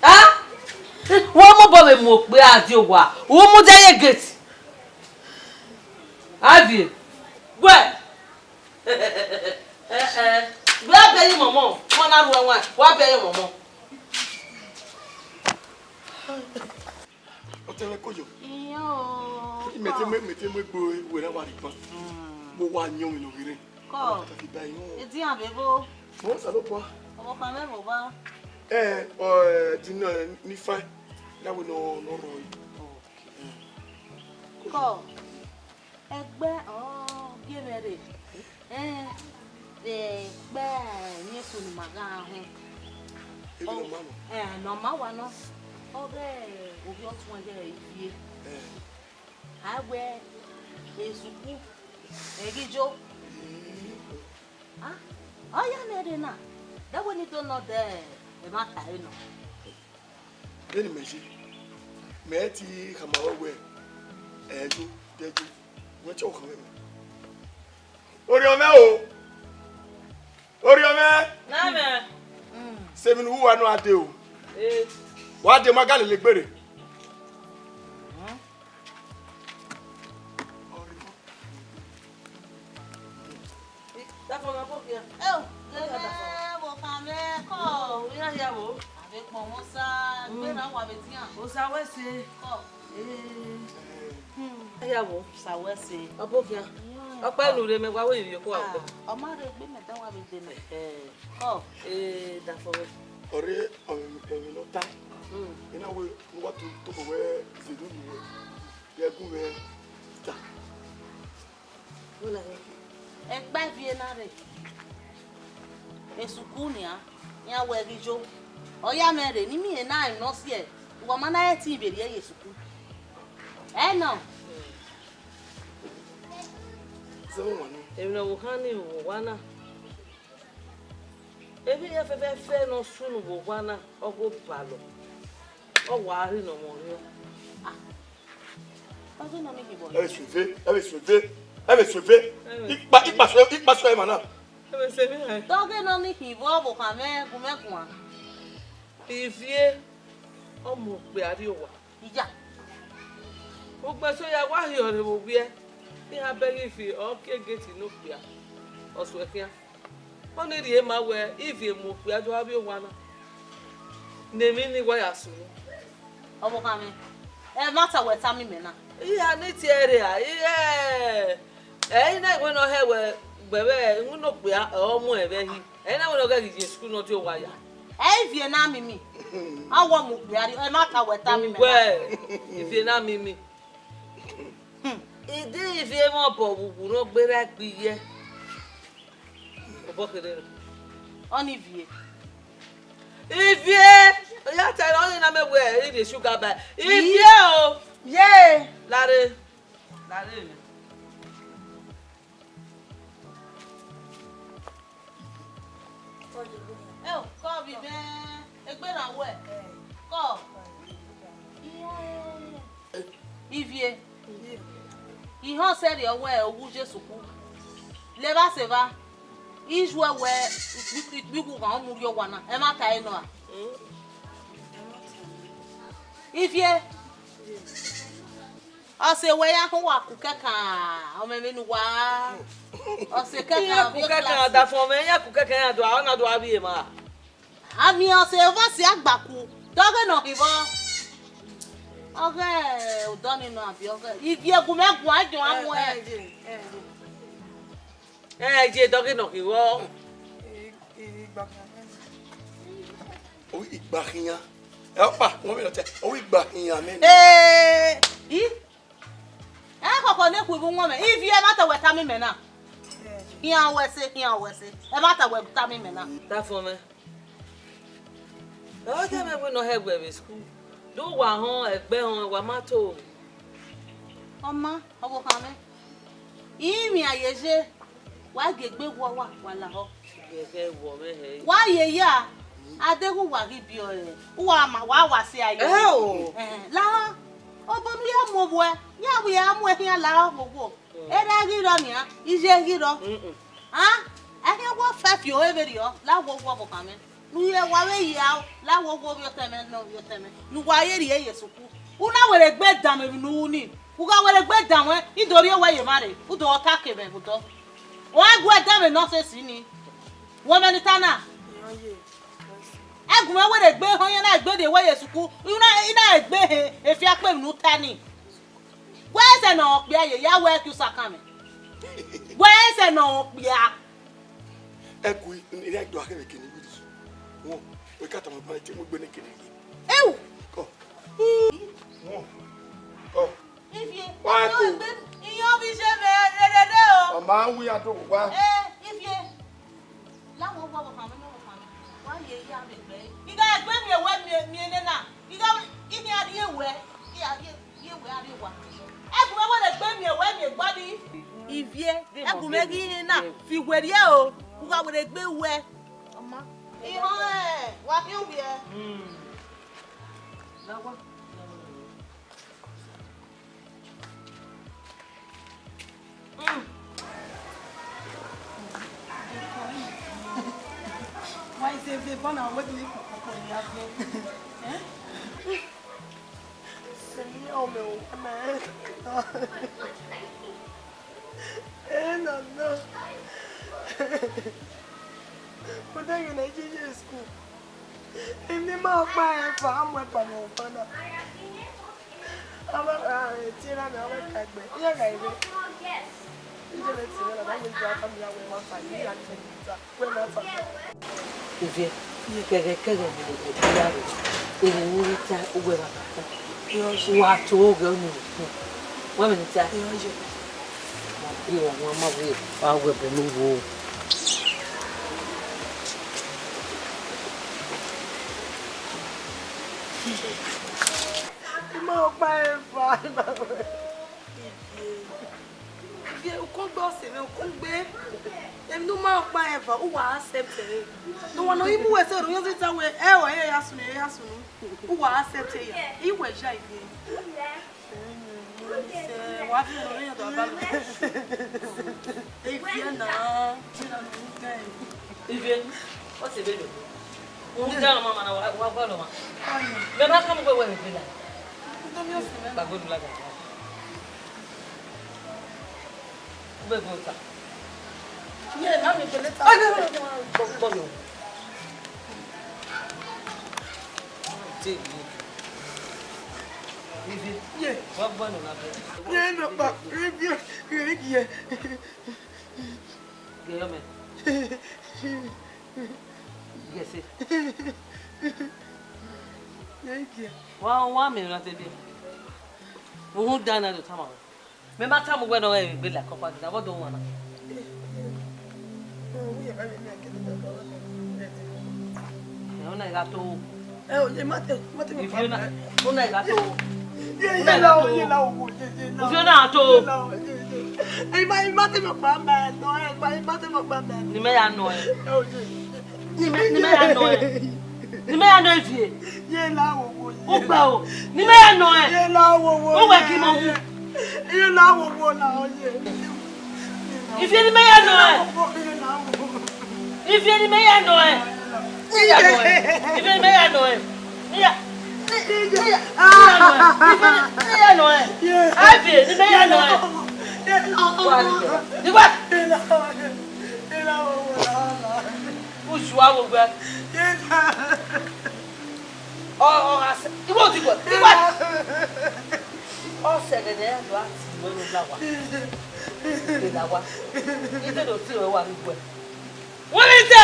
Ha? Wa mobọ vbe mu okpia di owa, u mudia ye gate. Avie, wẹ, wẹ a bẹ ye mọmọ, wọn na ru ẹwaẹn, wa bẹ ye mọmọ. Ọtẹn mwẹ koyo. Iyo. Mẹ te mu, mẹ te mu egbe wẹ na wa rhie ban. Mm. Mo wa yọn mwẹ ne ọ ghi rre. Kọ. Ọmọ tata fi ba yọn. Edian vbe ebo. Mo Osanobua. Ọmọ kan mwẹ vbe oba. Ẹ, ọ, ẹ, di nọ, ẹ, ni fine. Na wẹ nọ, nọ rọ. Kọ. Ẹgbẹ ọ gie mwẹ rre. Ẹn, vbe ẹgbẹ emwi eso ne ima gha họn. Emwi ne ọ ma nọ? Ẹn, ne ọ ma wa nọ. Ọ ghe ovbi ọtuẹn ye Ivie. Ẹn. A wẹ esuku, ẹ ghi yo. Ah, ọ ya mwẹ rre na. Dẹ wẹ ne I do nọ dẹ, ẹmwata ẹre nọ. Vbene imẹ ye, mẹ te khama ruẹ wẹẹ, ẹ yo, dẹ yo, wẹ chọ khama mwẹ. Orhiọn mwẹ o, orhiọn mwẹ. Na mwẹ. Sẹ emwi ne u ru wa nọ a dee o. Eh. Wa dee, ma ga lele egbe rre. Dafọ, ma bọ khian. Eo, gẹgẹ vbe ọkhan mwẹ kọ. Iran hia vbo? Avbe kpọnmwẹ Osa, egbe na wa vbe dian. Osa wẹ ẹse. Kọ. Eh. Hmm. Hia vbo? Osa wẹ ẹse. Ọ bọ khian. Ọkpa ne u rre mẹ wa wẹ ivie ko wa kọ. Ah, ọ ma rre egbe mẹ da wa vbe dee nẹ. Eh. Kọ. Eh, Dafọ wẹ. Ọre emwi ne ọ ta. Hmm. I na wẹ ne uwa to, to wẹ zẹ unu wẹ. Vbe ẹgun mwẹ ta. Ẹkpa Ivie na rre. Esuku nian, iran wẹ ghi yo. Ọ ya mwẹ rre, ne I miẹn na emwi ne ọ siẹ, uwa ma na ẹtin vbe rhie ye esuku. Ẹ nọ. Zẹ vbe wan nọ. Emwi ne ọvbokhan ni vbe owa na. Emwi iran fẹfẹfẹ ne ọ sunu vbe owa na, ọ ghe obalọ. Ọ wa rhi ne ọmọ orhiọn. Ah. Ọ ghe nọ ni khin vbọ? Ẹ vbe suẹn ve, ẹ vbe suẹn ve, ẹ vbe suẹn ve. Ẹ vbe. Ikpa, ikpa suẹ, ikpa suẹ emwa na. Ẹ vbe sẹ emwi hẹ. Te ọ ghe nọ ni khin vbọ, ọvbokhan mwẹ, gu mwẹ guan. Ivie, ọ mu okpia rrie owa. Iya. Ugbẹn eso ya wa hiọrọ vbe owiẹ, iran bẹghe Ivie, ọ kie gate ne okpia, ọ suẹ khian. Ọnii rhie ma wẹẹ Ivie mu okpia do avbe owa na, ne emwi ni wa ya sunu. Ọvbokhan mwẹ, ẹmwata wẹ tama imẹ na. Iran ni tie ẹre a, ẹ, ẹ i na wẹ ne ọ hẹ wẹ, gbẹvbe iwinna okpia ọ muẹn vbe ẹhi, ẹ i na wẹ ne ọ ghẹ ghi ye school ne ọ die owa ya. Ẹ Ivie na mimi, a wẹ mu okpia rrie, ẹmwata wẹ tama imẹ na. Uwẹ, Ivie na mimi. Hmm. Idi Ivie mwẹ obọ vbe uwu ne ọ gberra egbe iyẹ. Obọ kherhe nọ. Ọnii Ivie. Ivie! Ọ ya ta ẹre, ọ na mẹ wẹẹ, I rhie sugar ba. Ivie o! Ye! Lare. Lare mwẹ. Eo, kọ vbe imẹ, egbe na wẹ. Kọ. Ivie. I họn sẹrriọ wẹ, u wu Jesu ku. Levba sẹ evba. I juẹ wẹ ikpi, ikpigho ughan ọ mu rrie owa na. Ẹmwata ẹre nọ ra? Ivie. Ọse wẹ ya khin, wa ku kẹkan, ọ mwẹ vbene uwa. Ọse kẹkan. Iran ku kẹkan, Dafọn mwẹ, iran ku kẹkan, iran do, ọ na do avbe emwa. A miẹn ọse vbe ọse agbaku, dọghe nọ khin vbọ. Ọghe odọ ni nọ abi ọghe. Ivie gu mwẹ guan, jọn a muẹn. Ẹ, je, dọghe nọ khin vbọ. Igba khian. Ẹ ọkpa, wọn mi nọ tẹ, ọ wẹ igba khian mẹ. Ee, i? Ẹ khọkhọ ne khuiwu wọn mẹ. Ivie, ẹmwata wẹ tama imẹ na. Khian wẹ ẹse, khian wẹ ẹse. Ẹmwata wẹ tama imẹ na. Dafọn mwẹ. Ọ tama mwẹ wẹ ne ọ hẹ wẹ vbe school. Do wa họn ẹgbẹ họn, wa ma to. Ọ ma, ọvbokhan mwẹ. I mwẹ a ye ye, wa gie egbe wọ wa, wa lahọ. Gẹgẹ wọ mwẹ hẹ. Wa ye ya. Adeghẹ uwa ghi biẹ ọre, uwa ma, wa wa si a ye. Ẹ o. Lahọ, obọ ne u ya mu ovbuẹ, ya vbe ya mu ẹkhian lahọ vbe owo. Erha ghi rrọọ nian, iye ghi rrọọ. Mm-mm. A, ẹkhian wọ fẹfio vberriọ, la wọ wọ ọvbokhan mwẹ. Ne u ye wa vbe ya o, la wọ wọ ovbi ọtẹn mwẹ ne ovbi ọtẹn mwẹ. Ne uwa ye rrie ye sukuru. U na were egbe danmwẹ emwi ne u ru ni. U gha were egbe danmwẹ, I do rhie owẹ ye emwa rre, u do ta ke mwẹ vbe odọ. Wa gu ẹdẹ mwẹ nọ sesi ni. Wẹ mẹ ne I ta na? Ẹgumwẹ were egbe họn, iran na egbe rhie wẹ ye sukuru, I na, I na egbe he efiakpe emwi ne u ta ni. Wẹ ẹsẹ ne ọ kpia ye, ya wẹ ẹki usakan mwẹ. Wẹ ẹsẹ ne ọ kpia. Ẹgui, I na do akhẹ vbe kene wiri. Wọ, wẹ ka tama ba te mu gbe ne kene ye. Ewu. Kọ. Wọ. Kọ. Ivie, wa iye ku. Iye ovbi je vbe rere o. Ọ ma wi ado wa. Eh, Ivie. La wọ wọ ọvbokhan mwẹ, ọvbokhan mwẹ. Wa ye ya vbe gbe. I gha gbe miẹn wẹ miẹn, miẹn nena. I gha, I khian rhie wẹ, I gha rhie, rhie wẹ a rhie owa. Ẹgumwẹ wẹ ne egbe miẹn wẹ miẹn gba ni. Ivie, ẹgumwẹ ghi hin na, fi werriẹ o. U gha were egbe wẹ. Ọ ma. Ihọn ẹ, wa khian wiẹ. Hmm. Mm. Wa i zẹ vbe bọ na, wẹ ghi kpokpokpo ne a viẹ. Eh? Sẹ ne ọ mẹ o, na. Eh, no, no. But then you know, you school. Eni ma ọkpa eva, a mu ẹkpa vbe ọkpa na. Avbe, ah, eh, tie na mẹ, avbe ka egbe. Iran gha ire. Ije ne tie na, da wẹ ije aka mi ya wẹ ma fa, ni ya tie ni ta. Wẹ ma fa. Ivie, kẹghẹ kẹghẹ ne ẹ ya rre. Ere ne I ta, uwẹ gha ta. Wa to ghe ọni. Wa mẹ ni ta. Iwọ wan ma wẹ, wa wẹ ẹbọ ne u wo. Ima ọkpa eva, ima wẹ. Ivie, ukun gbe ọse mwẹ, ukun gbe. Emwi ne u ma ọkpa eva, u wa accept ẹre. Ne uwa nọ i mu wẹ sẹ, ro yọ zeta wẹ, ẹ, ọ, ẹ ya sunu, ẹ ya sunu. U wa accept ẹre ya. I wẹ ya Ivie. Wa fi unu rẹn dọ abalu. Ivie na. Ivie, what's the baby? Unu da ọmọ ma na wa, wa gba ọmọ. Mẹ ma ka mu wẹ wẹ vbe la. Gbàgbé lu lada. Gbẹgbẹ ọta. Ye, ma mi gbele ta. Gbọ, gbọ mi o. Take it. Ivie. Ye. Wa gba ọmọ na bẹ. Ye, no, pa, Ivie, Ivie. Gẹyọ mẹ. Gẹse. Ye, ye. Wa, wa mẹ ra te bi. Uhun da na do tama. Mẹ ma tama uwẹ ne ọ ghẹ vbe egbe la kọkpa gida, vbọ do wan na? Ẹ, ọna i gha to. Ẹ, o, ye ma te, ma te mẹ. Ivie na, ọna i gha to. Ye, ye la o, ye la o, ye, ye la o. Ivie na to. Ye la o, ye, ye. Ẹ, ma, ma te mẹ ọkpa mẹ nọ, ẹ, ma, ma te mẹ ọkpa mẹ nọ. Ne imẹ ya nọ ẹ. Ẹ, o, ye. Ne imẹ, ne imẹ ya nọ ẹ. Ne imẹ ya nọ Ivie. Ye la o, o, ye. Ugbẹ o. Ne imẹ ya nọ ẹ. Ye la o, o, ye. Uwẹ ghi mọ wu. Iye na wo wo na oye. Ivie ne imẹ ya nọ ẹ. Ivie ne imẹ ya nọ ẹ. Ne ya nọ ẹ. Ivie ne imẹ ya nọ ẹ. Ne ya, ne ya, ne ya nọ ẹ. Ivie ne imẹ ya nọ ẹ. Ivie ne imẹ ya nọ ẹ. Wa ni wa. Uju aro gbe. Ọ, ọ, a sẹ, iwọ ti gbọ, iwọ. Ọ sẹ nene ya do a ti wẹ ne u la wa. Ẹ la wa. Ite do ti wẹ wa ni gbẹ. Wọ́n ní sà.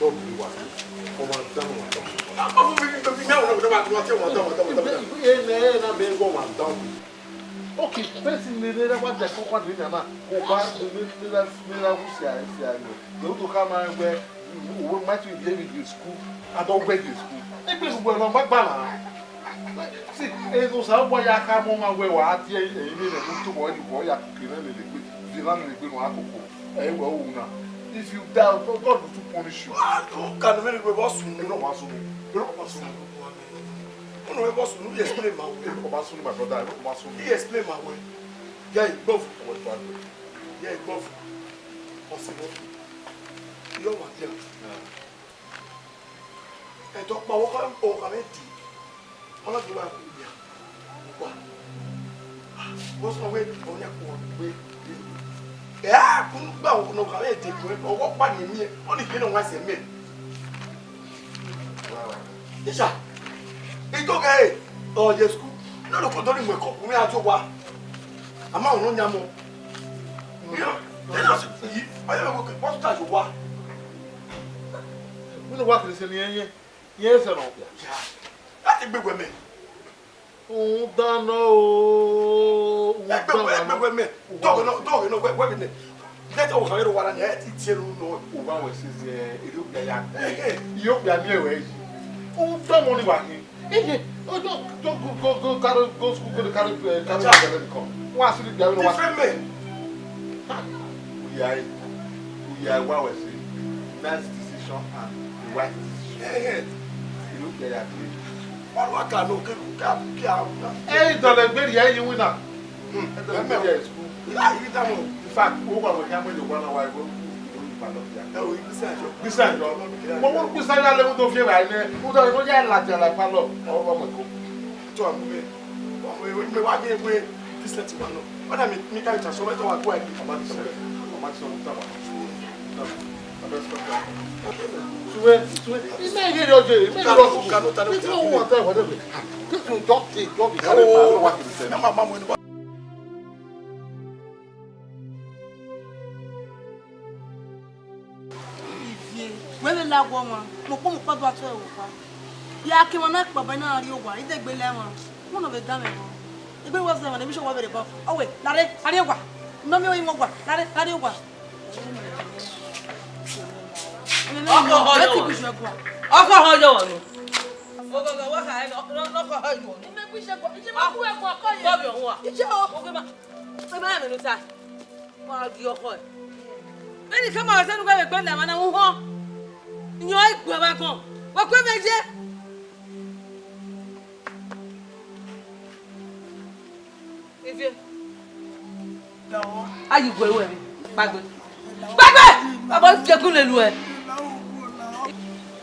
Dọbọ wa. Ọmwa dan, ọmwa dan. Ọmwa dan, ọmwa dan, ọmwa dan. Ene na be ẹghẹ ọmwa dan. Okay, person ne ne wa da ko kwa de na na. Ko kwa ne ne ne ne na wu sia sia no. Yo to ka ma we, we might be in the school. I don't go to school. Egbe gbogbo ẹmwẹ ọgbagba na. See, eno Osanobua ya khama ọmwa wẹ wa die ẹre ne mu tobọ ẹre vbe ọ ya koko ne lele egbe, viọ na lele egbe ne ọ gha koko, ẹ i wẹ ru na. If you die, God will soon punish you. Ah, u ka ne mwẹ ne wẹ vbe ọ sunu. Eno wa sunu. Eno wa sunu. Unu vbe ọ sunu, he explain ma wẹ. Eno wa sunu, my brother. Eno wa sunu. He explain ma wẹ. Yeah, gbọvu. Ọmọ ẹgbẹ agbe. Yeah, gbọvu. Ọ sẹ vbọ. Yọ wa dia. Ẹdẹ ọkpa, ọ kha, ọ kha vbe di. Ọ na do wa ya. Wa. Bọsọ wẹ, ọ ya ku wẹ. Ẹ a kun gba ọ nọ kha vbe de ku, ọ kpa ni miẹn, ọ ni kene wa sẹ mẹ. Teacher, I do ghe, ọ ye school. No, no, ko do ni mu ẹko, u mi a do wa. A ma unu yan mọ. Yo, Jesus, yi, ayo, ko, ko ta yo wa. Wẹ ne wa kere sẹ ne irẹn yẹn, irẹn sẹ nọ. Ya, a te gbe wẹ mẹ. Rhunmwuda nọ o, rhunmwuda nọ. Egbe wẹ, egbe wẹ mẹ. Dọghe nọ, dọghe nọ, wẹ, wẹ mẹ. Lẹtẹ, ọ kha vbe rre owa na, ẹ ti tie ru nọ. Owa wẹ sẹ zẹ, erriọ okpia ya. Ehe. Erriọ okpia miẹn ruẹ yi. Rhunmwuda nọ ni wa khin. Ehe, o do, do go, go, go, carry, go school, go dey carry, eh, carry Cha. Belle dey come. Wa si ni bia, wa. Different men. Ha! Uya, uya, wa wẹ sẹ. Nice decision and the right decision. Ehe. Erriọ okpia ya clean. Wa, wa ka no, ke, ka, ka, ka. Ẹ i dọlegbe rhie yi winna. Hmm. Ẹ i dọlegbe rhie school. Ila yi da mo. In fact, wo wa wẹ khian mu ẹre owa na wa, wo, wo yi padlock ya. Ẹ o, igbisa ẹjọ. Igbisa ẹjọ. Mo wo igbisa ya le, wo do fi evba nẹ, wo do, wo ya ladian la padlock, ọ, ọ mu ẹko. Tọ a mu mẹ. Wa mu, mẹ wa ghe wẹ, this thing wa nọ. Whether mi, mi ka ta so, whether wa go ahead. Ọma ti sọ, ọma ti sọ, ọma ti sọ. Suwe, suwe. Ime ghi rhie ọjọ, ime ghi rhie ọjọ. Kanu, kanu, kanu. Ime ghi rhie ọjọ. Ivie, wẹ vbe la wọ ọmwa, mẹ ukpo mẹ ukpo do a tue ẹre vbe okpa. Ya ke emwa na kpọbọ na rrie owa, I degbe la ẹmwẹ. Wẹ nọ vbe gan mwẹ vbọ? Egbe wẹ zẹ ẹmwẹ ne emwi sẹ owa vbe rre obọ. Ọ wẹ, la rre, la rrie owa. Nọ miẹn owa, la rre, la rrie owa. Ọkọ ọhọ yọ wọ nọ. Ọkọ ọhọ yọ wọ nọ. Ogogo wa kha nọ, nọ, nọ, ọkọ ọhọ yọ wọ nọ. Ime gbe iṣẹ guọ, iṣẹ ma ku ẹguọ ọkọ yẹ. Bọbi ọhọ wa. Iṣẹ o. Oge ma, ẹ ma mẹ ne u ta. Wa ghi ọkọ ẹ. Vbene I khama ọse ne uwẹ vbe gbe lẹ emwa na uhọn. Iyẹn ọre I gbe vbe agbọn. Wa ku ẹmwẹ ye. Ivie. A yi gue ruẹ vbe. Gbagbe. Gbagbe! Baba, je gun lele uẹ.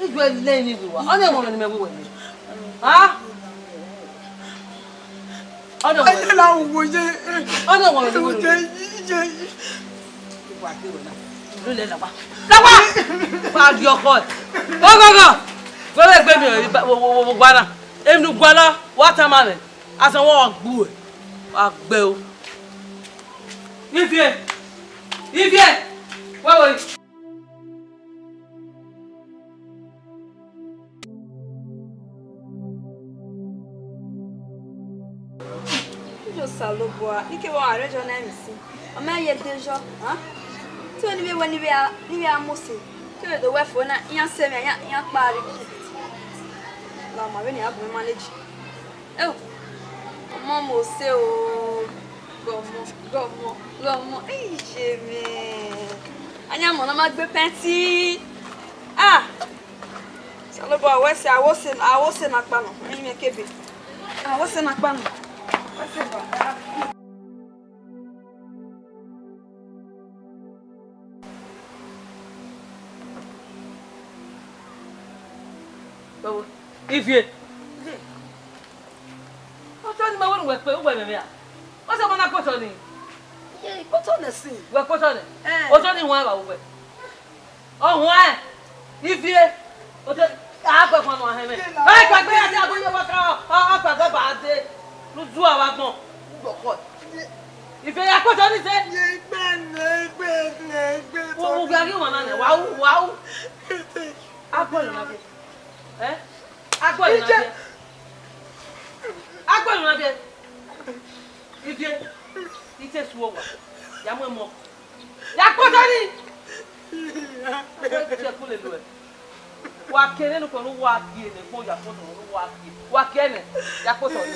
Ivie lẹ ni vbe wa. Ọ nẹ wọrọ ne imẹ vbe wẹ. Ha? Ọ nẹ wọrọ. Ayé la wo ye. Ọ nẹ wọrọ ne imẹ vbe wẹ. Ye, ye. Lulẹ lagba. Lagba! Wa di ọkọ ẹ. Ogogo! Wẹ vbe gbe mi, wo, wo, wo, wo, gua na. Emwi ne u gua na, wa tama mwẹ. Asan wa gbu ẹ. Wa gbe o. Ivie. Ivie. Wa wo. Ijo Osanobua, ike wa arrange ọna emwi sin. Ọ ma ye de yọ, ha? Te ne I vbe wẹ ne I vbe a, ne I vbe a mu ose. Te vbe do wẹ fo na, iran sẹ mwẹ, iran, iran kpa rre. La ma vbene a gu mwẹ manage. Eo, ọmọ mose o. Gọmọ, gọmọ, gọmọ. Iye mwẹ. Ayamọ na ma gbe pẹnti. Ah! Osanobua, wẹ sẹ, a wo sẹ, a wo sẹ na kpa nọ. Ẹyin mwẹ kebe. A wo sẹ na kpa nọ. Wẹ sẹ ba. Ivie. Otọ ni ma wẹ ne uwẹ kpe, uwẹ mwẹ a? Wẹ sẹ ọmọ na kpotọ ni? Iye, ikpotọ nẹ sin. Wẹ kpotọ nẹ? Eh. Otọ ni huan evba uwẹ. Ọ huan ẹ. Ivie. Otọ, a kpẹ khuan nọ ahẹ mwẹ. Ẹ kpẹ gbe ya ti agbọn ye wa ka, ọ, ọ, ọ kpẹ gbe ba de. Lu zu a wa gbọn. Gbọkọ. Ivie ya kpotọ ni sẹ. Ye ikpẹ nẹ, ikpẹ nẹ, ikpẹ tọ. U, u gha ghi wan na nẹ, wa u, wa u. Thank you. Agbọnrẹn na biẹ. Eh? Agbọnrẹn na biẹ. Agbọnrẹn na biẹ. Ivie, I te su owa, ya mu emọ. Ya kpotọ ni. Wa ke ne nukọ ne uwa gie ne kpo ya kpotọ ne uwa gie. Wa ke ne ya kpotọ ni.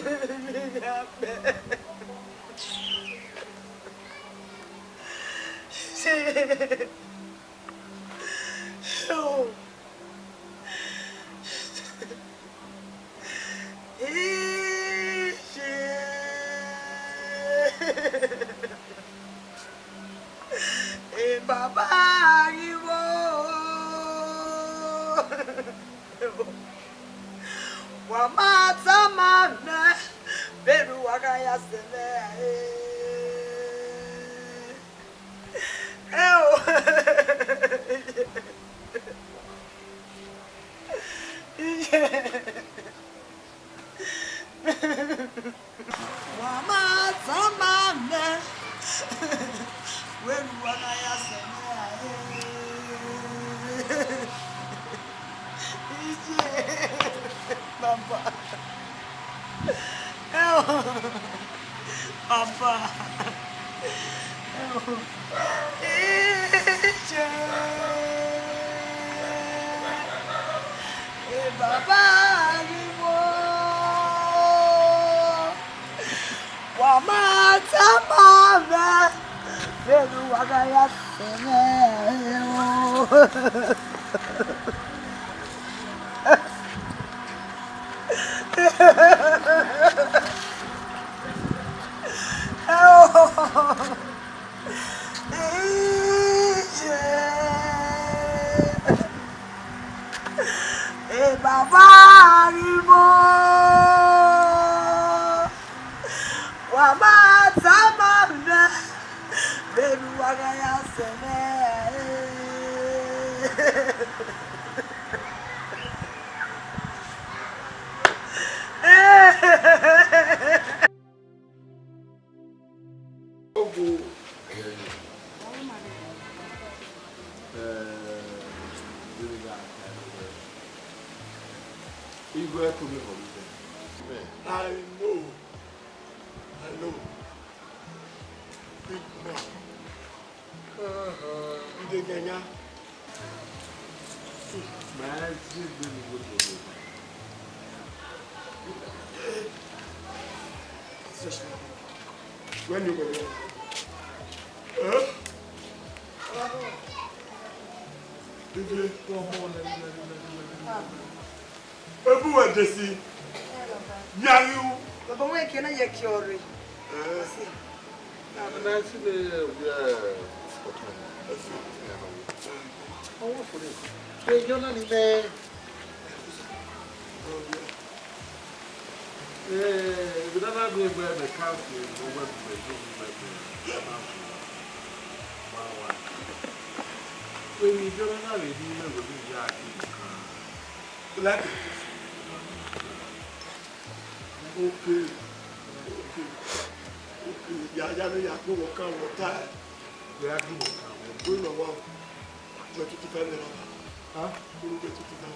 E baba ghi vbo? Wa ma tama mẹ, vbene uwa gha ya sẹ mẹ rae. Ẹ o. Wa ma tama mẹ, wẹ ne uwa na ya sẹ mẹ rae. Iye, baba. Ẹ o, baba. Ẹ o. Iye. E baba ghi vbo? Wa ma tama mẹ, vbene uwa gha ya sẹ mẹ o. Iye. E baba ghi vbo? Wa ma tama mẹ, vbene uwa gha ya sẹ mẹ. Ogo, eh, eh, Igwe ẹko mi vọ vbe. I know. I know. Big man. Ndegenya. Ma zẹ egbe ne uwẹ do rre. Wẹ ni wẹ. Eh? Ivie. Ebu wẹ desi. Ya yu. Baba, wẹ ke na ye ki ọre. Eh. Asi. Na si le wẹ. Ọwọ fure. Ke yo na ni mẹ. Eh, ebi na na gbe egbe ẹmwẹ ka fi owẹ gbe egbe egbe ẹmwẹ na fi ma wa. Wẹ ni bi ọna na vbe ni mẹ wẹ ni ya ki kan. Like it. Okay. Okay. Okay. Ya, ya, ya, go work out, work out. We are doing work out. Go in the work. Twenty-five naira. Huh? Go get twenty-five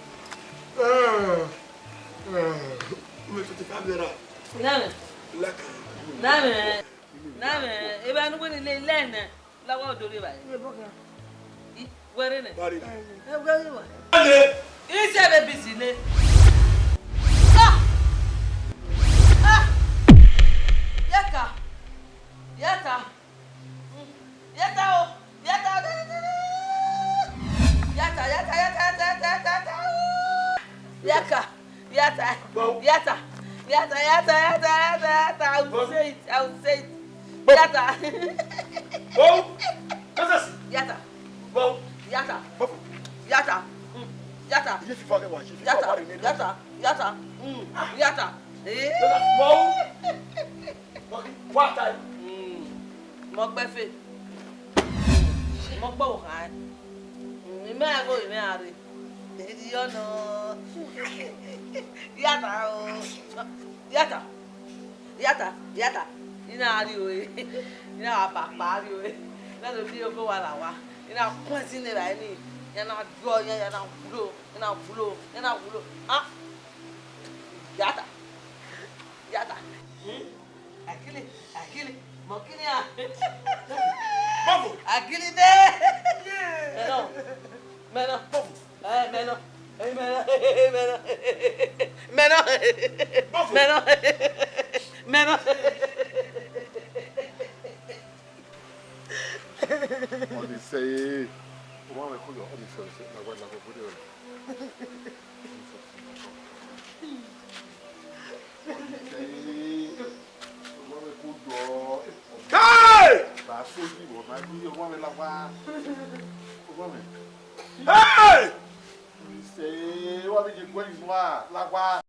naira. Eh, eh. Go get twenty-five naira. Name. Like it. Name. Name. Eba nu ni le le ne. La wa odori ba. Ye bo ke. I, wẹrẹ nẹ. Bari. Ẹ wẹ wẹ. Ale. Iṣẹ́ rẹ busy ni. Ah! Ah! Yata. Yata. Mm. Yata o. Yata. Yata, yata, yata, yata, yata, yata. Yaka. Yata. Bo. Yata. Yata, yata, yata, yata, yata. I will say it. I will say it. Bo. Yata. Bo. Jesus. Yata. Bo. Yata. Bo. Yata. Mm. Yata. Iye fifa ke wa, iye fifa Yata. Wa re ni. Yata. Yata. Mm. Yata. Eh. Bo. Wa ta. Mm. Mo gbe fe. Mo gbe ohan. Mm, ime a go, ime a re. Iyọ nọ. Yata o. Yata. Yata, yata. Ina ari oe. Ina wa papa ari oe. Ina do bi ogo wa la wa. Ina kwanzi ne ba ni. Ya na yọ, ya, ya na wulo, ya na wulo, ya na wulo. Ah! Yada. Yada. Hmm? Akili, akili. Mọ kini a? Bọfo. Akili de. Mẹnọ. Mẹnọ. Bọfo. Eh, mẹnọ. Eh, mẹnọ. Mẹnọ. Mẹnọ. Bọfo. Mẹnọ. Mẹnọ. Ọnise, ọmọ mwẹ kọyọ, Ọnise, Ọnise, lagua, lagua, gbọdọ rẹ. Ọnise, ọmọ mwẹ kọyọ. Hey! Ba so yi wọ, ma yi ọmọ mwẹ lagua. Ọmọ mwẹ. Hey! Ọnise, wa vbe je guẹ yi nua, lagua.